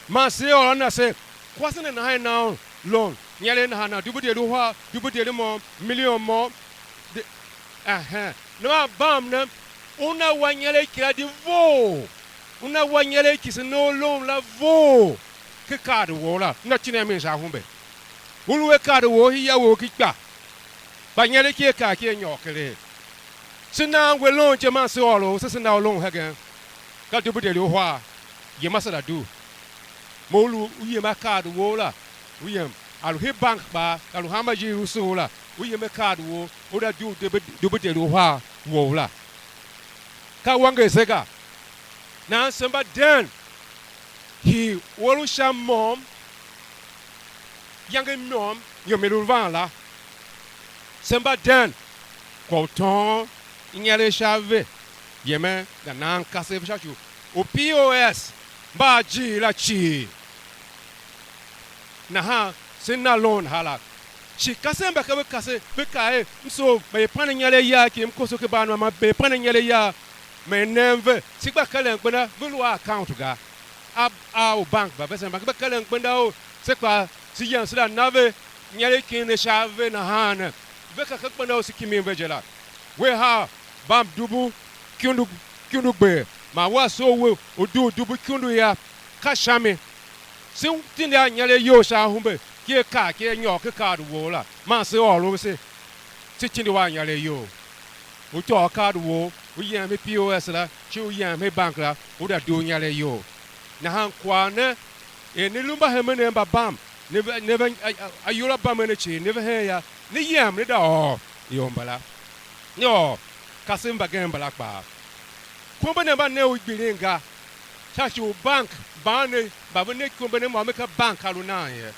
man se ôr a na se, kwase ne nahan i na un loan, inyaregh nahan na dubu deri uhar, dubu deri môm, milion môm, de, ahen, nahan bam ne, una wa inyaregh kira di vough, una wa inyaregh ki se ne u loan la vough, ken card wou la, una tindi a mi sha ahumbe. U lu a card wou hia wou ki kpa, kpa inyaregh ki a kar ki a nyôr keregh. Se na we loan je man se ôr u se, se na u loan hegen, ka dubu deri uhar, yem a se la dugh. Mo u lu u yem a card wou la, u yem, a lu hen bank kpaa, a lu hanma ijiir u soo la, u yem a card wou, u da dugh dubu, dubu deri uhar wou la. Ka wanger se ga. Nahan se mba den hii u a lu sha môm, iyange i môm, ior i lu van la. Se mba den kwagh u tôôn inyaregh sha a ve, yemen za nan kasev sha ci u P O S mba a ijiir la cii. Nahan se na loan nahan la. Shi kasev mba ka ve kase, ve kaa er, m soo, mayange i panen inyaregh yar ki, m koso ken banma, mayange i panen inyaregh yar, me nem ve, se gba keren gbenda, ve lu a account ga. A, a u bank mba vesen mba, gba keren gbenda u se kpaa, se yem se la na ve inyaregh kin ne sha a ve nahan ne, ve ka ka gbenda u se kimin ve je la. Wea haa bam dubu ikundu, ikundu gber, man wea soo we u dugh dubu ikundu yô, ka sha mi. Se tindi a inyaregh iyol sha ahumbe, ki a kar ki a nyôr ken card wou la, man se ôr u se, se tindi a inyaregh iyol. U tôô card wou, u yem hen P O S la, shi u yem hen bank la, u da dugh inyaregh iyol. Nahan kwagh ne, er ne lu mbahemenev mba bam, ne ve, ne ve, a, a, ayol a bam a ne cii, ne ve hen yô, ne yem, ne da ôr ior mbala. Ne ôr kasev mbagenev mbala kpaa. Ikombo ne mba ne u gbilin ga, sha ci u bank mban ne, mba ve ne ikombo ne môm ka bank a lu nan ye.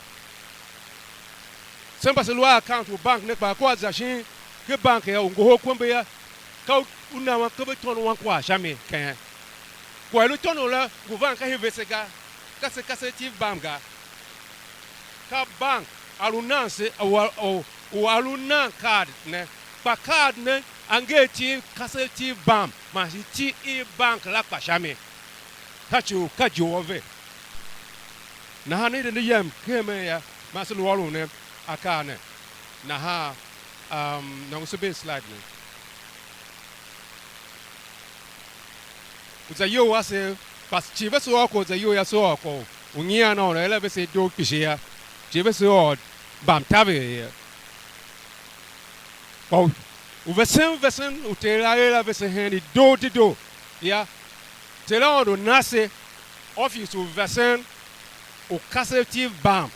Se mba se lu a account u bank ne kpaa, kua za shin ken bank yô, u ngohol ikombo yô, ka u, u na wan, ka ve tôngo wan kwagh sha mi keng. Kwagh i lu tônon la ngu van ka hen vese ga, ka se, ka se Tiv Bam ga. Ka bank a lu nan se, u a, u, u a lu nan card ne, kpa card ne a nger Tiv, kasev Tiv Bam, man shi Tiv i bank la kpa sha mi. Ka ci u ka ijough a ve. Nahan ne de ne yem ken hemen yô, man se lu ôron ne akaa ne. Nahan, um, nôngo se bee slide ne. Ku za iyol ase, kpa cii ve se ôr kwagh, za iyol yô, se ôr kwagh u nyian Aôndo, er a ve se doo kpishi yô. Cii ve se ôr mbamtaver ye. Kpa u, u vesen vesen u Ter a er a vese hen i doo dedoo yô, Ter Aôndo na se office u vesen u kasev Tiv Bam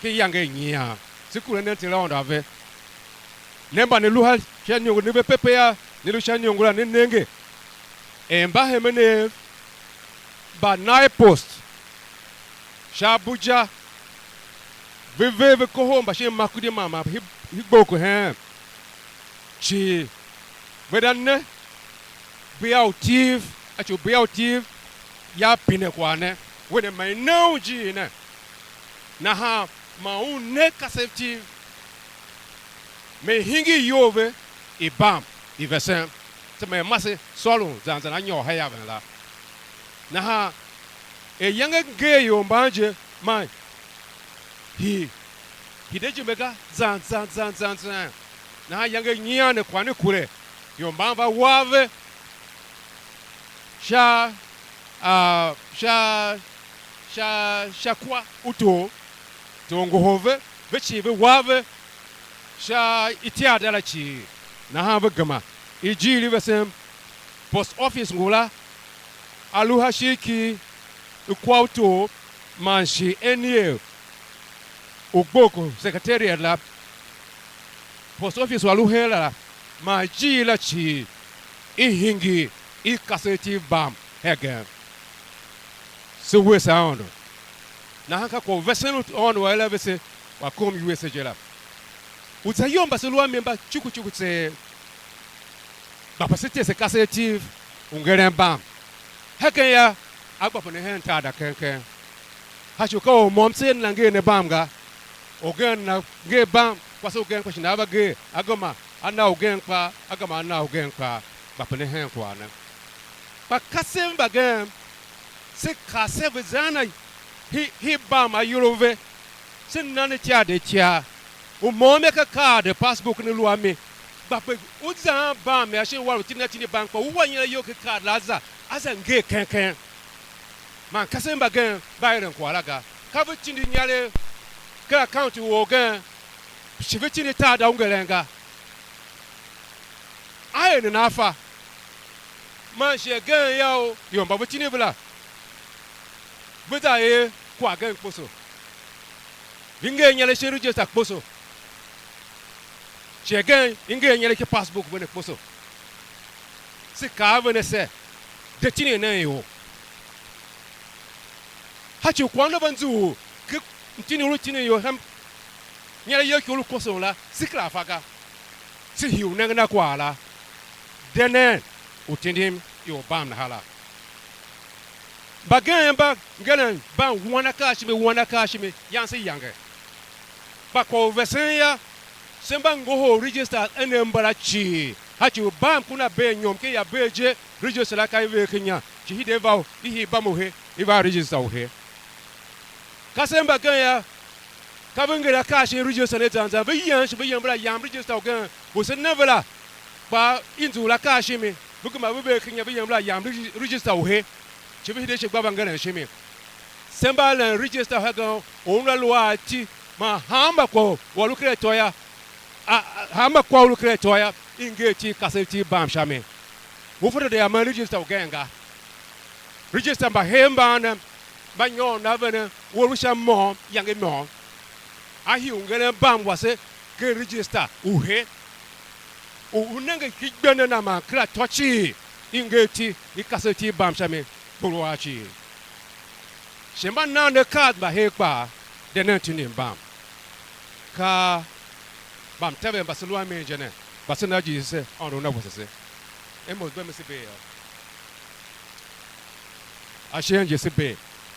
ken iyange i nyian. Se kure nen Ter Aôndo a ve. Ne mba ne lu ha sha iniongo, ne ve pepe a, ne lu sha iniongo la, ne nenge er mbahemenev mba Nile Post sha Abuja, ve ver ve kohol mbashin Makurdi man, man hi, hi gbe ku heen cii, ve da ne bia u Tiv, a ci u bia u Tiv ya pine kwagh ne, we ne ma i ne un ijiir ne. Nahan ma un ne kasev Tiv, me hingir iyol ve i bam i vesen, se me mase sôron zan zan a nyôr hen yaven la. Nahan er iyange ngee ior mban je, man hii, hii de jime ga, zan zan zan zan zan. Nahan iyange nyian ne kwagh ne kure, ior mban va wa ve sha, a, sha, sha, sha kwa u tor, tor ngohol ve, ve cii ve wa ve sha itiada la cii. Nahan ve gema ijiir i vesen, post office ngula a lu sha ishigh ki i kwa u tor man shi N E A u gbe ku secretariat la, post office u a lu her la, man ijiir la cii i hingir i kasev Tiv bam hegen. Se wuese Aôndo. Nahan ka kwagh u vesen u Aôndo a er a vese, wa kom iwuese je la. U za iyol mba se lu a mi mba cuku cuku tseegh, kpa pe se tese kasev Tiv u ngeren bam. Hegen yô, a gba pe ne hen tar da keng keng. Sha ci u ka or môm se na nger ne bam ga. Orgen na nger bam, kwase ugen kpa shi nana va ger, a gema a na ugen kpaa, a gema a na ugen kpaa, gba pe ne hen kwagh ne. Kpa kasev mbagenev, se kar se ve zan a hi, hi bam ayol a ve, se na ne itiar de itiar. U môm yô, ka card, passbook ne lu a mi, kpa pe u zan bam yô, shin u war u tindi a tindi bam, kpa u wa inyaregh iyol ken card la, a za, a za nger keng keng. Man kasev mbagenev mba eren kwagh la ga. Ka ve tindi inyaregh ken account u orgen, shi ve tindi tar da u ngeren ga. A er nana fa? Man shi agen yô, ior mba ve tindi ve la, ve za er kwagh gen kposo, ve nger inyaregh shin register kposo, shi agen i nger inyaregh ki passbook ve ne kposo. Se kaa a ve ne ser, de tindi nen ior. Sha ci u kwagh ne va nzughul ken mtindi u lu tindin ior sha inyaregh iyol ki u lu koson la, se kera fa ga. Se hii u nengen a kwagh la, de nen u tindim ior bam nahan la. Mbagenev mba ngeren ban wuan akaa a shimi, wuan akaa a shimi, yan se yange. Kpa kwagh u vesen yô, se mba ngohol register enev mbala cii, sha ci u bam ku na bee inyom ken ya bee je, register la ka i ver ken inya, shi hide va u, i hii bam u he, i va register u he. Kasev mbagenev yô, ka ve nger akaa shin register ne zan zan, ve yem shi ve yem ve la yam register ugen u se ne ve la, kpa i nzughul akaa shimi, ve gema ve ver ken inya, ve yem ve la yam regi-, register u he, shi ve hide shi gba vangeren shimi. Se mba eren register hegen u una lu a iti, man hanma kwagh u a lu ken atô yô, a, a, hanma kwagh u lu ken atô yô, i nger iti i kasev iti i bam sha mi. U fatyô de amen register ugen ga. Register mbahev mban ne, mba nyôr na ve ne, u a lu sha môm, iyange i môm. A hii u ngeren bam wase ken register u he. U, u nenge ki gbenda na man kera atô cii, i nger iti i kasev iti i bam sha mi, kpuruar cii. Shi mba nan ne card mbahev kpaa, de nen tindi mbam. Ka mbamtaver mba se lu a mi je ne, mba se na Jijingi se, Aôndo una wese se. Amos gbe me se bee yô. Ashe en je se bee.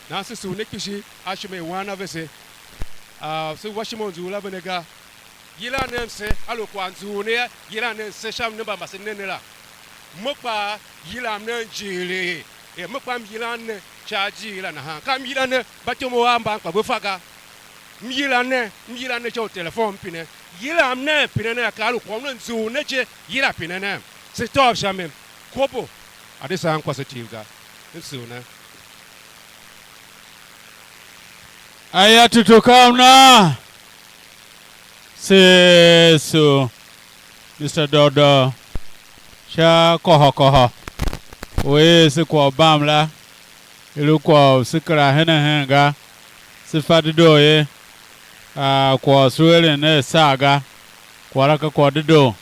Nahan se sugh ne kpishi a ishima i wan a vese. Ah, se wa ishima u nzughul a ve ne ga. Yilan nen se, a lu kwagh nzughul ne yô, yilan nen se sha mnemba ma se ne ne la. Mo kpaa, yilam nen jighilii, er mo kpaa m yilan ne sha ajiir la nahan. Ka m yilan ne mbatyomov av mban kpa ve fa ga. M yilan ne, m yilan ne sha u telefon m pine. Yilam nen, pine nen, a kaa lu kwagh una nzughul ne je, yila pine nen. Se tôv sha mi, kobo a de saan kwase Tiv ga. M sugh ne. Aya tutu ka u nan? Se sugh Mister Dôdô sha kôhô kôhô u er se kwagh u bam la, i lu kwagh u se kera henen hen ga, se fa dedoo ye, aa, kwagh u se eren ne a saa ga, kwagh la ka kwagh dedoo.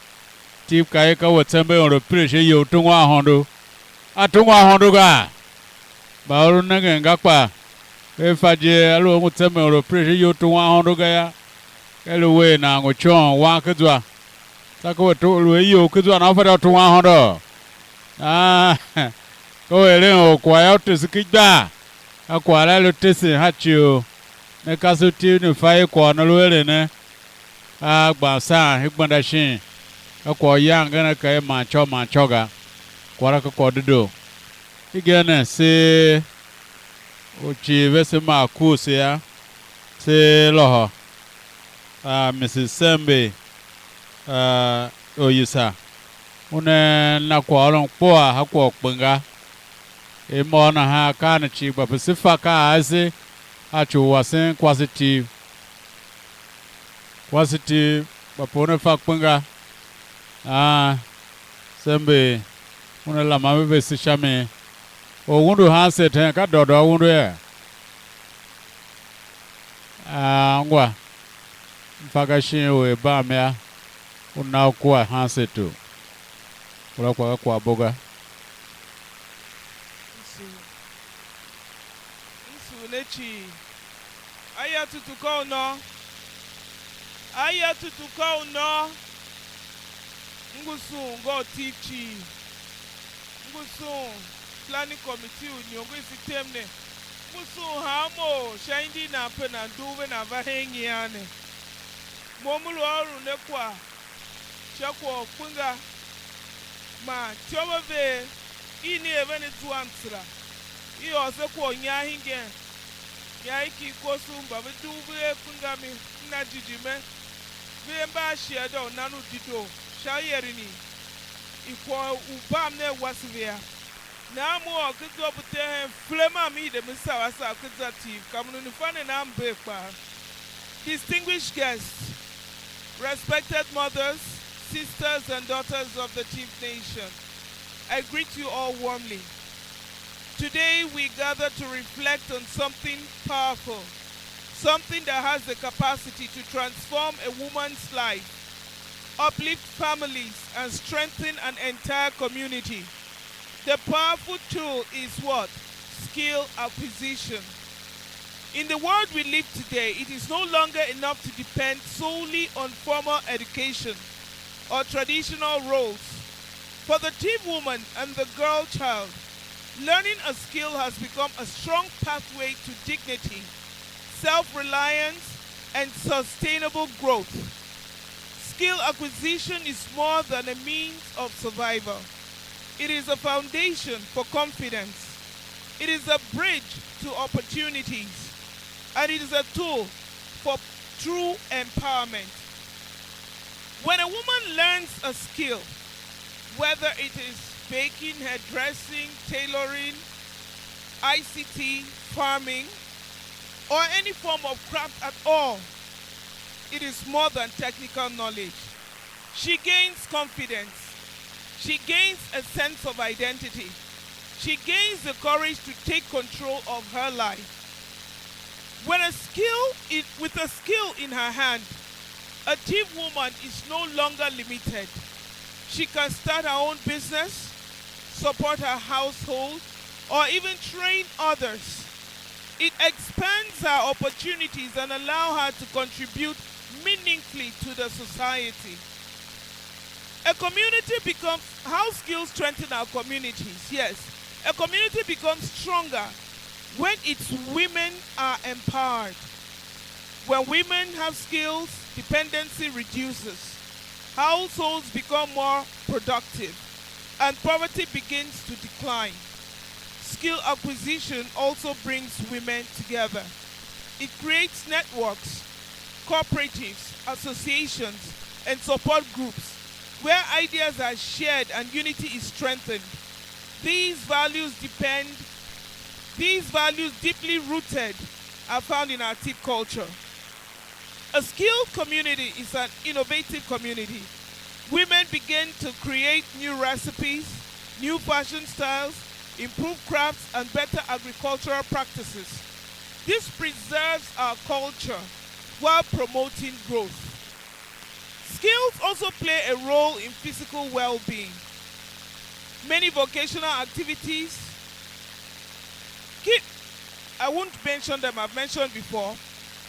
Tiv ka ye ka we tsembe or u pire sha iyou tungwa ahôndo, a tungwa ahôndo gaa? Mba u lu nengen ga kpa, Ve fa je, aluer ngu tsemen or u prishi iyol tou wan hondo ga yô, ka lu wer nan ngu coon wan ken zwa. Tsô ka we tou, lu a iyol ken zwa, nan u fatyô u tou wan hondo? Aa, ka u eren or kwagh yô, u tese ken igbar. Ka kwagh la lu tesen ha ci u ne kase u Tiv ne fa er kwagh u ne lu eren ne. A gban saan i gbenda shin, ka kwagh u yange ne ka er man côô man côô ga, kwagh la ka kwagh u dedoo. Hegen ne, se u cii vese maa kurse yô, se lôhô, a, Mrs Sembe, a, Oyisa, una na kwaghôron kpuaa ha kwagh u kpenga. I mô nahan akaa ne cii gba pe se fa ka ase a ci u wasen kwase Tiv. Kwase Tiv, kpa pe una fa kpenga. Aan, Sembe una laman ve vese sha mi. Or undu handset hen, ka dôdô undu yee? Aa, ungwa, m fa ga shin u er bam yô, u na u kua handset u. Ngula kwagh ka kwaghbo ga. M sugh, m sugh ne cii. Aya tutu ka u nô. Aya tutu ka u nô. M ngu sughun ngôu Tiv cii. M ngu sughun planning committee u iniongo i se tem ne. M ngu sughun hanmô sha indi i nan pe nan dugh ve nan va hen nyian ne. Mo m lu ôron ne kwagh sha kwagh u kpenga man ityô vev i ne er ven a zua mtsera, i ôr se kwagh u inyar hingen, inyar ki koso mba ve dugh ve er kpenga mi, m na jijime, ve mba a shiada u nan u dedoo sha u eren i kwagh u bam ne a wase ve yô. Nahan mo ôr ken zwa bu te hen fele mam m hide me sava sava ken za Tiv, ka m lu ne fa ne nan mber kpaa. Distinguished guests, respected mothers, sisters, and daughters of the Tiv Nation, I greet you all warmly. Today, we gather to reflect on something powerful, something that has the capacity to transform a woman's life, uplift families, and strengthen an entire community. The powerful tool is what? Skill acquisition. In the world we live today, it is no longer enough to depend solely on formal education or traditional roles. For the Tiv woman and the girl child, learning a skill has become a strong pathway to dignity, self reliance, and sustainable growth. Skill acquisition is more than a means of survival. It is a foundation for confidence. It is a bridge to opportunities. And it is a tool for true empowerment. When a woman learns a skill, whether it is baking, hairdressing, tailoring, I C T, farming, or any form of craft at all, it is more than technical knowledge. She gains confidence. She gains a sense of identity. She gains the courage to take control of her life. When a skill in, with a skill in her hand, a Tiv woman is no longer limited. She can start her own business, support her household, or even train others. It expands her opportunities and allow her to contribute meaningfully to the society. A community becomes, how skills strengthen our communities. Yes, a community becomes stronger when its women are empowered. When women have skills, dependency reduces, households become more productive, and poverty begins to decline. Skill acquisition also brings women together. It creates networks, cooperatives, associations, and support groups where ideas are shared and unity is strengthened. These values depend, these values deeply rooted are found in our Tiv culture. A skilled community is an innovative community. Women begin to create new recipes, new fashion styles, improve crafts, and better agricultural practices. This preserves our culture while promoting growth. Skills also play a role in physical well being. Many vocational activities keep I won't mention them, I've mentioned before.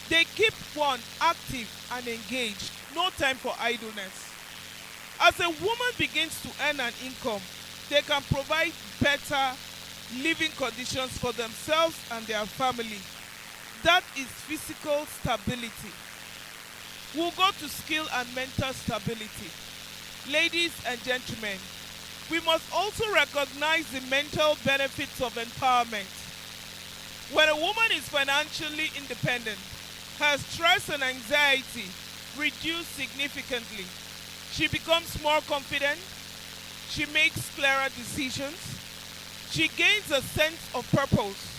They keep one active and engaged, no time for idleness. As a woman begins to earn an income, they can provide better living conditions for themselves and their family. That is physical stability. We'll go to skill and mental stability. Ladies and gentlemen, we must also recognize the mental benefits of empowerment. When a woman is financially independent, her stress and anxiety reduce significantly. She becomes more confident, she makes clearer decisions, she gains a sense of purpose.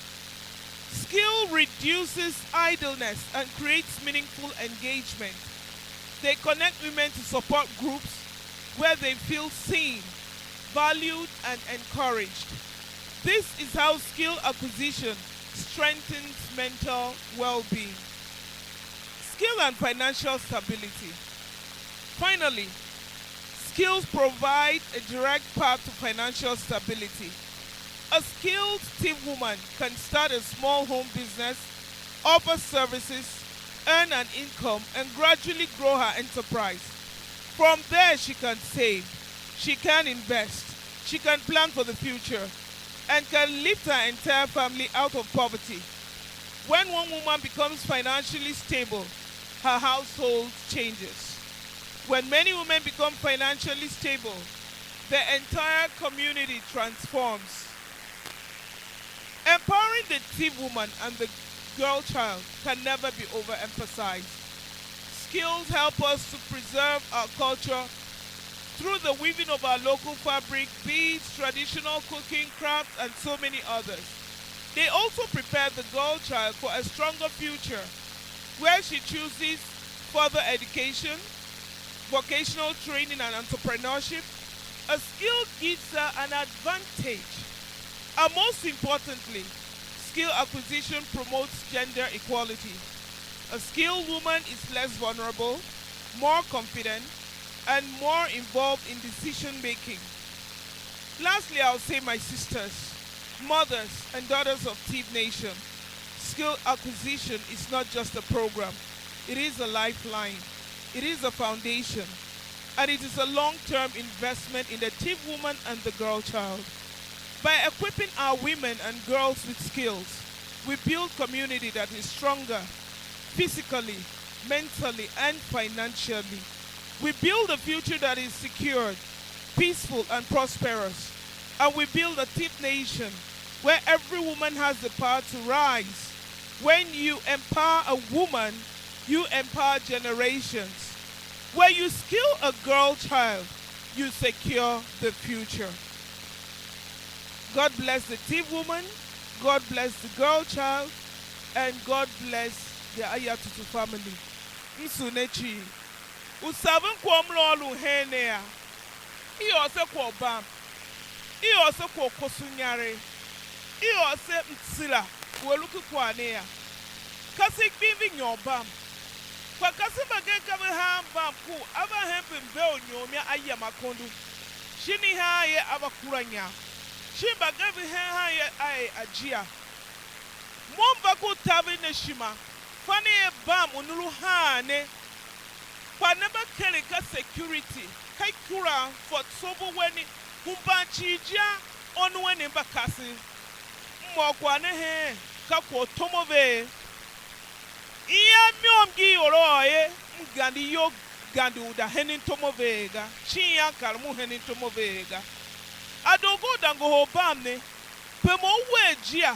Skill reduces idleness and creates meaningful engagement. They connect women to support groups where they feel seen, valued, and encouraged. This is how skill acquisition strengthens mental well being. Skill and financial stability. Finally, skills provide a direct path to financial stability. A skilled Tiv woman can start a small home business, offer services, earn an income, and gradually grow her enterprise. From there, she can save, she can invest, she can plan for the future, and can lift her entire family out of poverty. When one woman becomes financially stable, her household changes. When many women become financially stable, the entire community transforms. Empowering the Tiv woman and the girl child can never be overemphasized. Skills help us to preserve our culture through the weaving of our local fabric, beads, traditional cooking, crafts, and so many others. They also prepare the girl child for a stronger future where she chooses further education, vocational training, and entrepreneurship. A skill gives her an advantage. And most importantly, skill acquisition promotes gender equality. A skilled woman is less vulnerable, more confident, and more involved in decision making. Lastly, I'll say, my sisters, mothers, and daughters of Tiv Nation, skill acquisition is not just a program, it is a lifeline, it is a foundation, and it is a long term investment in the Tiv woman and the girl child. By equipping our women and girls with skills, we build community that is stronger physically, mentally, and financially. We build a future that is secured, peaceful, and prosperous. And we build a Tiv nation where every woman has the power to rise. When you empower a woman, you empower generations. Where you skill a girl child, you secure the future. God bless the Tiv woman, God bless the girl child, and God bless the Ayatutu family. M sugh ne cii. U saven kwagh u m lu ôron hen ne a? I ôr se kwagh u bam. I ôr se kwagh u koso inyaregh. I ôr se mtsila u a lu ken kwagh ne a? Ka se gbim ve nyôr bam. Kpa ka se mbagenev ka ve haan bam ku, a va hembe mve u nyôr mia a yam akondo. Shin i haan ye a va kura inyam. Shin mbagenev ve hen haan ye a er ajia. Mo m va ku taver ne ishima, fa ne er bam u ne lu haan ne, kpa ne mba keren ka security, ka ikura fôtsobo weni, hemban cii je a ônov weni mba kasev. M ôr kwagh ne heen, ka kwagh u tom a ve ye. Ian môm ngi ior a ôr ye, m gande iyol gande u da henen tom a ve ye ga, shin ian kar m u henen tom a ve ye ga. A doo go u da ngohol bam ne, pe mo u wer jia,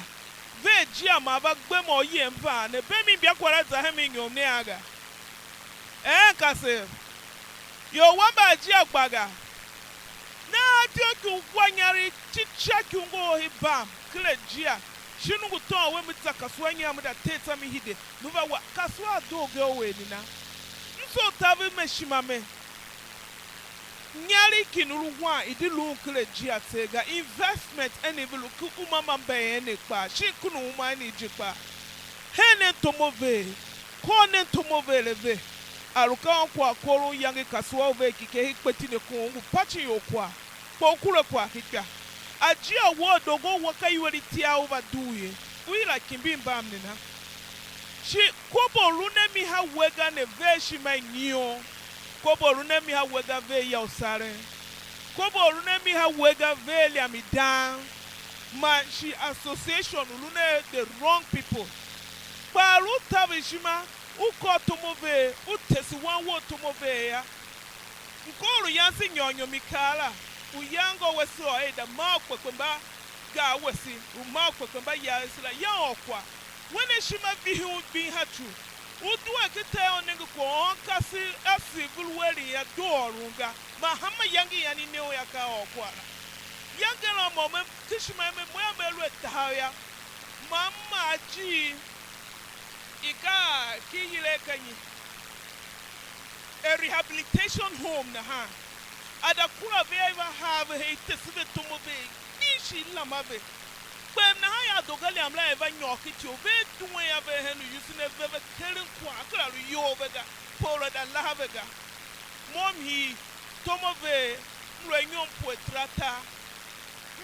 ver jia ma a va gbe mo u yem van ne, bem imbiakwagh a za hen mi nyom ne a ga. Een, kasev, ior wam mba a jia gba ga. Nahan ityough ki u gwa inyaregh cicia ki u ngohol i bam ken a jia, shin u ngu tôôn we, me za kasua nyian, me da tee tsô, me hide, me va wa, kasua a doo ga, u er nena? M soo taver me ishima me, inyaregh ki ne lu wan, i di luun ken a jia tseegh ga. Investment ene ve lu ken uma ma mbayev ne kpaa, shin ken uma ene je kpaa. Hen nen tom a ver, kôr nen tom a ver a ve. A lu ka un kwagh kôron iyange, kasua u ver kikehe kpeti ne kon, u ngu pacin ior kwagh, kpa u kure kwagh ken ikpa. A jia wou a dogo u wa ka iwer itiar u va dugh ye. U yila kimbi mbam ne na. Shi kobo u lu ne mi ha we ga ne, ver ishima i nyion. Kobo u lu ne mi ha we ga, ver ya u saren. Kobo u lu ne mi ha we ga, ver liam i dang. Man shi association u lu ne the wrong people. Kpa a lu u taver ishima, u kôr tom u ver, u tese wan wou tom u ver yô. Mkôr u yange se nyôr nyom i kar la, u yange u wese ôr er da maa u kpekpe mba gar wese, u maa u kpekpe mba yar wese la, ya ôr kwagh. Wen ishima vihi u gbing ha ci u, u due ken tar u nenge kwagh u ôôn kasev a sivir u eren ya doo ôron ga, man hanma iyange i yan i ne u ya ka ôr kwagh la. Yange la mo me, ken ishima i me, mo yô, me lu a tahav yô, ma m maa ajiir, i ka ki i yila er ka nyi? A rehabilitation home nahan. A da kura ve a, i va haa ve her, i tese ve tom a ve, i gbihi shi i lama ve. Kpa er nahan yô, a doo ga liam la, er va nyôr ken ityou, ve duen a ve hen uyusen a ve, ve keren kwagh, a kera lu iyol ve ga, kpa or a da laha ve ga. Mo m hii, tom a ve, m lu a inyom pue teratar.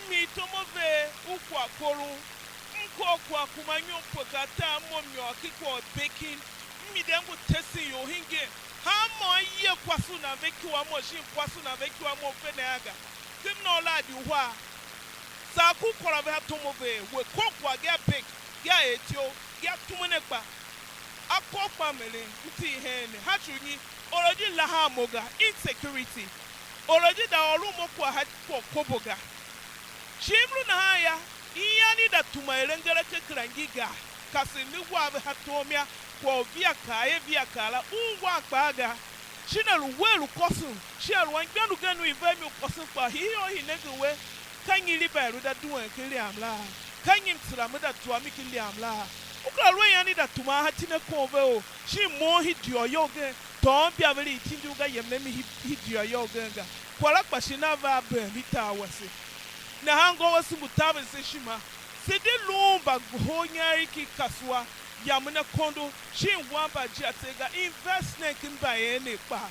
M hii tom a ve u kwaghkoron, m kôr kwagh kuma inyom pue keratar, m mo m nyôr ken kwagh u baking, m hide m ngu tesen ior hingen. Hanmô a ye kwase u nan ve ikyua mo, shin kwase u nan ve ikyua mo, m fe ne a ga. Ken m na u la di uhar. Saa ku u kôr a ve ha tom a ve, we kôr kwagh ga a bake, ga a er ityough, ga a tumen akpa. A kôr kpa m eren, m tindi heen ne, ha ci u nyi? Or a di lahan mo ga, insecurity. Or a di da ôron mo kwagh ha kwagh u kobo ga. Shi m lu nahan yô, ian i da tuma er angahar ke kera ngi ga, kasev ne wa ve ha tom yô, kwagh u via kaa er via kaa la, u wan kpaa ga. Shin a lu we lu kôson, shin a lu anmgbian ugen u i ver mi u kôson kpaa, hii or hii nenge we, ka nyi riba i lu da duen ken liam laa? Ka nyi mtsera me da zua mi ken liam laa? U kera lu a ian i da tuma a ha tine kon ve o, shin mo hii idia yô ugen, tôôn bia ve li i tindi u ga, yem ne mi hii, hii idia yô ugen ga. Kwagh la kpa shi na va a bem i tar wase. Nahan ngô wase ngu taver se ishima. Se di lu mbangoholnyaregh ki kasua, yamen akondo, shin wan mbajiatsev ga, invest nen ken mbayev ne kpaa.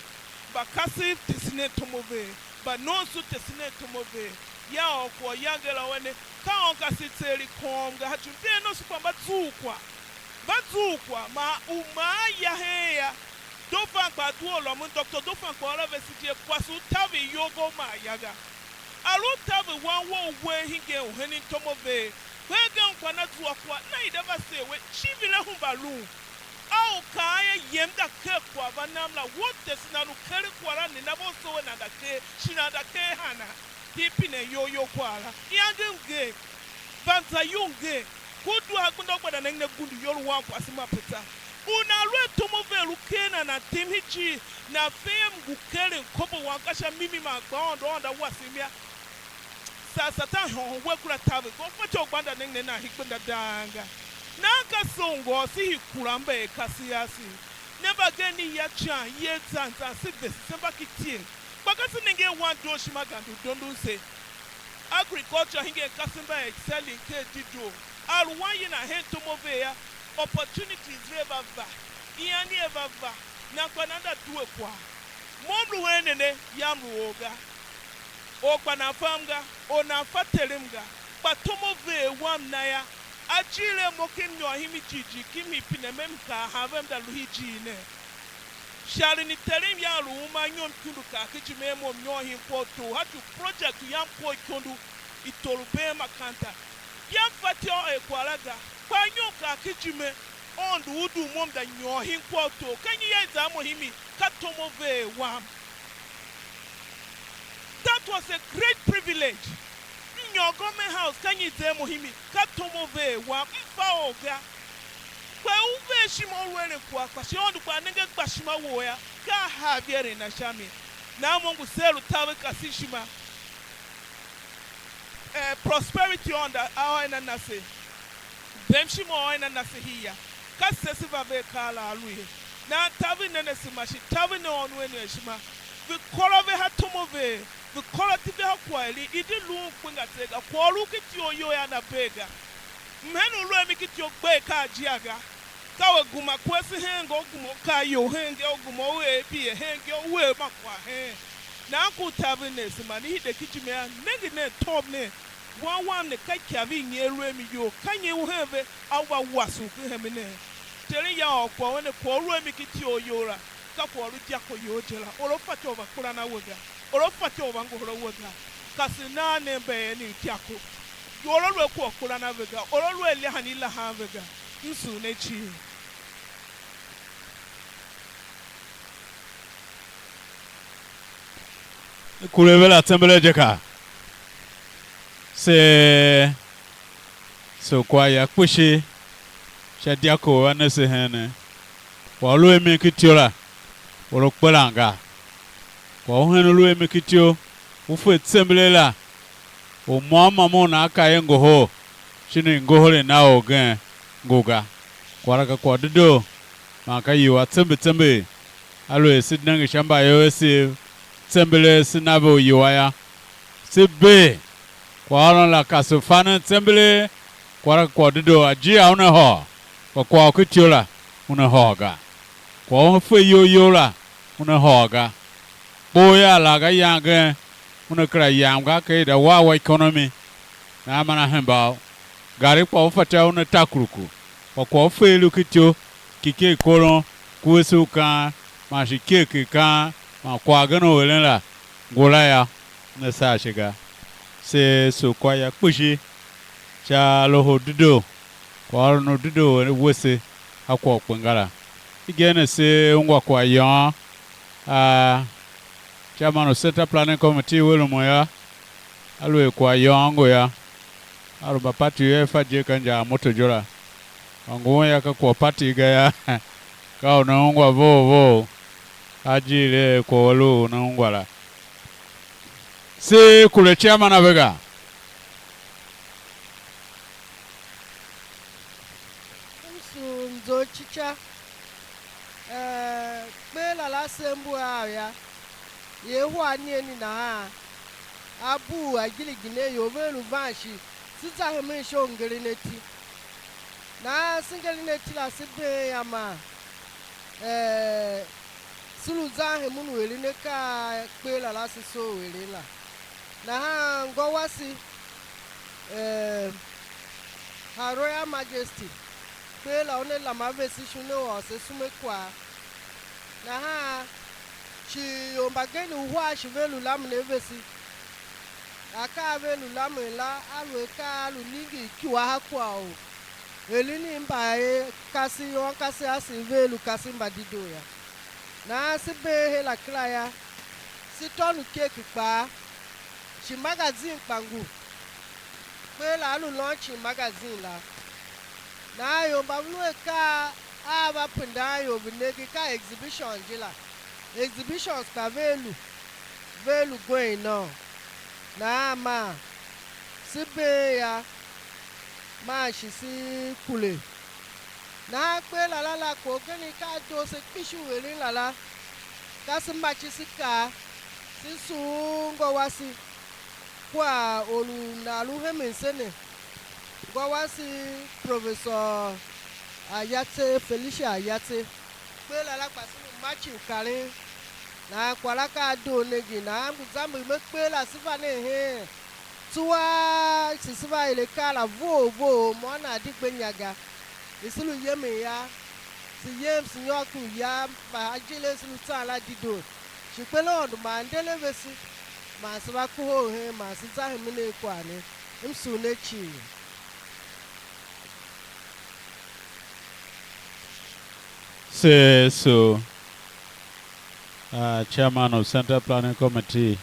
Mbakasev tese nen tom a ve, mbanomso tese nen tom a ve. Ya ôr kwagh u yange la wen ne, ka ônga se tser i kôôm ga, ha ci u mnder nomso kpa mba zuur kwagh. Mba zuur kwagh, man u maa ya hen ya, Dofan kpa a due u lômon, Doctor Dofan kpa ôr a vese je, kwase u taver iyol ga u maa ya ga. A lu u taver wan wou u wer hingen u henen tom a ver, kper gen u kpa na zua kwagh, na hide va ser we, civile hemba lun. A u kaan yô, yem da ker kwagh va nam la, we u tesen nan u keren kwagh la, nena ve u sowe nan da ker, shi nan da ker hana? Hii pinen iyol you kwagh la. Iyange mnger, vanza you mnger, ku due ha gbenda u gbenda nengen a gundu iyol u wankwase ma peta. U nan lu a tom a ver u ker nan nan tim hijir, nan fe er m ngu keren kobo wam ka sha mimi man gba Aôndo, Aôndo a wasem yô. Saa Satan hôhon we kura taver, gba u fatyô u gbenda nengen a nan hii gbenda dang ga. Nan ka se u ngôôr se hii kura mbaer kasev ase. Ne mbagenev ne ya ican, ye zan zan, se vese, se mba ki ityev. Kpa ka se nenge a wan dooshima gande u dondon se. Agriculture hingen kasev mba excelling ker dedoo. A lu wan yen a hen tom a ver yô, opportunities ve va va, ian i va va, nan kpa nan da due kwagh. Mo m lu hen ne ne, yam lu or ga. Or kpa nan fam ga, or nan fa terem ga, kpa tom a ver wam na yô, a jir a mo ken nyôr himi jighjigh, ki m hii pine me, m kaa han ve, m da lu hii ijiir ne. Sharen i terem yam lu uma anyom ikundu kar ken ijime a mo m nyôr hin kwagh u tor, ha ci u project yam kor ikondo i tor u been makanta. Yam fatyô er kwagh la ga, kpa anyom kar ken ijime, Aôndo u dugh mo m da nyôr hin kwagh u tor. Ka nyi ya i za a mo himi? Ka tom a ver wam. That was a great privilege. M nyôr government house, ka nyi i zer mo himi? Ka tom a ver wam, m fa or ga. Kpa u ver ishima u lu eren kwagh, kpa shi Aôndo kpa a nenge gbashima wou yô, ka a haa iveren na sha mi. Nahan mo ngu seer u taver kasev ishima. Eh, prosperity Aôndo a ôr a na na se. Bem ishima u ôr a na na se hii yô. Ka se se va ver akaa la a lu ye. Nahan taver nen asema shi taver nen ônov nen ishima. Ve kôr a ve ha tom a ver. Ve kôr ati ve ha kwagheren, i di luun kpenga tseegh ga, kwagh u lu ken ityough you yô, a na bee ga. Mhen u lu a mi ken ityough gbe akaa a jia ga. Ka u a gema kwase hen ga, u gema u kaa iyol hen ga, u gema u er bia hen ga, u er ma kwagh hen. Nahan ku u taver ne ase man i hide ken ijime a, nenge nen, tôv nen. Wan wam ne ka ikav i nyi a lu a mi iyol, ka nyi u hen ve a wa wase u ke hemen ne? Ter ya ôr kwagh u ne, kwagh u lu a mi ki ityough you la, ka kwagh u lu dyako you je la. Or a fatyô u va kuran a we ga, or a fatyô u va ngohol a we ga. Kase nan ne mbayev ne dyako. Or a lu a kwagh kuran a ve ga, or a lu a ilyahan i lahan ve ga. M sugh ne cii. I kure ve la tsembelee je ka. Se, se kwagh ya kpishi sha dyako u a ne se hen ne. Kwagh u lu a mi ki ityo la, or u kpelan ga. Kwagh u hen u lu a mi ki ityo, u fe tsembelee la, u môm môm u nan ka er ngohol, shin i ngohol i na orgen ngu ga. Kwagh la ka kwagh dedoo, man ka iwua tsembe tsembe. Aluer se nenge sha mbayev a se tsembelee, se na ve uiwua yô, se bee kwaghôron la, ka se fa nen tsembelee, kwagh la ka kwagh u dedoo, ajir a una hôô, kpa kwagh u ken ityough la una hôô ga. Kwagh u fe iyol you la una hôô ga. Kpoo yô, a lag a yangen, una kera yam ga, ker i da war wa ikonomi, nahan man a hemba u. Gari kpa u fatyô una ta kuruku, kpa kwagh u fe i lu ken ityough, ki ker koron, kuese u kaan, man shi ker ker kaan, man kwaghgen u eren la, ngula yô, una saa ashe ga. Se sugh kwagh ya kpishi sha loho u dedoo, kwaghôron u dedoo u a we se a kwagh u kpenga la. Hegen ne se ungwa kwaghyan a chairman u Center Planning Committee u a lumun yô, aluer kwaghyan ngu yô, a lu mbapati u i fa je ka injar moto je la. Man ngun yô, ka kwagh pati ga yô, ka u ne ungwa vough vough, a jighilii er kwagh u a lu u ne ungwa la. Se kure chairman a ve ga. M sugh mzôr cica, eh, kper la la se mbu a ya, ye hua anigheni nahan, a bugh a giriginen ior ve lu van shi, se za hemen sha u ngeren ati. Nahan se ngeren ati la, se been ya man, eh, se lu zan hemen u eren akaa a kper la la, se soo u eren la. Nahan ngô wase, eh, Her Royal Majesty, kper la una lam a vese shi una ôr se sume kwagh. Nahan shi ior mbagenev uhar shi ve lu lamen a vese. Akaa a ve lu lamen la, a lu akaa a lu ningir ikyua a kwagh u eren i mba kasev, yô, kasev ase vea lu kasev mba dedoo yô. Nahan se been her la kera yô, se tôndo keki kpaa, shi magazine kpa ngu. Kper la a lu launching magazine la. Nahan ior mba ve lu akaa a va pendan ior ve nenge ka exhibition je la. Exhibitions kpa vea lu, vea lu gwen i nôô. Nahan maa se been yô, maa shi se kure. Nahan kper la la la, kwagh ugen ka a doo se kpishi u eren la la, ka se mace se kar, se sughun ngô wase, kua or u nan lu hemen se ne, ngô wase Professor Ayatse, Felicia Ayatse. Kper la la kpa se lu mace u karen, nahan kwagh la ka a doo nenge, nahan m ngu zamber me kper la se va nen heen. Tsua shi se va er akaa la vough vough, mô nan di gbe inya ga. I se lu yemen yô, se yem, se nyôr ku ya, mba ajiir a se lu tsan la dedoo. Shi kper Aôndo ma a nder a vese, man se va kohol hen, man se za hemen a kwagh ne. M sugh ne cii. Se so a chairman u Center Planning Committee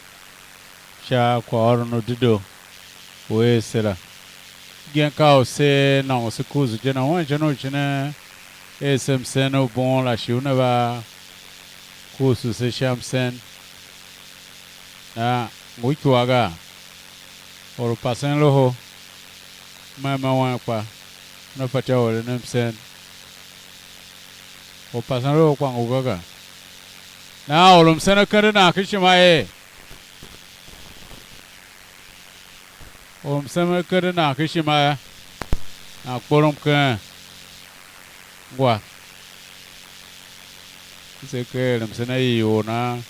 sha kwaghôron u dedoo u er se la. Hegen ka u se nôngo se kusu je, nahan wen je u shin er se msen u bughun la shi una va kusu se sha msen. Nahan ngu ikyua gaa? Or u pasen loho, m-, m-, wen kpa una fatyô u eren msen. Or u pasen loho kpa ngu ga ga. Nahan or u msen a kende nan ken ishima er, or u msen a kende nan ken ishima yô, nan kporom ken ngwa. Se ker er msen a i or nan,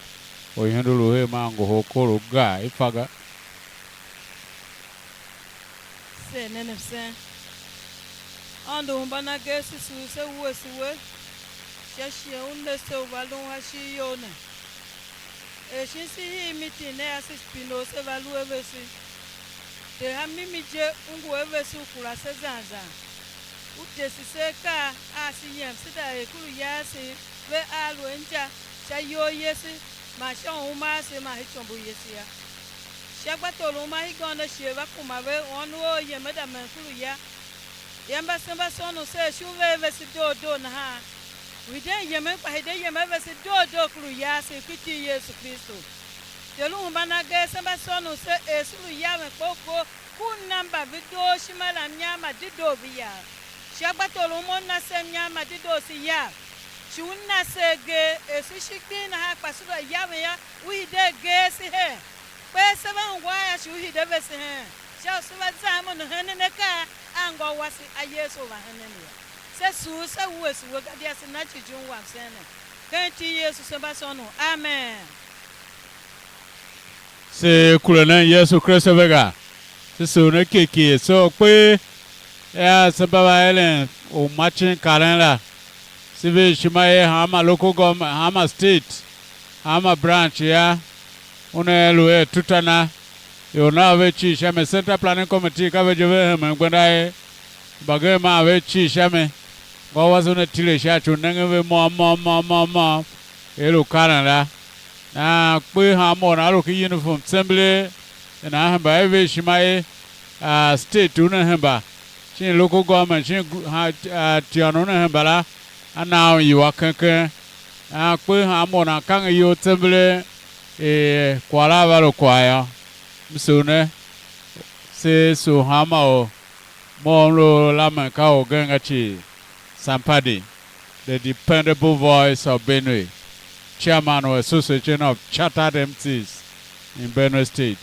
or u ihundu lu her man ngohol korough gaa, i fa ga. se nen msen. Aôndo u hemban agee, se sugh se wuese we sha shighe u ne se u va lun ashigh you ne. Er shin se hii meeting ne ase pine u se va lu a vese, Ter a mimi je u ngu a vese u kura se zan zan, u tese se akaa a se yem, se da er ku lu ya ase ve a lu a inja sha iyol yese man sha u uma ase man sha ityômbo yese yô. Sha gba tor u uma hegen ne shighe va kuma ve u ônov a yem a da men ku lu ya. Yam, mba se mba sônon se er shi u ver vese doo doo nahan, u hiden yemen kpa hide yem a vese doo doo ku lu ya ase ken iti i Yesu Kristu. Ter u hemban agee, se mba sônon se er se lu yaven kpo kpo, ku u na mba ve doo ishima la mnyam ma dedoo ve yav. Sha gba tor u uma u na se mnyam ma dedoo se yav, shi u na se agee, er se shi gbing nahan kpa se lu a yaven yô, u hide agee se hen. Kper se va ungwa yô, shi u hide vese hen, sha u se va za hemen u henen akaa a ngô wase a Yesu u va henen yô. Se sugh se wuese we, gadia se na jighjigh u wamsen ne. Ken iti i Yesu se mba sônon. Amen. Se kure nen Yesu Kristu ve ga, se sugh ne kighkigh. So kper er se mba va eren u macin karen la, se ver ishima er hanma local government, hanma state, hanma branch ya, una lu er tuta na, ior nagh ve cir sha mi. Central Planning Committee ka ve je ve hemen gbenda er mbagenev maa ve cir sha mi, ngô wase una tile sha ci u nengen ve môm môm môm môm môm, er lu karen la. Nahan kper hanma or nana lu ken uniform tsembelee, er nana hemba, a ver ishima er, a, state una hemba, shin local government, shin gr-, ha, a, tyôôn una hemba la, a na un iwua keng keng. Nahan kper hanma or nana kange iyol tsembelee, er kwagh la a va lu kwagh yô, m sugh ne, se sugh hanma or. Mo m lu lamen ka orgen a ci Sampadi, the dependable voice of Benue, chairman or association of chartered M Cs in Benue State.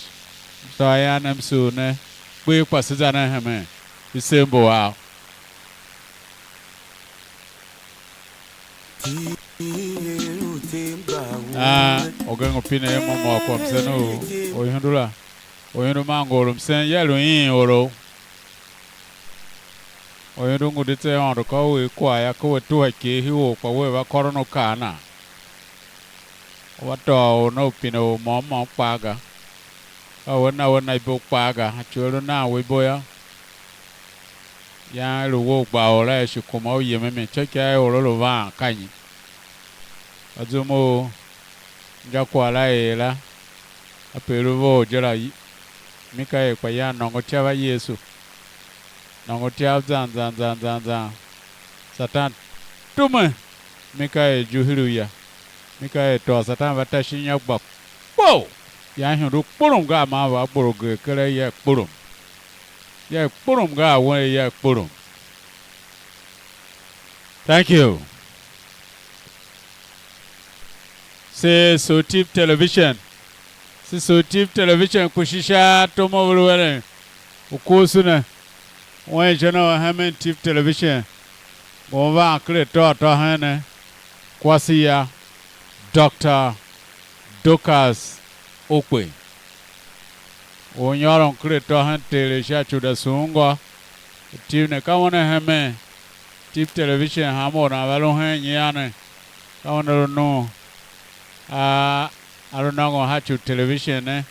Tôô ian m sugh ne, kper kpa se za nen hemen, i sev mbu av. Ah, orgen u pine er mo mô kwagh msen u orihundu la. Orihundu man ngu or u msen, ya lu iin oro. Orihundu ngu di tser Aôndo, ka u er kwagh yô, ka we tuhwa ikev hii or, kpa wea va kôron u kaa na. U va tôô or na u pine or môm môm kpaa ga. Ka u a na we na ibo kpaa ga, a ci u a lu nan we ibo yô. Yan i lu we u gba or la, er shi kuma u yem a mi, ityôikaa i or la lu vaan ka nyi? A zum u injakwagh la er la, a pe i lu vough je la, i-, Mikael kpa yan nôngo ityav a Yesu. Nôngo ityav zan zan zan zan zan. Satan tume Mikael ijugh hir uya. Mikael tôô Satan va ta shin inya gba kpou! Yan ihundu kpurum gaa, man va gboroger ker a ya kpurum. Ya kpurum gaa, wen ya kpurum. Thank you. Se sugh Tiv Television. Se sugh Tiv Television kpishi sha tom u ve lu eren u kuusu ne. Wen je ne u hemen Tiv Television, ngu u van ker atôatô hen ne, kwase ya, Doctor Dorcas Okpe. U nyôron ker atô hen Teere sha ci u da sughun ngô. Tiv ne ka una hemen, Tiv Television, hanma or nan va lu hen nyian ne, ka una lu num a a lu nôngon sha ci u television ne,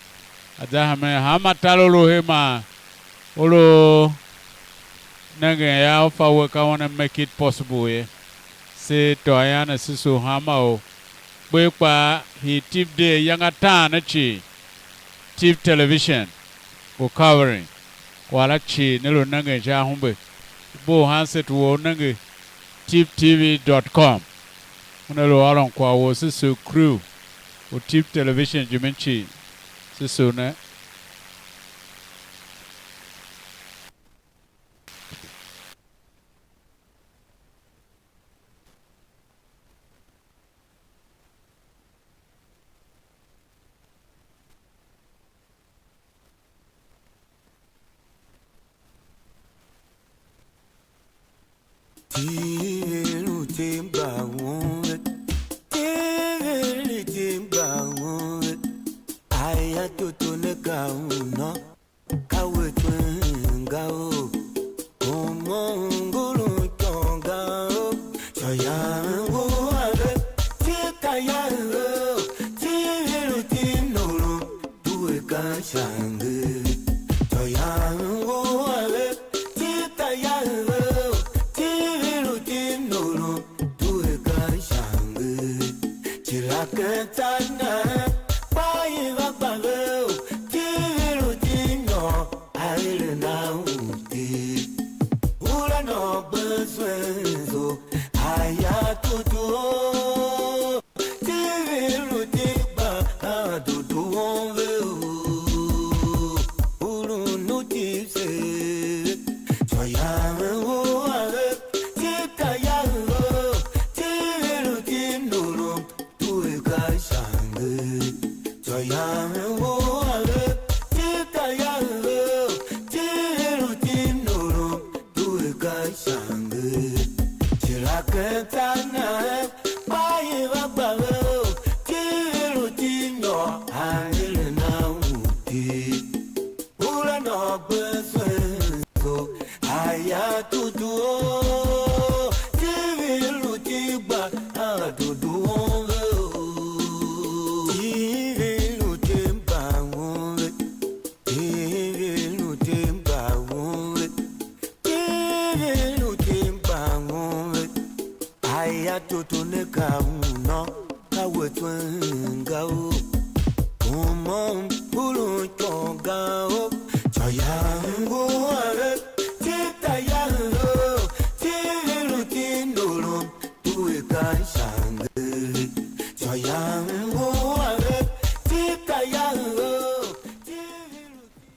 a za hemen hanma tar u lu her man u lu nengen yô, u fa we ka una make it possible ye. Se tôô ian ne se sugh hanma or. Kper kpaa, hii Tiv Day ayange ataan ne cii, Tiv Television ngu covering kwagh la cii, ne lu nengen sha ahumbe. U bugh handset wou u nenge tiv T V dot com. Una lu ôron kwagh wou se sugh crew u Tiv Television jimin cii, se sugh ne. ga o, kuma u ngulun ikyon ga o, tsô yam ngu a ve, ti ka ya o, ti vilu ti nulum, due ka shange, tsô yam ngu a ve, ti ka ya o, ti vilu ti nulum, due ka shange, cila ken tsa na, kpa i va gba ve o, ti vilu ti nyôr, a er na u ti. Ura nô gbe zwen zo, a ya tutu o. Ti vilu ti gba a dudu on ve o. Urun u ti se, tsô yam u a ve, ti ka ya o. Ti vilu ti nulum, due ka shange, tsô yam u a ve, ti ka ya o, ti vilu ti nulum, due ka shange, cila ken tsa na, kpa i va gba ve o, ti vilu ti nyôr, angeren na u ti. Ura nô gbe zwen zo, a ya tutu o, ti vilu ti gba a dudu on ve o. Ti vilu ti mba on ve, ti vilu ti mba on ve, ti vilu ti mba on ve. Aya toto ne ka uno, ka we tswen ga o. Uma u mbulun ikyon ga o. Tsô yam ngu a ve, ti ka ya o. Ti vilu ti ndulum, due ka shange. Tsô yam ngu a ve, ti ka ya o. Ti vilu ti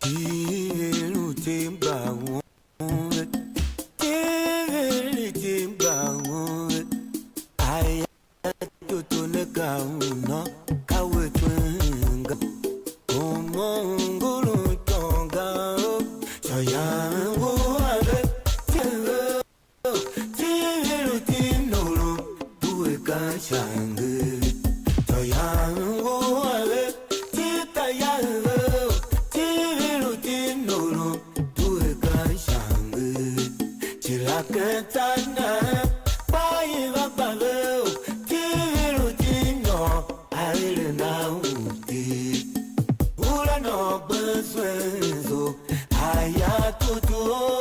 Ti vilu ti mba on ve, ti vilu ti mba on ve. Aya toto ne ka uno, ka we tswen ga. Uma u ngulun ikyon ga o, tsô yam ngu a ve, ti ve o, ti vilu ti nulum, due ka shange. Tsô yam ngu a ve, ti ka ya ve o, ti vilu ti nulum, due ka shange. Cila ken tsa na, kpa i va gba ve o, ti vilu ti nyôr, a er na u ti. Ura nô gbe zwen zo, a ya tutu o.